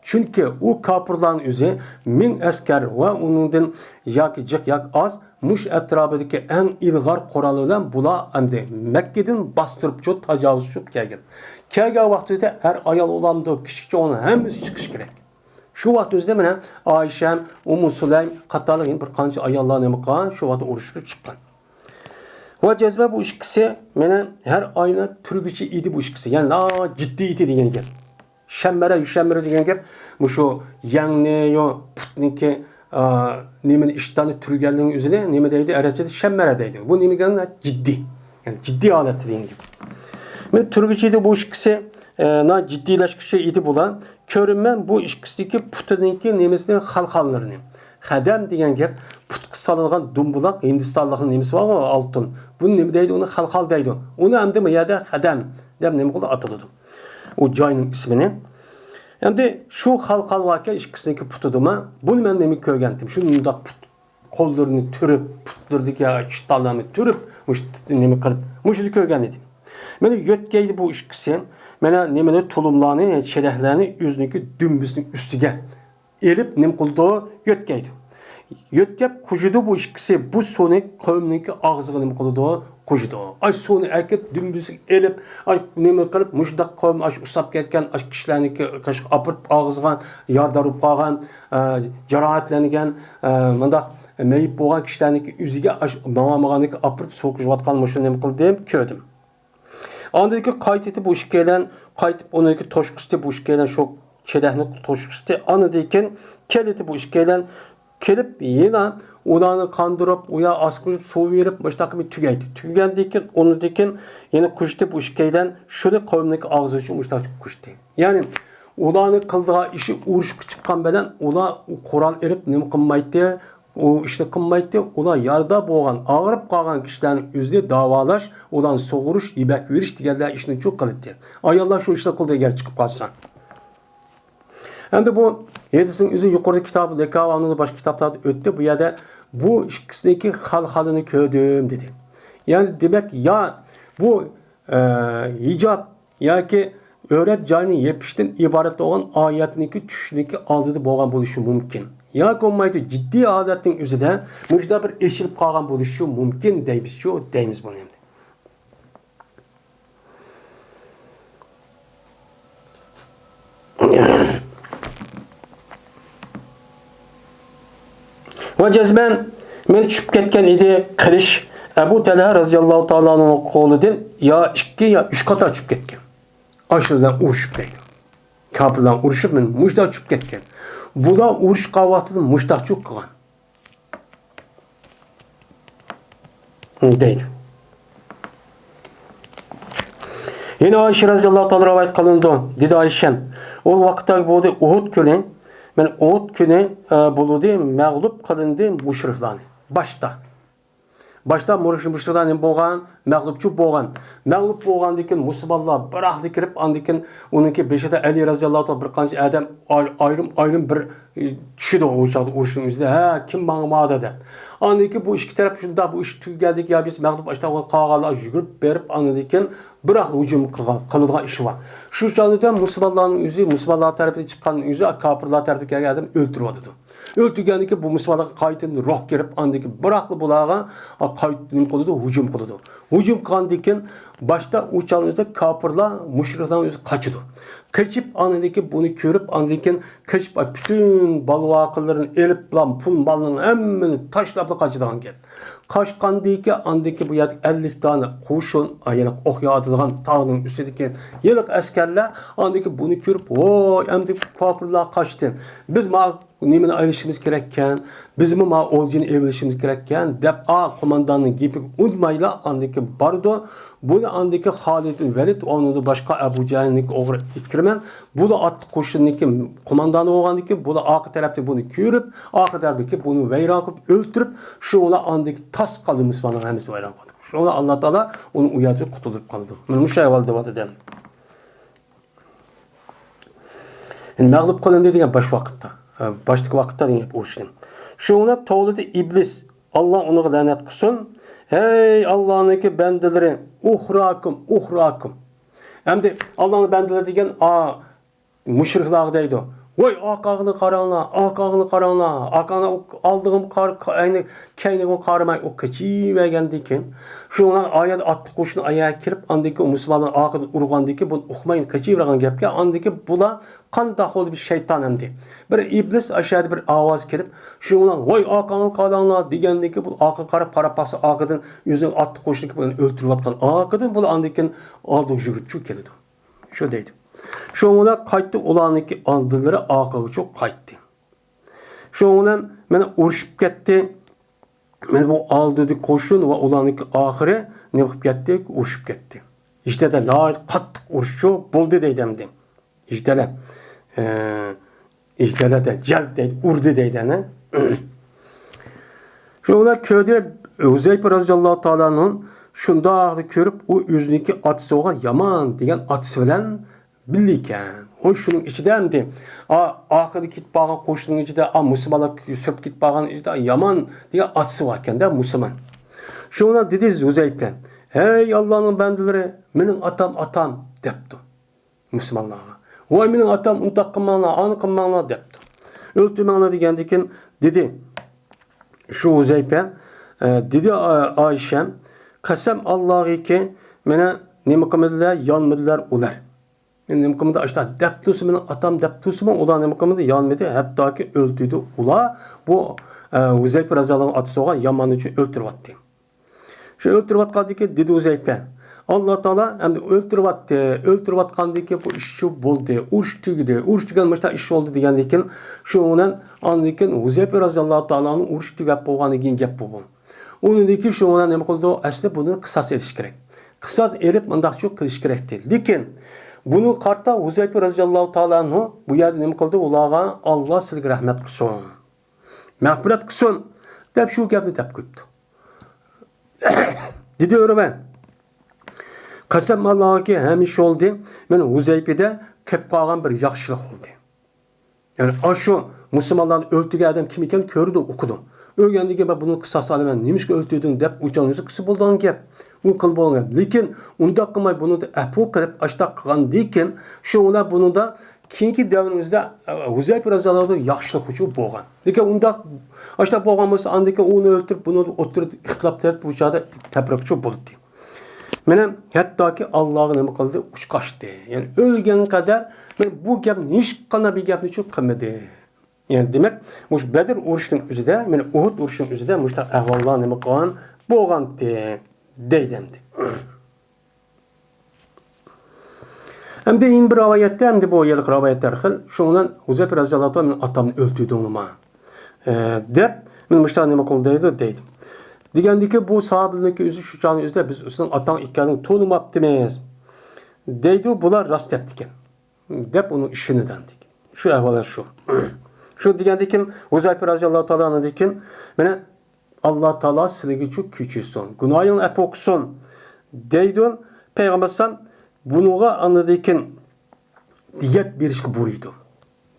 چۈنكى ئۇ كاپىرلارنىڭ ئۆزى مىڭ ئەسكەر ۋە ئۇنىڭدىن ياكى جىق ياكى ئاز مۇشۇ ئەتراپىدىكى ئەڭ ئىلغار قورال بىلەن بۇلار ئەمدى مەككىدىن باستۇرۇپچۇ تاجاۋۇزچۇ كەلگەن. كەلگەن ۋاقتىدا ئەر ئايال ئۇلامدۇ، كىچىك چوڭ ھەممىسى چىقىشى كېرەك. شۇ ۋاقتىمىزدا مانا ئائىشەم، ئۇممۇ سۇلەيم قاتارلىق يەنە بىر قانچە ئاياللار نېمە قىلغان، شۇ ۋاقىتتا ئۇرۇشقا چىققان. ۋە جەزمە بۇ ئىككىسى مانا ھەر ئاينى تۈرگۈچى ئىدى بۇ ئىككىسى. يەنى لا جىددىي ئىدى دېگەن گەپ. شەممەرە، يۈشەممىرە دېگەن گەپ مۇشۇ يەڭنى، يو، پۇتنىكى، ئا، نېمىنى، ئىشتاننى تۈرگەنلىكنىڭ ئۆزىنى نېمە دەيدۇ؟ ئەرەبچىدە شەممەرە دەيدۇ. بۇ نېمە دېگەن؟ جىددىي. يەنى جىددىي ھالەتتە دېگەن گەپ. مەن تۈرگۈچى ئىدى بۇ ئىككىسى، ئە، نا جىددىيلەشكۈچى ئىدى بۇلار. كۆرىمەن بۇ ئىككىسىدىكى پۇتىنىڭكى نېمىسىنى، خالخاللىرىنى. خەدەم دېگەن گەپ پۇتقا سالىدىغان دۇمبىلاق، ھىندىستانلىقنىڭ نېمىسى بارغۇ، ئالتۇن. بۇنى نېمە دەيدۇ؟ ئۇنى خالخال دەيدۇ. ئۇنى ئەمدى بۇ يەردە خەدەم دەپ نېمە قىلدى؟ ئاتىلىدۇ. ئۇ جاينىڭ ئىسمىنى. ئەمدى شۇ خالخال باركەن ئىككىسىنىڭكى پۇتىدىما، بۇنى مەن نېمە كۆرگەنتىم؟ شۇنداق پۇت، قوللىرىنى تۈرۈپ، پۇتلىرىدىكى ئىشتانلارنى تۈرۈپ، مۇشۇ نېمە قىلىپ، مۇشۇنى كۆرگەن ئىدىم. مانا يۆتكەيدۇ بۇ ئىككىسى. مانا نېمىنى، تۇلۇملارنى، چېلەكلەرنى ئۆزىنىڭكى دۈمبىسىنىڭ ئۈستىگە ئېلىپ نېمە قىلىدۇ؟ يۆتكەيدۇ. يۆتكەپ قۇيىدۇ بۇ ئىككىسى. بۇ سۇنى قويۇمنىڭكى ئاغزىغا نېمە قىلىدۇ؟ قۇيىدۇ. ئاش سۇنى ئەكىپ، دۈمبىسىگە ئېلىپ، ئاش نېمە قىلىپ، مۇشۇنداق قويۇم ئاش ئۇسساپ كەتكەن ئاش كىشىلەرنىڭكى قېشىغا ئاپىرىپ، ئاغزىغا، ئە، يارىدار بولۇپ قالغان، ئە، جاراھەتلەنگەن، ئە، مۇنداق مېيىپ بولغان كىشىلەرنىڭكى ئۆزىگە ئاش ماڭا ماڭانىڭكى ئاپىرىپ سۇ قۇيۇۋاتقان مۇشۇ نېمە قىلدىم، كۆردۈم. ئاندىن كېيىن قايتىدۇ بۇ ئىككىيلەن، قايتىپ ئۇنىڭكى توشقۇسىدى بۇ ئىككىيلەن شۇ چېلەكنى توشقۇسىدى. ئاندىن كېيىن كېلىدۇ بۇ ئىككىيلەن، كېلىپ يەنە ئۇلارنى قاندۇرۇپ، ئۇ يا ئاسقۇزۇپ، سۇ بېرىپ، مۇشۇنداق قىلىپ تۈگەيدۇ. تۈگىگەندىن كېيىن، ئۇنىڭدىن كېيىن يەنە قۇيۇشتى بۇ ئىككىيلەن، شۇنى قويۇمنىڭكى ئاغزى ئۈچۈن مۇشۇنداق قىلىپ قۇيۇشتى. يەنى ئۇلارنىڭ قىلىدىغان ئىشى ئۇرۇشقا چىققان بىلەن ئۇلار قورال ئېلىپ نېمە قىلمايتتى؟ ئۇ ئىشنى قىلمايتتى. ئۇلار يارىدار بولغان، ئاغرىپ قالغان كىشىلەرنىڭ ئۆزىنى داۋالاش، ئۇلارنى سۇغۇرۇش، يېمەك بېرىش دېگەنلەر ئىشنى شۇ قىلاتتى. ئاياللار شۇ ئىشنى قىلىدۇ ئەگەر چىقىپ قالسا. ئەمدى بۇ ھەدىسنىڭ ئۆزى يۇقىرىدا كىتاب لەكاۋانۇدا باشقا كىتابلاردا ئۆتتى. بۇ يەردە بۇ ئىككىسىنىڭكى خالخالىنى كۆردۈم دېدى. يەنى دېمەك يا بۇ، ئە، ھىجاب ياكى ئۆرەت جاينى يېپىشتىن ئىبارەت بولغان ئايەتنىڭكى چۈشۈشنىڭكى ئالدىدا بولغان بولۇشى مۇمكىن. ياكى بولمايدۇ جىددىي ھالەتنىڭ ئۆزىدە مۇشۇنداق بىر ئېچىلىپ قالغان بولۇشى مۇمكىن دەيمىزچۇ، دەيمىز بۇنى ئەمدى. ۋە جەزمەن مەن چۈشۈپ كەتكەن ئىدى قىلىش ئەبۇ تەلھە رەزىياللاھۇ تائالا ئەنھۇنىڭ قولىدىن يا ئىككى يا ئۈچ قاتار چۈشۈپ كەتكەن. ئاشۇلار بىلەن ئۇرۇشۇپ دەيدۇ. كاپىرلار ئۇرۇشۇپ مەن مۇشۇنداق چۈشۈپ كەتكەن. بۇلار ئۇرۇشقان ۋاقتىدا مۇشۇنداق چۈشۈپ قالغان. دەيدۇ. يەنە ئائىشە رەزىياللاھۇ تائالا رىۋايەت قىلىنىدۇ. دېدى ئائىشەم، ئۇ ۋاقىتتا بولدى ئۇھۇد كۈنى، مەن ئۇھۇد كۈنى، ئە، بولدى مەغلۇپ قىلىندى مۇشرىكلارنى. باشتا. باشتا مۇشرىك-، مۇشرىكلار نېمە بولغان؟ مەغلۇپچۇ بولغان. مەغلۇپ بولغاندىن كېيىن مۇسۇلمانلار بىراقلا كىرىپ، ئاندىن كېيىن ئۇنىڭكى بېشىدا ئەلى رەزىياللاھۇ تائالا بىر قانچە ئادەم ئاي-، ئايرىم-، ئايرىم بىر، ئى، چۈشىدۇ ئۇ چاغدا ئۇرۇشنىڭ ئۆزىدە، ھە، كىم ماڭا ماڭدى دەپ. ئاندىن كېيىن بۇ ئىككى تەرەپ شۇنداق بۇ ئىش تۈگىگەندىن كېيىن، يا بىز مەغلۇپ ئاشتا قالغانلار يۈگۈرۈپ بېرىپ، ئاندىن كېيىن بىراقلا ھۇجۇم قىلغان، قىلىدىغان ئىشى بار. شۇ چاغدا مۇسۇلمانلارنىڭ ئۆزى، مۇسۇلمانلار تەرىپىدىن چىققان ئۆزى، كاپىرلار تەرىپىدىن كەلگەن ئادەم ئۆلتۈرۈۋاتىدۇ. ئۆلتۈرگەندىن كېيىن بۇ مۇسۇلمانلارغا قايتىدىن روھ كىرىپ، ئاندىن كېيىن بىراقلا بۇلارغا، ئا، قايت-، نېمە قىلىدۇ؟ ھۇجۇم قىلىدۇ. ھۇجۇم قىلغاندىن كېيىن باشتا ئۇ چاغنىڭ ئۆزىدە كاپىرلار، مۇشرىكلارنىڭ ئۆزى قاچىدۇ. قېچىپ، ئاندىن كېيىن بۇنى كۆرۈپ، ئاندىن كېيىن قېچىپ، پۈتۈن بال-ۋاقىلىرىنى ئېلىپلا، پۇل-مالنىڭ ھەممىنى تاشلاپلا قاچىدىغان گەپ. قاچقاندىن كېيىن، ئاندىن كېيىن بۇ يەردە ئەللىك دانە قوشۇن، ھېلىقى ئوق ياغىدىغان تاغنىڭ ئۈستىدىكى ھېلىقى ئەسكەرلەر، ئاندىن كېيىن بۇنى كۆرۈپ، ۋوي، ئەمدى كاپىرلار قاچتى. بىز ما نېمىنى ئېلىشىمىز كېرەككەن، بىزمۇ ما ئولجىنى ئېلىشىمىز كېرەككەن، دەپ، ئا، قومانداننىڭ گېپىگە ئۇنىمايلا، ئاندىن كېيىن بارىدۇ. بۇنى ئاندىن كېيىن خالىد بىن ۋەلىد، ئۇنىڭدىن باشقا ئەبۇ جەھىلنىڭكى ئوغرى ئىكرىمە، بۇلا ئاتلىق قوشۇننىڭكى قوماندانى بولغاندىن كېيىن، بۇلا ئارقا تەرەپتىن بۇنى كۆرۈپ، ئارقا تەرەپتىن بۇنى ۋەيران قىلىپ ئۆلتۈرۈپ، شۇ بىلەن ئاندىن كېيىن تاس قالدى مۇسۇلمانلارنىڭ ھەممىسى ۋەيران قىلدى. شۇ بىلەن ئاللا تائالا ئۇنى ئۇ يەردىن قۇتۇلدۇرۇپ قالىدۇ. مانا مۇشۇ ئەھۋال دەۋاتىدۇ. مەغلۇپ قىلىندى دېگەن باش ۋاقىتتا، ئە، باشتىكى ۋاقىتتا دېگەن گەپ ئۇرۇشنىڭ. شۇڭا توۋلىدى ئىبلىس، ئاللا ئۇنىڭغا لەنەت قىلسۇن. ھەي ئاللانىڭكى بەندىلىرى، ئۇخراكۇم، ئۇخراكۇم. ئەمدى ئاللانىڭ بەندىلىرى دېگەن، ئا، مۇشرىكلارغا دەيدۇ. ۋاي ئارقاڭغا قاراڭلار، ئارقاڭغا قاراڭلار، ئارقاڭلار ئالدىغىمۇ قار-، ئەينى كەينىگىمۇ قارىماي ئۇ قېچىۋەرگەندىن كېيىن، شۇنىڭ ئايەت ئاتلىق قوشۇن ئايەگە كىرىپ، ئاندىن كېيىن ئۇ مۇسۇلمانلار ئارقىدىن ئۇرغاندىن كېيىن، بۇنى ئۇقماي قېچىۋەرگەن گەپكە، ئاندىن كېيىن بۇلار قانداق بولدى بىر شەيتان ئەمدى. بىر ئىبلىس ئاشۇ يەردە بىر ئاۋاز كېلىپ، شۇنىڭ بىلەن، ۋاي ئارقاڭغا قاراڭلار دېگەندىن كېيىن، بۇ ئارقىغا قاراپ، قاراپ باقسا، ئارقىدىن ئۆزىنىڭ ئاتلىق قوشۇنى كېلىپ ئۇنى ئۆلتۈرۈۋاتقان. ئارقىدىن بۇلار ئاندىن كېيىن ئالدىغا يۈگۈرۈپ كېلىدۇ. شۇ دەيدۇ. شۇنىڭ بىلەن قايتتى، ئۇلارنىڭكى ئالدىلىرى ئارقىغىچە قايتتى. شۇنىڭ بىلەن مانا ئۇرۇشۇپ كەتتى. مانا بۇ ئالدىدىكى قوشۇن ۋە ئۇلارنىڭكى ئاخىرى نېمە قىلىپ كەتتى؟ ئۇرۇشۇپ كەتتى. ئىشتەدە ناھايىتى قاتتىق ئۇرۇشچۇ بولدى دەيدۇ ئەمدى. ئىشتەدە، ئە، ئىشتەدە جەلد دەيدۇ، ئۇردى دەيدۇ ئەنە. شۇنى كۆردى، ھۇزەيپە رەزىياللاھۇ تائالا ئەنھۇ شۇنداقنى كۆرۈپ، ئۇ ئۆزىنىڭكى ئاتىسى بولغان يامان دېگەن ئاتىسى بىلەن بىللە ئىكەن. ھوي، شۇنىڭ ئىچىدە ئەمدى، ئا، ئارقىدا كېتىپ بارغان قوشۇننىڭ ئىچىدە، ئا، مۇسۇلمانلار سۈرۈپ كېتىپ بارغان ئىچىدە يامان دېگەن ئاتىسى بار ئىكەن-دە، مۇسۇلمان. شۇڭا دېدى ھۇزەيپە، «ھەي، ئاللانىڭ بەندىلىرى، مېنىڭ ئاتام، ئاتام» دەپتۇ مۇسۇلمانلارغا. «ۋاي، مېنىڭ ئاتام، ئۇنداق قىلماڭلار، ئانى قىلماڭلار» دەپتۇ. «ئۆلتۈرمەڭلار» دېگەندىكىن دېدى شۇ ھۇزەيپە، ئە، دېدى، ئا-، ئايشەم، «قەسەم ئاللاغىكى، مېنى نېمە قىلمىدىلەر، يانمىدىلەر ئۇلار.» مېنى نېمە قىلمىدى؟ ئاشۇنداق دەپ تۇرسا، مېنىڭ ئاتام دەپ تۇرسىمۇ، ئۇلار نېمە قىلمىدى؟ يانمىدى. ھەتتاكى ئۆلتۈردى ئۇلار بۇ، ئە، ھۇزەيپە رەزىياللاھۇ ئاتىسى بولغان ياماننى ئۆلتۈرۈۋەتتى. شۇ ئۆلتۈرۈۋەتقاندىن كېيىن دېدى ھۇزەيپە، «ئاللا تائالا ئەمدى ئۆلتۈرۈۋەتتى. ئۆلتۈرۈۋەتقاندىن كېيىن بۇ ئىش شۇ بولدى. ئۇرۇش تۈگىدى. ئۇرۇش تۈگەن مۇشۇنداق ئىش بولدى» دېگەندىن كېيىن، شۇنىڭ بىلەن ئاندىن كېيىن ھۇزەيپە رەزىياللاھۇ تائالا ئۇرۇش تۈگەپ بولغاندىن كېيىن گەپ بۇ. ئۇنىڭدىن كېيىن شۇنىڭ بىلەن نېمە قىلىدۇ؟ ئەسلى بۇنى قىساس ئېلىش كېرەك. قىساس ئېلىپ مۇنداقچۇ قىلىش كېرەكتى. لېكىن بۇنى قارىتا ھۇزەيپە رەزىياللاھۇ تائالا ئەنھۇ بۇ يەردە نېمە قىلدى؟ ئۇلارغا، «ئاللا سىلىگە رەھمەت قىلسۇن. مەغپىرەت قىلسۇن» دەپ شۇ گەپنى دەپ قويۇپتۇ. دېدى ئۆرۈمەن. قەسەم ئاللاغاكى ھەمىشە بولدى. مەن ھۇزەيپىدە كەپ قالغان بىر ياخشىلىق بولدى. يەنى ئاشۇ مۇسۇلمانلارنى ئۆلتۈرگەن ئادەم كىم ئىكەننى كۆردى، ئۇقىدى. ئۆلگەندىن كېيىن، «مەن بۇنى قىساس ئالىمەن، نېمىشقا ئۆلتۈردۈڭ؟» دەپ ئۇچاڭ يۈزى قىلسا بولىدىغان گەپ. ئۇ قىل بولغان گەپ. لېكىن ئۇنداق قىلماي، بۇنى ئەپۇ قىلىپ، ئاشتاق قىلغاندىن كېيىن، شۇ بىلەن بۇنىڭدا كېيىنكى دەۋرنىڭ ئۆزىدە، ئە، ھۇزەيپە رەزىياللاھۇ ئانھۇ ياخشىلىق ئۈچۈن بولغان. لېكىن ئۇنداق، ئاشتاق بولغان بولسا، ئاندىن كېيىن ئۇنى ئۆلتۈرۈپ، بۇنى ئوتتۇرىدا ئىختىلاپ تېرىپ، بۇ چاغدا تەپرىقىچۇ بولاتتى. مانا ھەتتاكى ئاللاغا نېمە قىلدى؟ ئۇچ قاچتى. يەنى ئۆلگەن قەدەر مانا بۇ گەپنى، ھېچقانداق بىر گەپنىچۇ قىلمىدى. يەنى دېمەك، مۇشۇ بەدر ئۇرۇشىنىڭ ئۆزىدە، مانا ئۇھۇد ئۇرۇشىنىڭ ئۆزىدە مۇشۇنداق ئەھۋاللار نېمە قىلغان بولغانتى دەيدۇ ئەمدى. ئەمدى يەنە بىر رىۋايەتتە، ئەمدى بۇ يەرلىك رىۋايەتلەر خىل، شۇنىڭ بىلەن ھۇزەيپە رەزىياللاھۇ تائالا، «مېنىڭ ئاتامنى ئۆلتۈردۈڭلىما؟» ئە، دەپ، مانا مۇشۇنداق نېمە قىلدى دەيدۇ، دەيدۇ. دېگەندىكى بۇ ساھابىلەرنىڭكى ئۆزى شۇ چاغنىڭ ئۆزىدە، «بىز سېنىڭ ئاتاڭ ئىكەنلىكىنى تونۇماپتىمىز» دەيدۇ، بۇلار راست دەپتىكەن. دەپ ئۇنىڭ ئىشىنىدۇ ئاندىن كېيىن. شۇ ئەھۋاللار شۇ. شۇ دېگەندىن كېيىن ھۇزەيپە رەزىياللاھۇ تائالا ئانھۇدىن كېيىن، مانا، «ئاللا تائالا سىلىگىچۇ كۆچۈرسۇن، گۇناھىڭنى ئەپۇ قىلسۇن» دەيدۇ. پەيغەمبەر ئەلەيھىسسالام بۇنىڭغا ئاندىن كېيىن دىيەت بېرىشكە بۇيرۇيدۇ.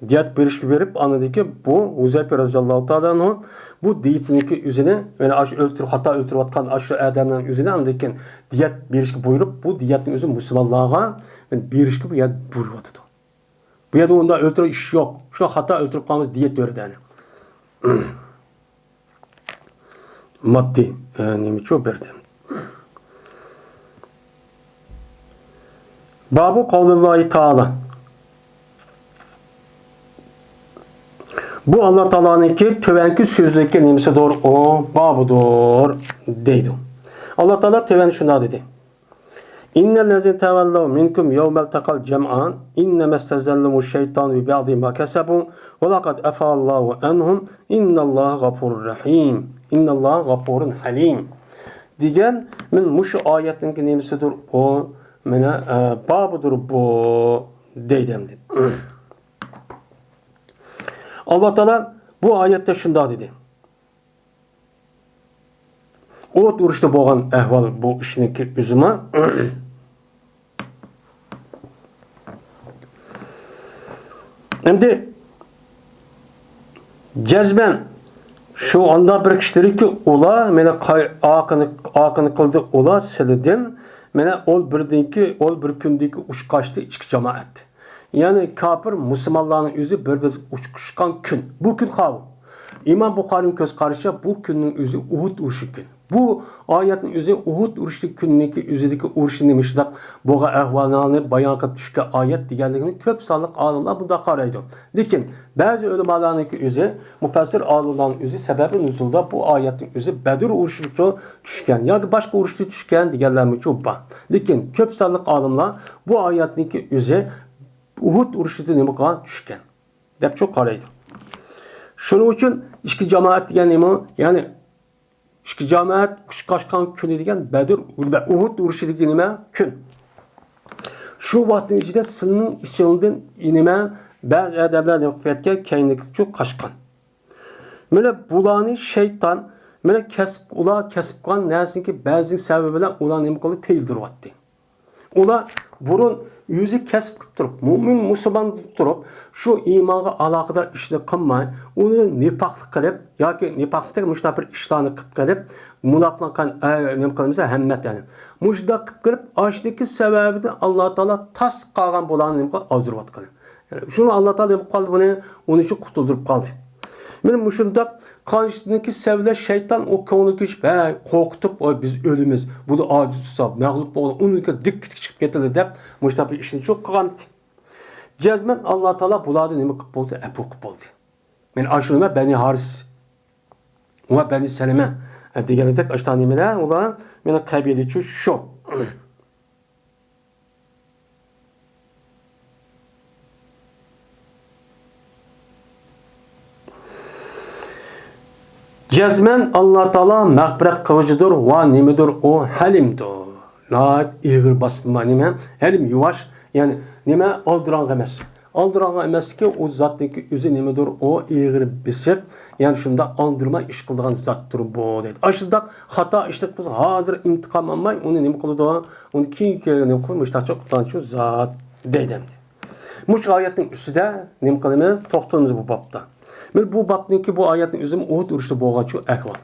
دىيەت بېرىشكە بېرىپ، ئاندىن كېيىن بۇ ھۇزەيپە رەزىياللاھۇ تائالا ئانھۇ بۇ دىيىتىنىڭكى ئۆزىنى، يەنى ئاشۇ ئۆلتۈر-، خاتا ئۆلتۈرۈۋاتقان ئاشۇ ئادەمنىڭ ئۆزىنى ئاندىن كېيىن دىيەت بېرىشكە بۇيرۇپ، بۇ دىيەتنىڭ ئۆزى مۇسۇلمانلارغا بېرىشكە بۇ يەردە بۇيرۇۋاتىدۇ. بۇ يەردە ئۇنداق ئۆلتۈرۈش ئىش يوق. شۇ خاتا ئۆلتۈرۈپ قالمىسا دىيەت بېرىدۇ. ماددىي، ئە، نېمىچۇ بەردى. بابۇ قەۋلىللاھى تائالا. بۇ ئاللا تائالانىڭكى تۆۋەنكى سۆزلىكى نېمىسىدۇر؟ ئۇ بابىدۇر، دەيدۇ. ئاللا تائالا تۆۋەن شۇنداق دېدى. إن الذين تولوا منكم يوم التقى الجمعان إنما استزلهم الشيطان ببعض ما كسبوا ولقد عفا الله عنهم إن الله غفور رحيم. إن الله غفور حليم. دېگەن، مانا مۇشۇ ئايەتنىڭكى نېمىسىدۇر ئۇ، مانا، ئە، بابىدۇر بۇ، دەيدۇ ئەمدى. ئاللا تائالا بۇ ئايەتتە شۇنداق دېدى. ئوت ئۇرۇشتا بولغان ئەھۋال بۇ ئىشنىڭكى ئۆزىمۇ. ئەمدى جەزمەن شۇ ئانداق بىر كىشىلەركى ئۇلار مېنى قاي-، ئاقىنى، ئاقىنى قىلدى، ئۇلار سىلىدىن مېنى ئون بىردىنكى، ئون بىر كۈندىكى ئۇچقاچتى ئىككى جامائەت. يەنى كاپىر مۇسۇلمانلارنىڭ ئۆزى بىر-بىرىگە ئۇچقۇشقان كۈن. بۇ كۈن قاۋۇ. ئىمام بۇخارىنىڭ كۆز قارىشىچە بۇ كۈننىڭ ئۆزى ئۇھۇد ئۇرۇشى كۈن. بۇ ئايەتنىڭ ئۆزى ئۇھۇد ئۇرۇشى كۈنىنىڭكى ئۆزىدىكى ئۇرۇشنى مۇشۇنداق بولغان ئەھۋالنى بايان قىلىپ چۈشكەن ئايەت دېگەنلىكىنى كۆپ سانلىق ئالىملار بۇنداق قارايدۇ. لېكىن بەزى ئۆلىمالارنىڭكى ئۆزى، مۇپەسسىر ئالىملارنىڭ ئۆزى سەبەبى نۇزۇلدا بۇ ئايەتنىڭ ئۆزى بەدر ئۇرۇشىغا چۈشكەن ياكى باشقا ئۇرۇشتا چۈشكەن دېگەنلەرمۇچۇ بار. لېكىن كۆپ سانلىق ئالىملار بۇ ئايەتنىڭكى ئۆزى ئۇھۇد ئۇرۇشىدا نېمە قىلغان؟ چۈشكەن دەپچۇ قارايدۇ. شۇنىڭ ئۈچۈن ئىككى جامائەت دېگەن نېمە؟ يەنى ئىككى جامائەت كۈچ قاشقان كۈنى دېگەن بەدر، ئۇھۇد ئۇرۇشىدىكى نېمە؟ كۈن. شۇ ۋاقىتنىڭ ئىچىدە سىلىنىڭ ئىچىڭدىن نېمە؟ بەزى ئادەملەر نېمە قىلىپ كەتكەن؟ كەينىگە چۈشۈپ قاچقان. مانا بۇلارنى شەيتان، مانا كەسىپ، ئۇلار كەسىپ قىلغان نەرسىنىڭكى بەزى سەۋەبى بىلەن ئۇلار نېمە قىلدى؟ تىيىلدۈرۈۋەتتى. ئۇلار بۇرۇن ئۆزى كەسىپ قىلىپ تۇرۇپ، مۆمىن مۇسۇلمان بولۇپ تۇرۇپ، شۇ ئىمانغا ئالاقىدار ئىشنى قىلماي، ئۇنى نىپاقلىق قىلىپ ياكى نىپاقلىقتەك مۇشۇنداق بىر ئىشلارنى قىلىپ قېلىپ، مۇناپىقلار قان-، ئە، نېمە قىلمىسا، ھەممەت يەنى. مۇشۇنداق قىلىپ قېلىپ، ئاشۇندىكى سەۋەبىدىن ئاللا تائالا تاس قالغان بۇلارنى نېمە قىلىپ ئازدۇرۇۋاتقىلى. يەنى شۇنى ئاللا تائالا نېمە قىلىپ قالدى بۇنى؟ ئۇنى شۇ قۇتۇلدۇرۇپ قالدى. مانا مۇشۇنداق قىلىشنىڭكى سەۋەبىدىن شەيتان ئۇ كۆڭلى كۆچۈپ، ھە، قورقۇتۇپ، ۋاي، بىز ئۆلىمىز، بۇدا ئاجىز تۇرسا، مەغلۇپ بولغان، ئۇنىڭكى دىككە-دىككە چىقىپ كېتىدۇ دەپ، مۇشۇنداق بىر ئىشنى شۇ قىلغانتى. جەزمەن ئاللا تائالا بۇلارنى نېمە قىلىپ بولدى؟ ئەپۇ قىلىپ بولدى. مانا ئاشۇ نېمە بەنى ھارىس ۋە بەنى سەلىمە، ئە، دېگەندەك ئاشۇنداق نېمىلەر، ئۇلار مانا قەبىلىچۇ شۇ. جەزمەن ئاللا تائالا مەغپىرەت قىلغۇچىدۇر ۋە نېمىدۇر ئۇ ھەلىمدۇر. ناھايىتى ئېغىر باسما نېمە؟ ھەلىم يۇۋاش، يەنى نېمە؟ ئالدىراڭغۇ ئەمەس. ئالدىراڭغۇ ئەمەسكى، ئۇ زاتنىڭكى ئۆزى نېمىدۇر ئۇ ئېغىر بېسىق، يەنى شۇنداق ئالدىرىماي ئىش قىلىدىغان زاتتۇر بۇ دەيدۇ. ئاشۇنداق خاتا ئىشنى قىلسا ھازىر ئىنتىقام ئالماي ئۇنى نېمە قىلىدۇ؟ ئۇنى كېيىن كېيىن نېمە قىلىدۇ؟ مۇشۇنداقچە قىلغانچۇ زات دەيدۇ ئەمدى. مۇشۇ ئايەتنىڭ ئۈستىدە نېمە قىلىمىز؟ توختىلىمىز بۇ بابتا. مانا بۇ بابنىڭكى بۇ ئايەتنىڭ ئۆزىمۇ ئۇھۇد ئۇرۇشىدا بولغانچۇ ئەھۋال.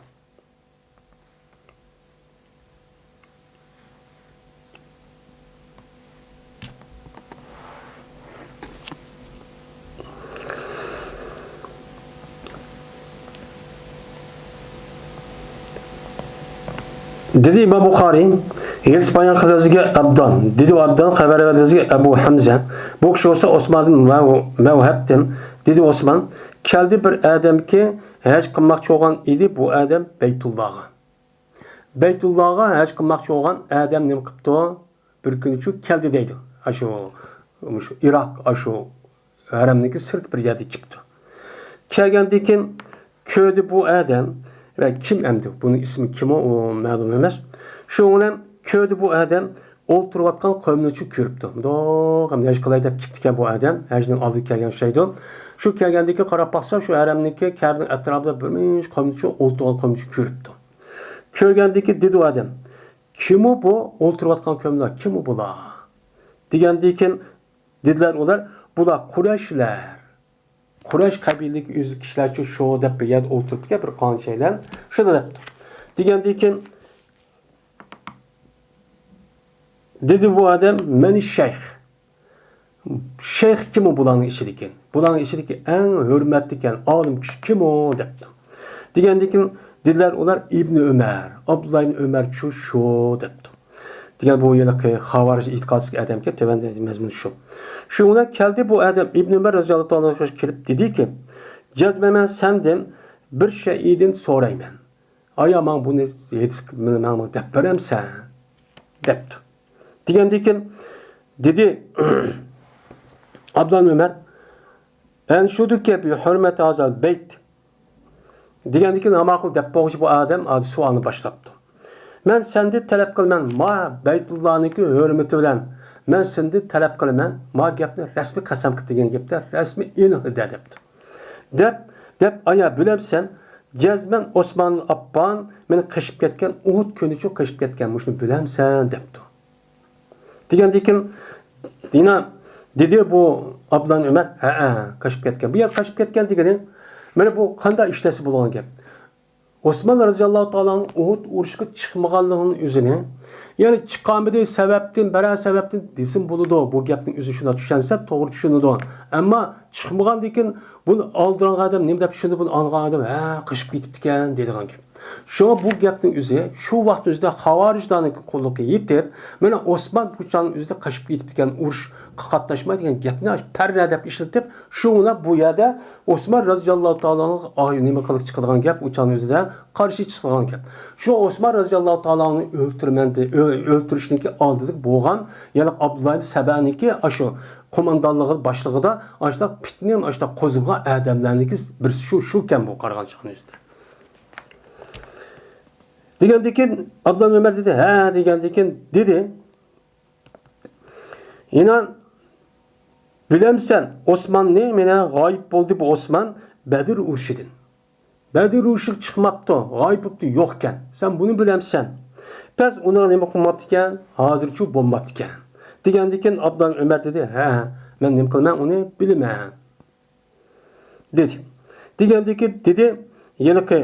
دېدى ئىمام بۇخارىي، ھەدىس بايان قىلدى بىزگە ئابدان. دېدى ئۇ ئابدان خەۋەر بەردى بىزگە ئەبۇ ھەمزە. بۇ كىشى بولسا ئوسماندىن مەۋ-، مەۋھەبتىن. دېدى ئوسمان، كەلدى بىر ئادەمكى ھەج قىلماقچى بولغان ئىدى بۇ ئادەم بەيتۇللاغا. بەيتۇللاغا ھەج قىلماقچى بولغان ئادەم نېمە قىپتۇ؟ بىر كۈنى شۇ كەلدى دەيدۇ. ئاشۇ، مۇشۇ ئىراق، ئاشۇ ھەرەمنىڭكى سىرتى بىر يەردە كېپتۇ. كەلگەندىن كېيىن كۆردى بۇ ئادەم، ۋە كىم ئەمدى؟ بۇنىڭ ئىسمى كىمۇ؟ ئۇ مەلۇم ئەمەس. شۇنىڭ بىلەن كۆردى بۇ ئادەم ئولتۇرۇۋاتقان قومنى شۇ كۆرۈپتۇ. مۇنداق ھەم ھەج قىلاي دەپ كېپتىكەن بۇ ئادەم. ھەجنىڭ ئالدىغا كەلگەن ئوخشايدۇ. شۇ كەلگەندىن كېيىن قاراپ باقسا، شۇ ھەرەمنىڭكى كەبىنىڭ ئەتراپىدا بىر مۇنچە قومنى شۇ ئولتۇرغان قومنى شۇ كۆرۈپتۇ. كۆرگەندىن كېيىن دېدى ئۇ ئادەم، كىمۇ بۇ ئولتۇرۇۋاتقان قوملار؟ كىمۇ بۇلار؟ دېگەندىن كېيىن دېدىلەر ئۇلار، بۇلار قۇرەيشلەر. قۇرەيش قەبىلىدىكى ئۆز كىشىلەرچۇ شۇ دەپ بىر يەردە ئولتۇرۇپتىكەن، بىر قانچەيلەن. شۇنداق دەپتۇ. دېگەندىن كېيىن دېدى بۇ ئادەم، مەنى شەيخ. شەيخ كىمۇ بۇلارنىڭ ئىچىدىكى؟ بۇلارنىڭ ئىچىدىكى ئەڭ ھۆرمەتلىك، ئالىم كىشى كىمۇ؟ دەپتۇ. دېگەندىن كېيىن دېدىلەر ئۇلار، ئىبنى ئۆمەر، ئابدۇللا ئىبنى ئۆمەرچۇ شۇ دەپتۇ. دېگەن بۇ ھېلىقى خاۋارىج ئېتىقادىدىكى ئادەمكەن، تۆۋەندە مەزمۇنى شۇ. شۇ بىلەن كەلدى بۇ ئادەم ئىبنى ئۆمەر رەزىياللاھۇ تائالا ئەنھۇغا كېلىپ دېدىكى، جەزمەن مەن سەندىن بىر شەيئىدىن سورايمەن. ئايا، ماڭا بۇنى ھېدىس ماڭا دەپ بېرەمسەن؟ دەپتۇ. دېگەندىن كېيىن دېدى ئابدۇللا ئۆمەر، ئەنشۇدۇكە بىھۆرمەتى ھازال بەيت. دېگەندىن كېيىن، ھە، ماقۇل دەپ بولغۇچە بۇ ئادەم سوئالنى باشلاپتۇ. مەن سەندىن تەلەپ قىلىمەن، ما بەيتۇللانىڭكى ھۆرمىتى بىلەن، مەن سەندىن تەلەپ قىلىمەن، ما گەپنى رەسمىي قەسەم قىلىپ دېگەن گەپتە رەسمىي ئېنىقلا دە دەپتۇ. دەپ، دەپ، ئايا بىلەمسەن، جەزمەن ئوسمان ئاپپان مېنى قېچىپ كەتكەن، ئۇھۇد كۈنىچۇ قېچىپ كەتكەن، مۇشۇنى بىلەمسەن دەپتۇ. دېگەندىن كېيىن يەنە دېدى بۇ ئابدۇللا ئۆمەر، ھەئە، قېچىپ كەتكەن. بۇ يەر قېچىپ كەتكەن دېگىنى، مانا بۇ قانداق ئىش دېسە بولىدىغان گەپ. ئوسمان رەزىياللاھۇ تائالا ئۇھۇد ئۇرۇشىغا چىقمىغانلىقىنىڭ ئۆزىنى، يەنى چىقالمىدى سەۋەبتىن، بىرەر سەۋەبتىن دېسىمۇ بولىدۇ. بۇ گەپنىڭ ئۆزى شۇنداق چۈشەنسە توغرا چۈشىنىدۇ. ئەمما چىقمىغاندىن كېيىن بۇنى ئالدىراڭغۇ ئادەم نېمە دەپ چۈشىنىدۇ؟ بۇنى ئاڭلىغان ئادەم، ھە، قېچىپ كېتىپتىكەن دەيدىغان گەپ. شۇڭا بۇ گەپنىڭ ئۆزى شۇ ۋاقىتنىڭ ئۆزىدە خاۋارىجلارنىڭ قولىغا يېتىپ، مانا ئوسمان بۇ چاغنىڭ ئۆزىدە قېچىپ كېتىپ كەتكەن، ئۇرۇشقا قاتناشماي دېگەن گەپنى پەررە دەپ ئىشلىتىپ، شۇڭا بۇ يەردە ئوسمان رەزىياللاھۇ تائالا ئانھۇغا نېمە قىلىپ چىقىدىغان گەپ، ئۇ چاغنىڭ ئۆزىدە قارشى چىقىدىغان گەپ. شۇ ئوسمان رەزىياللاھۇ تائالا ئانھۇنى ئۆلتۈرىمەن دە-، ئۆ-، ئۆلتۈرۈشنىڭكى ئالدىدا بولغان، يەنى ئابدۇللا ئىبن سەبەنىڭكى ئاشۇ قوماندانلىقى باشلىقىدا ئاشۇنداق پىتنە، ئاشۇنداق قوزغىغان ئادەملەرنىڭكى بىرسى شۇ، شۇكەن بۇ قارىغان چاغنىڭ ئۆزىدە. دېگەندىكىن ئابدۇللا ئۆمەر دېدى، ھە، دېگەندىكىن دېدى، يەنە بىلەمسەن، ئوسماننى مانا غايىب بولدى بۇ ئوسمان بەدر ئۇرۇشىدىن. بەدر ئۇرۇشىغا چىقماپتۇ، غايىب بوپتۇ، يوقكەن. سەن بۇنى بىلەمسەن؟ پەس ئۇنىڭغا نېمە قىلماپتىكەن؟ ھازىرچۇ بولماپتىكەن. دېگەندىكىن ئابدۇللا ئۆمەر دېدى، ھە، مەن نېمە قىلىمەن، ئۇنى بىلىمەن. دېدى. دېگەندىكى دېدى، ھېلىقى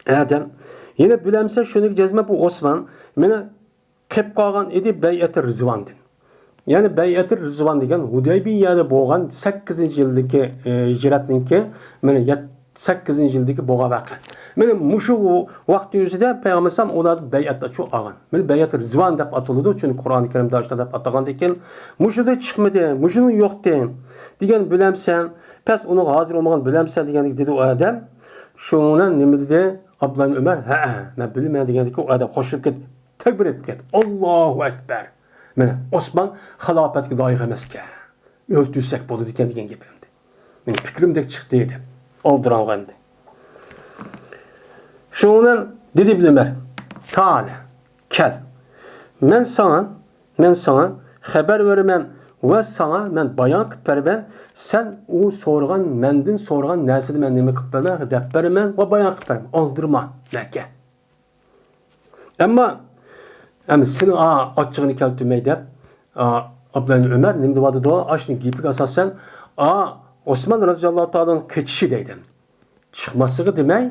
ئادەم، يەنە بىلەمسەن، شۇنى جەزمەن بۇ ئوسمان مېنى قېپ قالغان ئىدى بەيئەتى رىزۋاندىن. يەنى بەيئەتى رىزۋان دېگەن ھۇدەيبىيەدە بولغان سەككىزىنچى يىلدىكى، ئى، ھىجرەتنىڭكى، مانا يەت-، سەككىزىنچى يىلدىكى بولغان ۋەقە. مانا مۇشۇ ۋاقىت ئۆزىدە پەيغەمبەر ئەلەيھىسسالام ئۇلارنى بەيئەت ئالغان. مانا بەيئەتى رىزۋان دەپ ئاتىلىدۇ، چۈنكى قۇرئانى كەرىمدە ئاشۇنداق دەپ ئاتالغاندىكىن، مۇشۇنى چىقمىدى، مۇشۇنى يوقتى دېگەن بىلەمسەن؟ پەس ئۇنىڭغا ھازىر بولمىغان بىلەمسەن دېگەندىكى دېدى ئۇ ئادەم. شۇڭا نېمە دېدى؟ ئابدۇللا ئىبن ئۆمەر، ھەئە، مەن بىلىمەن دېگەندىكى ئۇ ئادەم خوشلىنىپ كېتىپ، تەكبىر ئېيتىپ كەتتى. ئاللاھۇ ئەكبەر! مانا، ئوسمان خىلاپەتكە لايىق ئەمەسكەن. ئۆلتۈرسەك بولىدىكەن دېگەن گەپ ئەمدى. مېنىڭ پىكرىمدەك چىقتى دەپ. ئالدىراڭغۇ ئەمدى. شۇنىڭ بىلەن دېدى ئىبن ئۆمەر، تائالە، كەل. مەن ساڭا، مەن ساڭا خەۋەر بېرىمەن ۋە ساڭا مەن بايان قىلىپ بېرىمەن. سەن ئۇ سورىغان، مەندىن سورىغان نەرسىنى مەن نېمە قىلىپ بېرىمەن، دەپ بېرىمەن ۋە بايان قىلىپ بېرىمەن. ئالدىرىما، مەكە. ئەمما، ئەمما سېنىڭ، ئا، ئاچچىقىنى كەلتۈرمەي دەپ، ئا، ئابدۇللا ئۆمەر نېمە دەۋاتىدۇ؟ ئاشۇنىڭ گېپىگە ئاساسەن، ئا، ئوسمان رەزىياللاھۇ تائالا قېچىشى دەيدۇ. چىقماسلىقى دېمەي،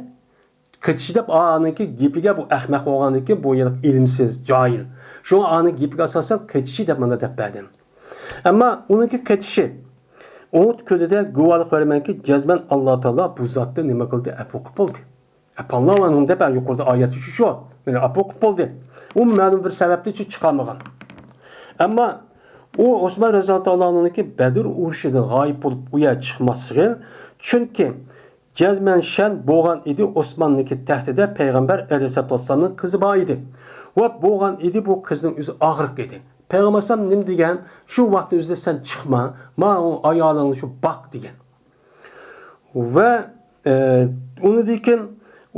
قېچىشى دەپ، ئا، ئانىڭكى گېپىگە بۇ ئەخمەق بولغاندىكىن، بۇ يەنە ئىلىمسىز، جاھىل. شۇڭا ئانىڭ گېپىگە ئاساسەن قېچىشى دەپ مانا دەپ بەردىم. ئەمما ئۇنىڭكى قېچىشى، ئۇھۇد كۈنىدە گۇۋاھلىق بېرىمەنكى، جەزمەن ئاللا تائالا بۇ زاتنى نېمە قىلدى؟ ئەپۇ قىلىپ بولدى. ئەپاللاھۇ ئەنھۇم دەپ يۇقىرىدا ئايەت شۇ. مانا ئەپۇ قىلىپ بولدى. ئۇ مەلۇم بىر سەۋەبتىن چىقارمىغان. ئەمما ئۇ ئوسمان رەزىياللاھۇ تائالا ئانھۇنىڭكى بەدر ئۇرۇشىدىن غايىب بولۇپ ئۇ يەر چىقماسلىقى، چۈنكى جەزمەن شەن بولغان ئىدى ئوسماننىڭكى تەختىدە پەيغەمبەر ئەلەيھىسسالاتۇ ۋەسسالامنىڭ قىزى بار ئىدى. ۋە بولغان ئىدى بۇ قىزنىڭ ئۆزى ئاغرىق ئىدى. پەيغەمبەر ئەلەيھىسسالام نېمە دېگەن؟ شۇ ۋاقىتنىڭ ئۆزىدە سەن چىقما، ما ئۇ ئايالىڭنى شۇ باق دېگەن. ۋە، ئە، ئۇنىڭدىن كېيىن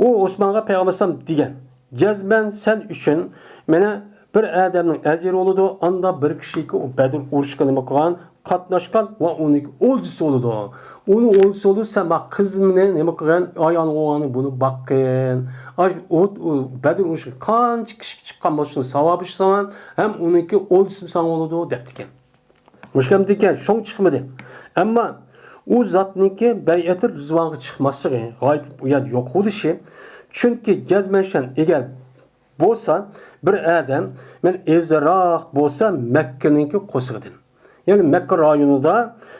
ئۇ ئوسمانغا پەيغەمبەر ئەلەيھىسسالام دېگەن، جەزمەن سەن ئۈچۈن مانا بىر ئادەمنىڭ ئەجرى بولىدۇ، ئاندا بىر كىشىكى ئۇ بەدر ئۇرۇشىغا نېمە قىلغان، قاتناشقان ۋە ئۇنىڭ ئولجىسى بولىدۇ. ئۇنىڭ ئولجىسى بولىدۇ، سەن ما قىزنى نېمە قىلغان، ئايالىڭ بولغان بۇنى باققىن. ئاي، ئۇ، ئۇ بەدر ئۇرۇشىغا قانچە كىشى چىققان بولسۇن، ساۋابى شۇ ساڭا، ھەم ئۇنىڭكى ئولجىسى ساڭا بولىدۇ، دەپتىكەن. مۇشۇ گەپتىكەن، شۇڭا چىقمىدى. ئەمما ئۇ زاتنىڭكى بەيئەتى رىزۋانغا چىقماسلىقى، غايىب ئۇ يەردە يوق بولۇشى، چۈنكى جەزمەن شەن ئەگەر بولسا، بىر ئادەم، مەن ئېزىراق بولسا مەككىنىڭكى قورسىقىدىن. يەنى مەككە رايونىدا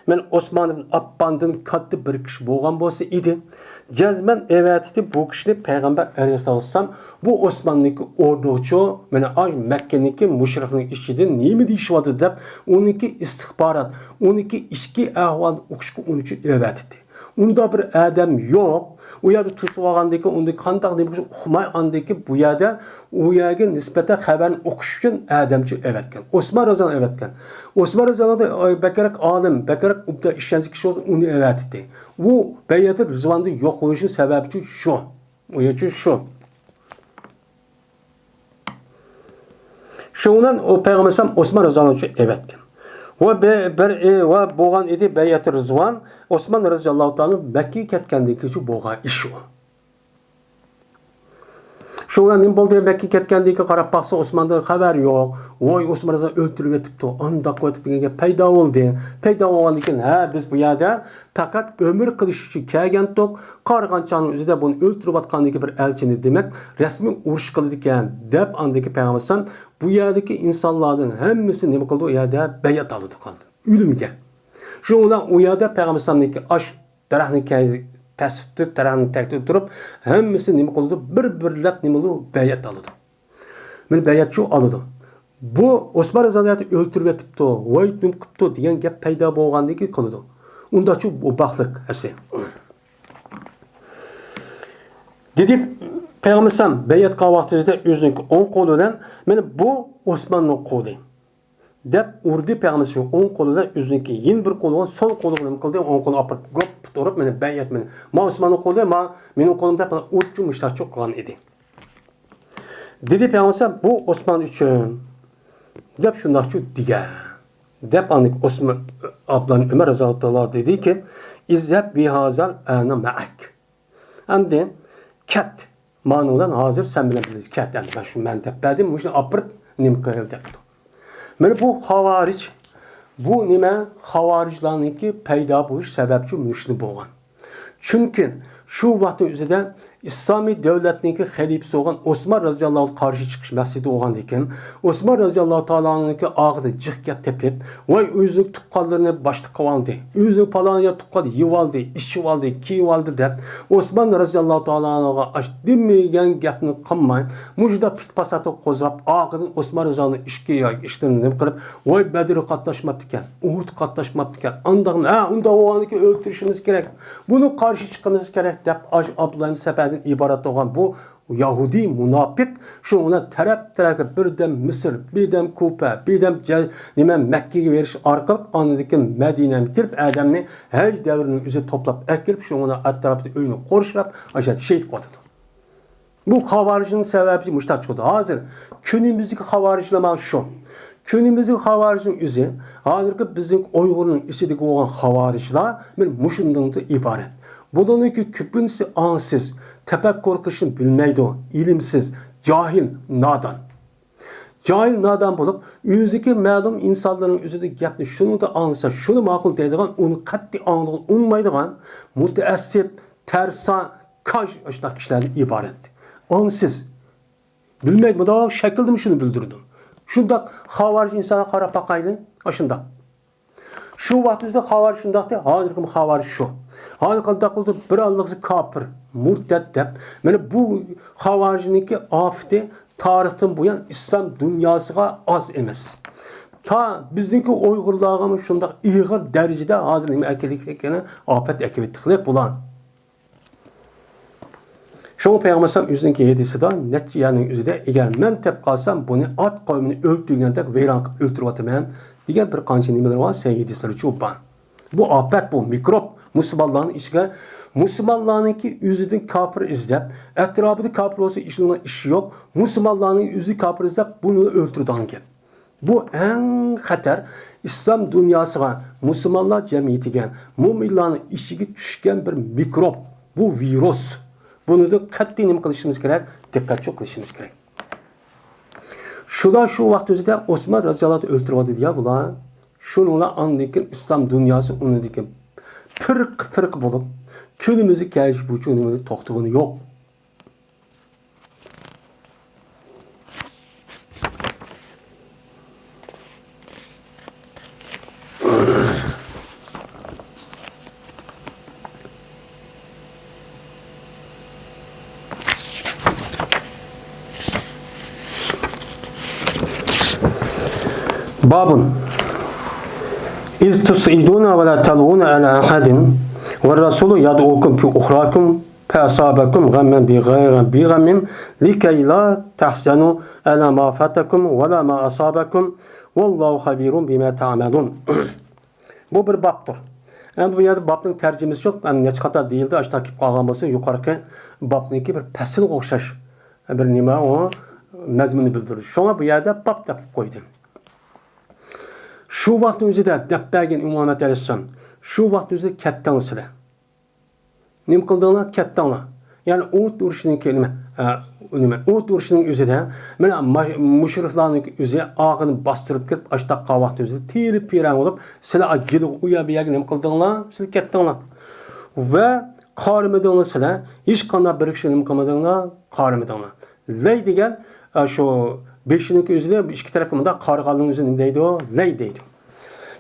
مەن ئوسمان ئىبن ئاففاندىن كاتتا بىر كىشى بولغان بولسا ئىدى. جەزمەن ئەۋەتىدۇ بۇ كىشىنى پەيغەمبەر ئەلەيھىسسالام بۇ ئوسماننىڭكى ئورنىغىچۇ، مانا ئاي مەككىنىڭكى مۇشرىكنىڭ ئىچىدىن نېمە دېيىشىۋاتىدۇ دەپ، ئۇنىڭكى ئىستىخبارات، ئۇنىڭكى ئىچكى ئەھۋالىنى ئۇقۇشقا ئۇنىچۇ ئەۋەتىدۇ. ئۇندا بىر ئادەم يوق. ئۇ يەردە توسۇۋالغاندىكىن، ئۇندا قانداق نېمە ئۇقماي، ئاندىكى بۇ يەردە ئۇ يەرگە نىسبەتەن خەۋەرنى ئۇقۇش ئۈچۈن ئادەمچۇ ئەۋەتكەن. ئوسمان رەزىياللاھۇ ئەۋەتكەن. ئوسمان رەزىياللاھۇ بەكرەك ئالىم، بەكرەك ئوبدان ئىشەنچلىك كىشى بولسا ئۇنى ئەۋەتتى. ئۇ بەيئەتى رىزۋاندا يوق بولۇشنىڭ سەۋەبى شۇ. ئۇ يەر شۇ. شۇنىڭ ئۇ پەيغەمبەر ئەلەيھىسسالام ئوسمان رەزىياللاھۇ ئەنھۇ ئەۋەتكەن. ۋە بىر، بىر، ۋە بولغان ئىدى بەيئەتى رىزۋان، ئوسمان رەزىياللاھۇ تائالا مەككىگە كەتكەندىن كېيىن بولغان ئىش ئۇ. شۇڭا نېمە بولدى؟ مەككىگە كەتكەندىن كېيىن قاراپ باقسا، ئوسماندىن خەۋەر يوق. ۋوي، ئوسمان رەزىياللاھۇ ئۆلتۈرۈپ ئېتىپتۇ. ئانداق قىلىۋېتىپ دېگەن گەپ پەيدا بولدى. پەيدا بولغاندىن كېيىن، ھە، بىز بۇ يەردە پەقەت ئۆمرە قىلىش ئۈچۈن كەلگەنتۇق. قارىغان چاغنىڭ ئۆزىدە بۇنى ئۆلتۈرۈۋاتقاندىكى بىر ئەلچىنى دېمەك رەسمىي ئۇرۇش قىلىدىكەن، دەپ ئاندىكى پەيغەمبەر ئەلەيھىسسالام بۇ يەردىكى ئىنسانلارنىڭ ھەممىسى نېمە قىلدى؟ ئۇ يەردە بەيئەت ئالدى قالدى. ئۆلۈمگە. شۇنىڭ بىلەن ئۇ يەردە پەيغەمبەر ئەلەيھىسسالامنىڭكى ئاش دەرەخنىڭ كەي-، پەستە تەرەڭنى تەكتىدە تۇرۇپ، ھەممىسى نېمە قىلىدۇ؟ بىر-بىرلەپ نېمە قىلىدۇ؟ بەيئەت ئالىدۇ. مانا بەيئەتچۇ ئالىدۇ. بۇ ئوسمان رەزىياللاھۇ ئۆلتۈرۈۋېتىپتۇ، ۋاي نېمە قىپتۇ دېگەن گەپ پەيدا بولغاندىن كېيىن قىلىدۇ. ئۇنداقچۇ بۇ باخلىق ئەسلى. دېدى پەيغەمبەر ئەلەيھىسسالام بەيئەت قىلغان ۋاقتىدا ئۆزىنىڭكى ئوڭ قولى بىلەن مانا بۇ ئوسماننىڭ قولى دەپ ئۇردى پەيغەمبەر ئەلەيھىسسالام. ئوڭ قولى بىلەن ئۆزىنىڭكى يەنە بىر قولى بىلەن سول قولى بىلەن نېمە قىلدى؟ ئوڭ قولىنى ئاپىرىپ گوپ ئۇرۇپ، مانا بەيئەت مانا، ما ئوسماننىڭ قولى، ما مېنىڭ قولۇم دەپ ئۇرچۇ مۇشتاقچۇ قىلغان ئىدى. دېدى پەيغەمبەر ئەلەيھىسسالام، بۇ ئوسمان ئۈچۈن دەپ شۇنداقچۇ دېگەن. دەپ ئاندىن ئوسمان ئابدۇللا ئۆمەر رەزىياللاھۇ تائالا دېدىكى، ئىزھەب بىھازال ئەنە مەئەك. ئەمدى كەت، مانىڭ بىلەن ھازىر سەن بىلەن بىللە كەت، ئەمدى مەن شۇ مەن دەپ بەردىم، مۇشۇنى ئاپىرىپ نېمە قىل دەپتۇ. مانا بۇ خاۋارىج، بۇ نېمە؟ خاۋارىجلارنىڭكى پەيدا بولۇش سەۋەبچۇ مۇشۇنى بولغان. چۈنكى شۇ ۋاقىتنىڭ ئۆزىدە ئىسلامىي دۆلەتنىڭكى خەلىپىسى بولغان ئوسمان رەزىياللاھۇ قارشى چىقىش مەقسىتى بولغاندىكىن، ئوسمان رەزىياللاھۇ تائالانىڭكى ئاغزىدا جىق گەپ تېپىپ، ۋاي ئۆزىنىڭ تۇغقانلىرىنى باشلىق قىلىۋالدى، ئۆزىنىڭ پالان يەر تۇغقان يېۋالدى، ئىچىۋالدى، كىيىۋالدى دەپ، ئوسمان رەزىياللاھۇ تائالانىڭغا ئاش دېمىگەن گەپنى قىلماي، مۇشۇنداق پىت پاساتلىق قوزغاپ، ئارقىدىن ئوسمان رەزىياللاھۇ ئىشكى ياكى ئىشتىن نېمە قىلىپ، ۋاي بەدرگە قاتناشماپتىكەن، ئۇھۇد قاتناشماپتىكەن، ئانداقمۇ، ھە، ئۇنداق بولغاندىكىن ئۆلتۈرۈشىمىز كېرەك، بۇنى قارشى چىقىمىز كېرەك دەپ، ئاش ئابدۇللا ئىبن سەبەدىن ئىبارەت بولغان بۇ يەھۇدىي مۇناپىق شۇنىڭ بىلەن تەرەپ-تەرەپكە بىردەم مىسىر، بىردەم كۇپە، بىردەم جە-، نېمە، مەككىگە بېرىش ئارقىلىق ئاندىن كېيىن مەدىنەگە كېلىپ، ئادەمنى ھەج دەۋرىنىڭ ئۆزى توپلاپ ئەكىرىپ، شۇنىڭ بىلەن ئەتراپىدا ئۆينى قورشاپ، ئاشۇ يەردە شېھىت قىلىۋاتىدۇ. بۇ خاۋارىجنىڭ سەۋەبى مۇشۇنداق چىقىدۇ. ھازىر كۈنىمىزدىكى خاۋارىجلار مانا شۇ. كۈنىمىزدىكى خاۋارىجنىڭ ئۆزى، ھازىرقى بىزنىڭ ئۇيغۇرنىڭ ئىچىدىكى بولغان خاۋارىجلار مانا مۇشۇندىن ئىبارەت. بۇلارنىڭكى كۆپىنچىسى ئاڭسىز، تەپەككۇر قىلىشنى بىلمەيدۇ، ئىلىمسىز، جاھىل، نادان. جاھىل، نادان بولۇپ، ئۆزىدىكى مەلۇم ئىنسانلارنىڭ ئۆزىدىكى گەپنى شۇنىڭدا ئاڭلىسا، شۇنى ماقۇل دەيدىغان، ئۇنى قەتئىي ئاڭلىغىلى ئۇنىمايدىغان، مۇتەئەسسىپ، تەرسا، كاج، ئاشۇنداق كىشىلەردىن ئىبارەت. ئاڭسىز. بىلمەيدۇ، مۇنداق شەكىلدىمۇ شۇنى بىلدۈرىدۇ. شۇنداق خاۋارىج ئىنسانغا قاراپ باقايلى، ئاشۇنداق. شۇ ۋاقتىمىزدا خاۋارىج شۇنداقتى، ھازىرقى خاۋارىج شۇ. ھازىر قانداق قىلدى؟ بىر ئانلىقى كاپىر، مۇرتەت دەپ. مانا بۇ خاۋارىجنىڭكى ئاپىتى تارىختىن بۇيان ئىسلام دۇنياسىغا ئاز ئەمەس. تا بىزنىڭكى ئۇيغۇرلارغىمۇ شۇنداق ئېغىر دەرىجىدە ھازىر نېمە ئەكېلىپ كەتكەنى، ئاپەت ئەكېلىپ كېتىپتىلىك بۇلار. شۇڭا پەيغەمبەر ئەلەيھىسسالام ئۆزىنىڭكى ھەدىسىدە، نەچچە يەرنىڭ ئۆزىدە، ئەگەر مەن تېپىپ قالسام، بۇنى ئات قەۋمىنى ئۆلتۈرگەندەك ۋەيران قىلىپ ئۆلتۈرۈۋاتىمەن، دېگەن بىر قانچە نېمىلىرى بار، سەھىھ ھەدىسلىرىچۇ بار. بۇ ئاپەت، بۇ مىكروب مۇسۇلمانلارنىڭ ئىچىگە، مۇسۇلمانلارنىڭكى ئۆزىدىن كاپىر ئىزدەپ، ئەتراپىدا كاپىر بولسا ئىشىنىڭ ئىشى يوق، مۇسۇلمانلارنىڭ ئۆزى كاپىر ئىزدەپ، بۇنى ئۆلتۈرىدىغان گەپ. بۇ ئەڭ خەتەر، ئىسلام دۇنياسىغا، مۇسۇلمانلار جەمئىيىتىگە، مۆمىنلارنىڭ ئىچىگە چۈشكەن بىر مىكروب، بۇ ۋىرۇس. بۇنىڭدىن قەتئىي نېمە قىلىشىمىز كېرەك؟ دىققەتچۇ قىلىشىمىز كېرەك. شۇلار شۇ ۋاقىت ئۆزىدە ئوسمان رەزىياللاھۇ ئۆلتۈرۈۋالدى دېگەن بۇلار. شۇنىڭلا ئاندىن كېيىن ئىسلام دۇنياسى ئۇنىڭدىن كېيىن پىرقە-پىرقە بولۇپ، كۈنىمىزگە كەلگۈچە بۇ نېمىدە توختىغىنى يوق. باب إذ تصعدون ولا تلوون على أحد والرسول يدعوكم في أخراكم فأصابكم غما بغ-، بغم لكي لا تحزنوا على ما فاتكم ولا ما أصابكم والله خبير بما تعملون. بۇ بىر بابتۇر. ئەمدى بۇ يەردە بابنىڭ تەرجىمىسى يوق. ئەمدى نەچچە قاتار دېيىلدى، ئاشۇنداق كېلىپ قالغان بولسا، يۇقىرىقى بابنىڭكى بىر پەسىلگە ئوخشاش بىر نېمە ئۇ مەزمۇننى بىلدۈرىدۇ. شۇڭا بۇ يەردە باب دەپ قويدى. شۇ ۋاقىتنىڭ ئۆزىدە دەپ بەرگەن ئىمام ئەلەيھىسسالام، شۇ ۋاقىتنىڭ ئۆزىدە كەتتىڭلار سىلەر. نېمە قىلدىڭلار؟ كەتتىڭلار. يەنى ئوت ئۇرۇشنىڭكى نېمە، ئە، نېمە، ئوت ئۇرۇشنىڭ ئۆزىدە، مانا ما-، مۇشرىكلارنىڭ ئۆزى ئارقىدىن باستۇرۇپ كىرىپ، ئاشتاق قاۋاقنىڭ ئۆزىدە تېرىپ پىرەڭ بولۇپ، سىلەر ئاجىلىغا ئۇ يەر بۇ يەرگە نېمە قىلدىڭلار؟ سىلەر كەتتىڭلار. ۋە قارىمىدىڭلار سىلەر. ھېچقانداق بىر كىشى نېمە قىلمىدىڭلار؟ قارىمىدىڭلار. لەي دېگەن، ئە، شۇ بېشىنىڭكى ئۆزىدە ئىككى تەرەپكە مۇنداق قارىغانلىقنىڭ ئۆزىنى نېمە دەيدۇ؟ لەي دەيدۇ.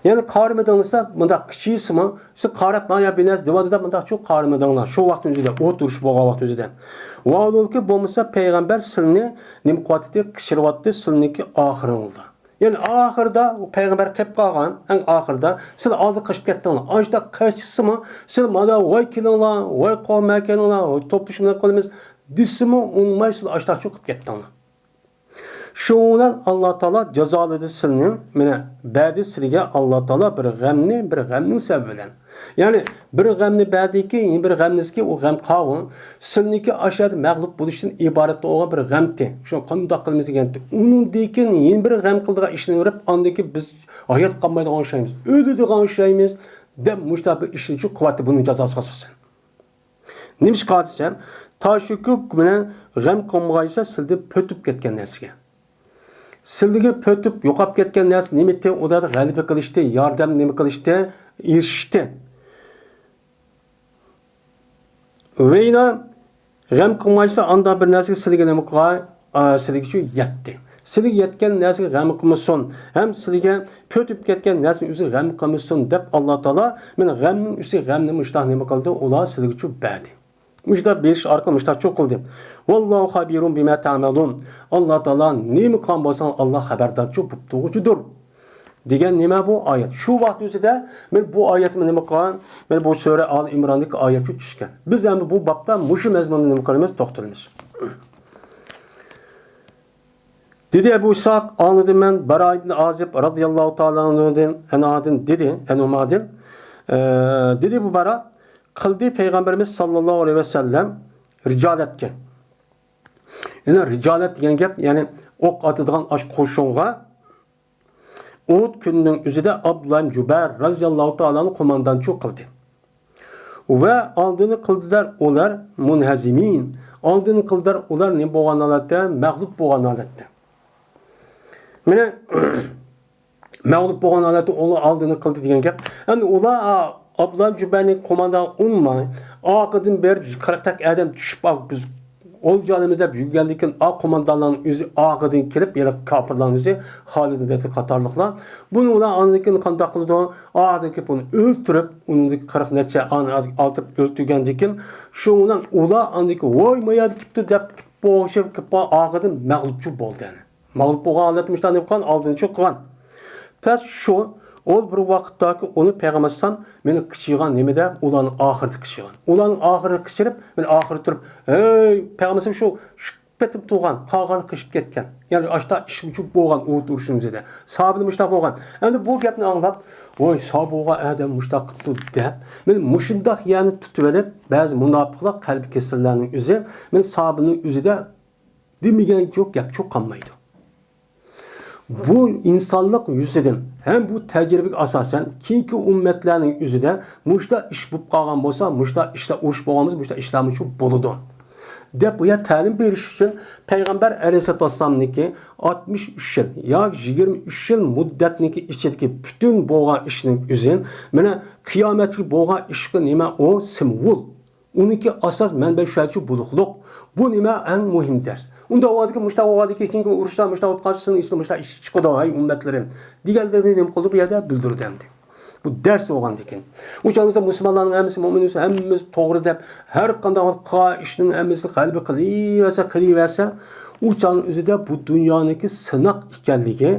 يەنى قارىمىدىڭلار دېسە، مۇنداق كىچىكسىمۇ، سىز قاراپ، مانا بىر نەرسە دېۋاتىدۇ دەپ، مۇنداق چۇ قارىمىدىڭلار. شۇ ۋاقىتنىڭ ئۆزىدە، ئوت ئۇرۇش بولغان ۋاقىت ئۆزىدە. ۋاھالەنكى، بولمىسا پەيغەمبەر سىلىنى نېمە قىلىۋاتىدۇ؟ قىچىرىۋاتىدۇ، سىلىنىڭكى ئاخىرىڭىزدا. يەنى ئاخىرىدا ئۇ پەيغەمبەر قېلىپ قالغان، ئەڭ ئاخىرىدا سىلەر ئالدى قېچىپ كەتتىڭلار. ئاشتا قېچىشسىمۇ، سىلەر مانا ۋاي كېلىڭلار، ۋاي قوغما كېلىڭلار، ۋاي توپلىشىپ قالىمىز دېسىمۇ ئۇنىماي، سىلەر ئاشتا چىقىپ كەتتىڭلار. شۇنىڭ بىلەن ئاللا تائالا جازالىدى سىلىنى، مانا بەردى سىلىگە ئاللا تائالا بىر غەمنى، بىر غەمنىڭ سەۋەبى بىلەن. يەنى بىر غەمنى بەردىكى، يەنە بىر غەمنىڭكى ئۇ غەم قاۋۇ. سىلىنىڭكى ئاشۇ يەردە مەغلۇپ بولۇشتىن ئىبارەت بولغان بىر غەمتى. شۇ قانداق قىلىمىز دېگەنتى. ئۇنىڭدىن كېيىن يەنە بىر غەم قىلىدىغان ئىشنى كۆرۈپ، ئاندىن كېيىن بىز ھايات قالمايدىغان ئوخشايمىز، ئۆلىدىغان ئوخشايمىز، دەپ مۇشۇنداق بىر ئىشنى شۇ قىلىۋاتتى بۇنىڭ جازاسىغا ئاساسەن. نېمىشقا دېسەم، تاشۇكۇ بىلەن غەم قىلمىغايسا سىلدىن پۆتۈپ كەتكەن نەرسىگە. سىلدىكى پۆتۈپ يوقاپ كەتكەن نەرسە نېمىتى؟ ئۇلار غەلىبە قىلىشتى، ياردەم نېمە قىلىشتى، ئېرىشىشتى. ۋەيلا غەم قىلمايسا ئانداق بىر نەرسىگە سىلىگە نېمە قىلغاي، ئا، سىلىگىچۇ يەتتى. سىلىگە يەتكەن نەرسىگە غەم قىلمىسۇن، ھەم سىلىگە پۆتۈپ كەتكەن نەرسىنى ئۆزى غەم قىلمىسۇن دەپ ئاللا تائالا مانا غەمنىڭ ئۈستىگە غەمنى مۇشتاق نېمە قىلدى، ئۇلار سىلىگىچۇ بەردى. مۇشتاق بېرىش ئارقىلىق مۇشتاق چوقۇلدى. ۋاللاھۇ خەبىرۇم بىما تەمەلۇن. ئاللا تائالا نېمە قىلغان بولساڭ، ئاللا خەۋەردارچۇ بوپتۇغۇچىدۇر. دېگەن نېمە بۇ ئايەت؟ شۇ ۋاقىت ئۆزىدە مەن بۇ ئايەتمۇ نېمە قىلغان؟ مەن بۇ سۈرە ئال ئىمراندىكى ئايەتچۇ چۈشكەن. بىز ئەمدى بۇ بابتا مۇشۇ مەزمۇننى نېمە قىلىمىز؟ توختىلىمىز. دېدى ئەبۇ ئىسھاق، ئاڭلىدىم مەن باراء ئىبن ئازىب رازىياللاھۇ تائالا ئەنھۇدىن، ئەنھادىن دېدى، ئەنھۇمادىن، ئە، دېدى بۇ باراء، قىلدى پەيغەمبىرىمىز ساللاللاھۇ ئەلەيھى ۋەسەللەم رىجالەتكە. يەنى رىجالەت دېگەن گەپ، يەنى ئوق ئاتىدىغان ئاش قوشۇنغا ئۇھۇد كۈنىنىڭ ئۆزىدە ئابدۇللا ئىبن جۇبەير رازىياللاھۇ تائالانى قوماندانچۇ قىلدى. ۋە ئالدىنى قىلدىلار ئۇلار مۇنھەزىمىن. ئالدىنى قىلدىلار ئۇلار نېمە بولغان ھالەتتە؟ مەغلۇپ بولغان ھالەتتە. مانا، مەغلۇپ بولغان ھالەتتە ئۇلار ئالدىنى قىلدى دېگەن گەپ. ئەمدى ئۇلار، ئا، ئابدۇللا جۇبەيرنى قوماندان ئۇنماي، ئارقىدىن بېرىپ قىرىق تەك ئادەم چۈشۈپ، ئا، بىز ئولجا ئالىمىز دەپ يۈرگەندىن كېيىن، ئا، قوماندانلارنىڭ ئۆزى ئارقىدىن كېلىپ، يەنە كاپىرلارنىڭ ئۆزى خالىد بىن ۋەلىد قاتارلىقلار. بۇنى ئۇلار ئاندىن كېيىن قانداق قىلىدۇ؟ ئارقىدىن كېلىپ ئۇنى ئۆلتۈرۈپ، ئۇنىڭدىكى قىرىق نەچچە ئانى ئالتۇرۇپ ئۆلتۈرگەندىن كېيىن، شۇنىڭ بىلەن ئۇلار ئاندىن كېيىن، ۋاي، ما يەردە كېتىپتۇ دەپ، بوغۇشۇپ كېلىپ، ئارقىدىن مەغلۇپچۇ بولدى يەنە. مەغلۇپ بولغان ھالەتتە مۇشۇنداق نېمە قىلغان، ئالدىنچۇ قىلغان. پەس شۇ، ئۇ بىر ۋاقىتتاكى ئۇنى پەيغەمبەر ئەلەيھىسسالام مېنى قىچىغان نېمە دەپ، ئۇلارنىڭ ئاخىرىدا قىچىغان. ئۇلارنىڭ ئاخىرىدا قىچىرىپ، مېنى ئاخىرىدا تۇرۇپ، ھەي، پەيغەمبەر ئەلەيھىسسالام شۇ، شۇ پېتىم تۇرغان، قالغان قېچىپ كەتكەن. يەنى ئاشتا ئىش ئۇچۇپ بولغان ئۇھۇد ئۇرۇشىنىڭ ئۆزىدە. ساھابىلەر مۇشۇنداق بولغان. ئەمدى بۇ گەپنى ئاڭلاپ، ۋاي، ساھابە بولغان ئادەم مۇشۇنداق قىپتۇ دەپ، مېنى مۇشۇنداق يەرنى تۇتۇۋېلىپ، بەزى مۇناپىقلار، قەلبى كېسەللەرنىڭ ئۆزى، مېنى ساھابىنىڭ ئۆزىدە دېمىگەن يوق، گەپ چوق قالمايدۇ. بۇ ئىنسانلىق يۈزىدىن ھەم بۇ تەجرىبىگە ئاساسەن، كېيىنكى ئۈممەتلەرنىڭ ئۆزىدە مۇشۇنداق ئىش بولۇپ قالغان بولسا، مۇشۇنداق ئىشلار، ئۇرۇش بولغان بولسا، مۇشۇنداق ئىشلارمۇ شۇ بولىدۇ، دەپ بۇ يەر تەلىم بېرىش ئۈچۈن پەيغەمبەر ئەلەيھىسسالاتۇ ۋەسسالامنىڭكى ئاتمىش ئۈچ يىل ياكى يىگىرمە ئۈچ يىل مۇددەتنىڭكى ئىچىدىكى پۈتۈن بولغان ئىشنىڭ ئۆزى، مانا، قىيامەتكە بولغان ئىشقا نېمە ئۇ سىمۋول. ئۇنىڭكى ئاساس مەنبە شۇ بولۇقلۇق. بۇ نېمە؟ ئەڭ مۇھىم دەرس. ئۇنداق بولغاندىكىن، مۇشۇنداق بولغاندىكىن، كېيىنكى ئۇرۇشلار مۇشۇنداق بولۇپ قالسا، سېنىڭ ئىچىڭدە مۇشۇنداق ئىش چىقىدۇ، ھەي ئۈممەتلىرىم، دېگەنلىرىنى نېمە قىلدى؟ بۇ يەردە بىلدۈردى ئەمدى. بۇ دەرس بولغاندىكىن. ئۇ چاغدا مۇسۇلمانلارنىڭ ھەممىسى، مۇئمىن ھەممىمىز توغرا دەپ، ھەر قانداق قىلغان ئىشنىڭ ھەممىسىنى غەلىبە قىلىۋەرسە، قىلىۋەرسە، ئۇ چاغنىڭ ئۆزىدە بۇ دۇنيانىڭكى سىناق ئىكەنلىكى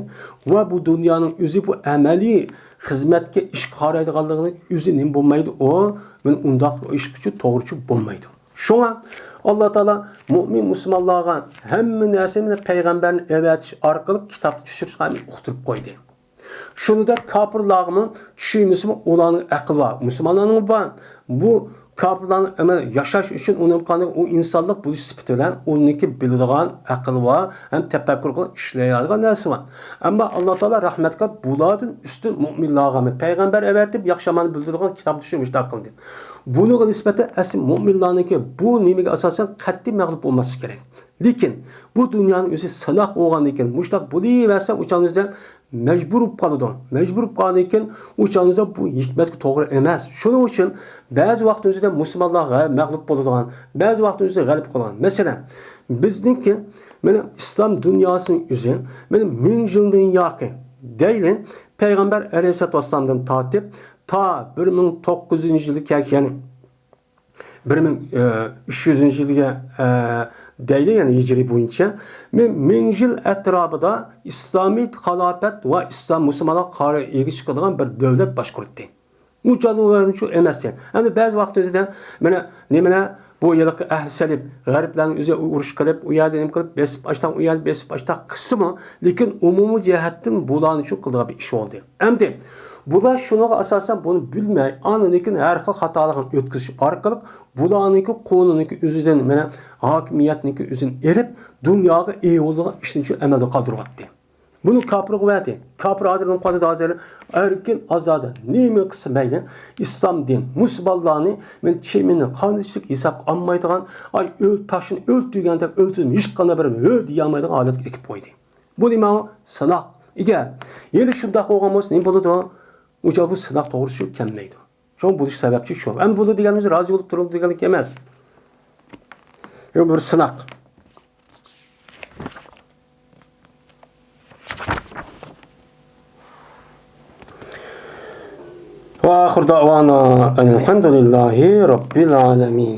ۋە بۇ دۇنيانىڭ ئۆزى بۇ ئەمەلىي خىزمەتكە، ئىشقا قارايدىغانلىقىنىڭ ئۆزى نېمە بولمايدۇ؟ ئۇ، مانا ئۇنداق ئىشقىچۇ توغرىچۇ بولمايدۇ. شۇڭا ئاللا تائالا مۇئمىن مۇسۇلمانلارغا ھەممە نەرسىنى مانا پەيغەمبەرنى ئەۋەتىش ئارقىلىق كىتابتا چۈشۈرۈشكە ئۇقتۇرۇپ قويدى. شۇنىڭدەك كاپىرلارغىمۇ چۈشۈنمىسىمۇ ئۇلارنىڭ ئەقلى بار، مۇسۇلمانلارنىڭمۇ بار. بۇ كاپىرلارنىڭ ئەمەل ياشاش ئۈچۈن ئۇنىڭ قانداق ئۇ ئىنسانلىق بولۇش سۈپىتى بىلەن ئۇنىڭكى بىلىدىغان ئەقلى بار ھەم تەپەككۇر قىلىپ ئىشلەيدىغان نەرسە بار. ئەمما ئاللا تائالا رەھمەت قىلىپ بۇلاردىن ئۈستۈن مۇئمىنلارغا پەيغەمبەر ئەۋەتىپ ياخشى ياماننى بىلدۈرىدىغان كىتاب چۈشۈرۈپ مۇشۇنداق قىلدى. بۇنىڭغا نىسبەتەن ئەسلى مۇئمىنلارنىڭكى بۇ نېمىگە ئاساسەن قەتئىي مەغلۇپ بولماسلىقى كېرەك. لېكىن بۇ دۇنيانىڭ ئۆزى سىناق بولغاندىن كېيىن، مۇشۇنداق بولۇۋەرسە، ئۇ چاغنىڭ ئۆزىدە مەجبۇر بولۇپ قالىدۇ. مەجبۇر بولۇپ قالغاندىن كېيىن، ئۇ چاغنىڭ ئۆزىدە بۇ ھېكمەتكە توغرا ئەمەس. شۇنىڭ ئۈچۈن بەزى ۋاقىتنىڭ ئۆزىدە مۇسۇلمانلار غە-، مەغلۇپ بولىدىغان، بەزى ۋاقىتنىڭ ئۆزىدە غەلىبە قىلىدىغان. مەسىلەن، بىزنىڭكى، مانا، ئىسلام دۇنياسىنىڭ ئۆزى، مانا، مىڭ يىلدىن ياقى دەيلى، پەيغەمبەر ئەلەيھىسسالاتۇ ۋەسسالامدىن تارتىپ تا بىر مىڭ توققۇز يۈزىنچى يىلغا كەلگەن، يەنى بىر مىڭ ئۈچ يۈزىنچى يىلغا، ئە، دەيدۇ، يەنى ھىجرىي بويىچە. مىڭ، مىڭ يىل ئەتراپىدا ئىسلامىي خىلاپەت ۋە ئىسلام مۇسۇلمانلار قارا ئىگە چىقىدىغان بىر دۆلەت باشقۇرتتى. ئۇنچە ئۇنچە ئەمەس ئىكەن. ئەمدى بەزى ۋاقىت ئۆزىدە، مانا، نېمىلەر، بۇ ھېلىقى ئەھلى سەلىپ، غەربلەرنىڭ ئۆزى ئۇرۇش قىلىپ، ئۇ يەردە نېمە قىلىپ، بېسىپ ئاشتاق، ئۇ يەردە بېسىپ ئاشتاق قىلسىمۇ، لېكىن ئومۇمىي جەھەتتىن بۇلارنى شۇ قىلىدىغان بىر ئىش بولدى. ئەمدى بۇلار شۇنىڭغا ئاساسەن بۇنى بىلمەي، ئاندىن كېيىن ھەر خىل خاتالىقنى ئۆتكۈزۈش ئارقىلىق بۇلارنىڭكى قولىنىڭكى ئۆزىدىن، مانا، ھاكىمىيەتنىڭكى ئۆزىنى ئېلىپ، دۇنياغا ئېيىۋالىدىغان ئىشنى شۇ ئەمەلدە قالدۇرۇۋەتتى. بۇنى كاپىرغا ۋەدى. كاپىر ھازىر نېمە قىلدى ھازىر؟ ئەركىن ئازادە نېمە قىلسا مەيلى. ئىسلام دىن، مۇسۇلمانلارنى مېنى چىمىنى قانچىلىك ھېسابقا ئالمايدىغان، ئاي، ئۆل-، تاشنى ئۆلتۈرگەندەك ئۆلتۈردۈم، ھېچقانداق بىر ھۆ دېيەلمەيدىغان ھالەتكە ئېكىپ قويدى. بۇ نېمە؟ سىناق. ئەگەر يەنە شۇنداق بولغان بولسا نېمە بولىدۇ؟ ئۇ چاغ بۇ سىناق توغرىسى كەلمەيدۇ. شۇڭا بولۇش سەۋەبچى شۇ. ئەمدى بۇنى دېگەنىمىز رازى بولۇپ تۇرۇڭ دېگەنلىك ئەمەس. بۇ بىر سىناق. وآخر دعوانا أن الحمد لله رب العالمين.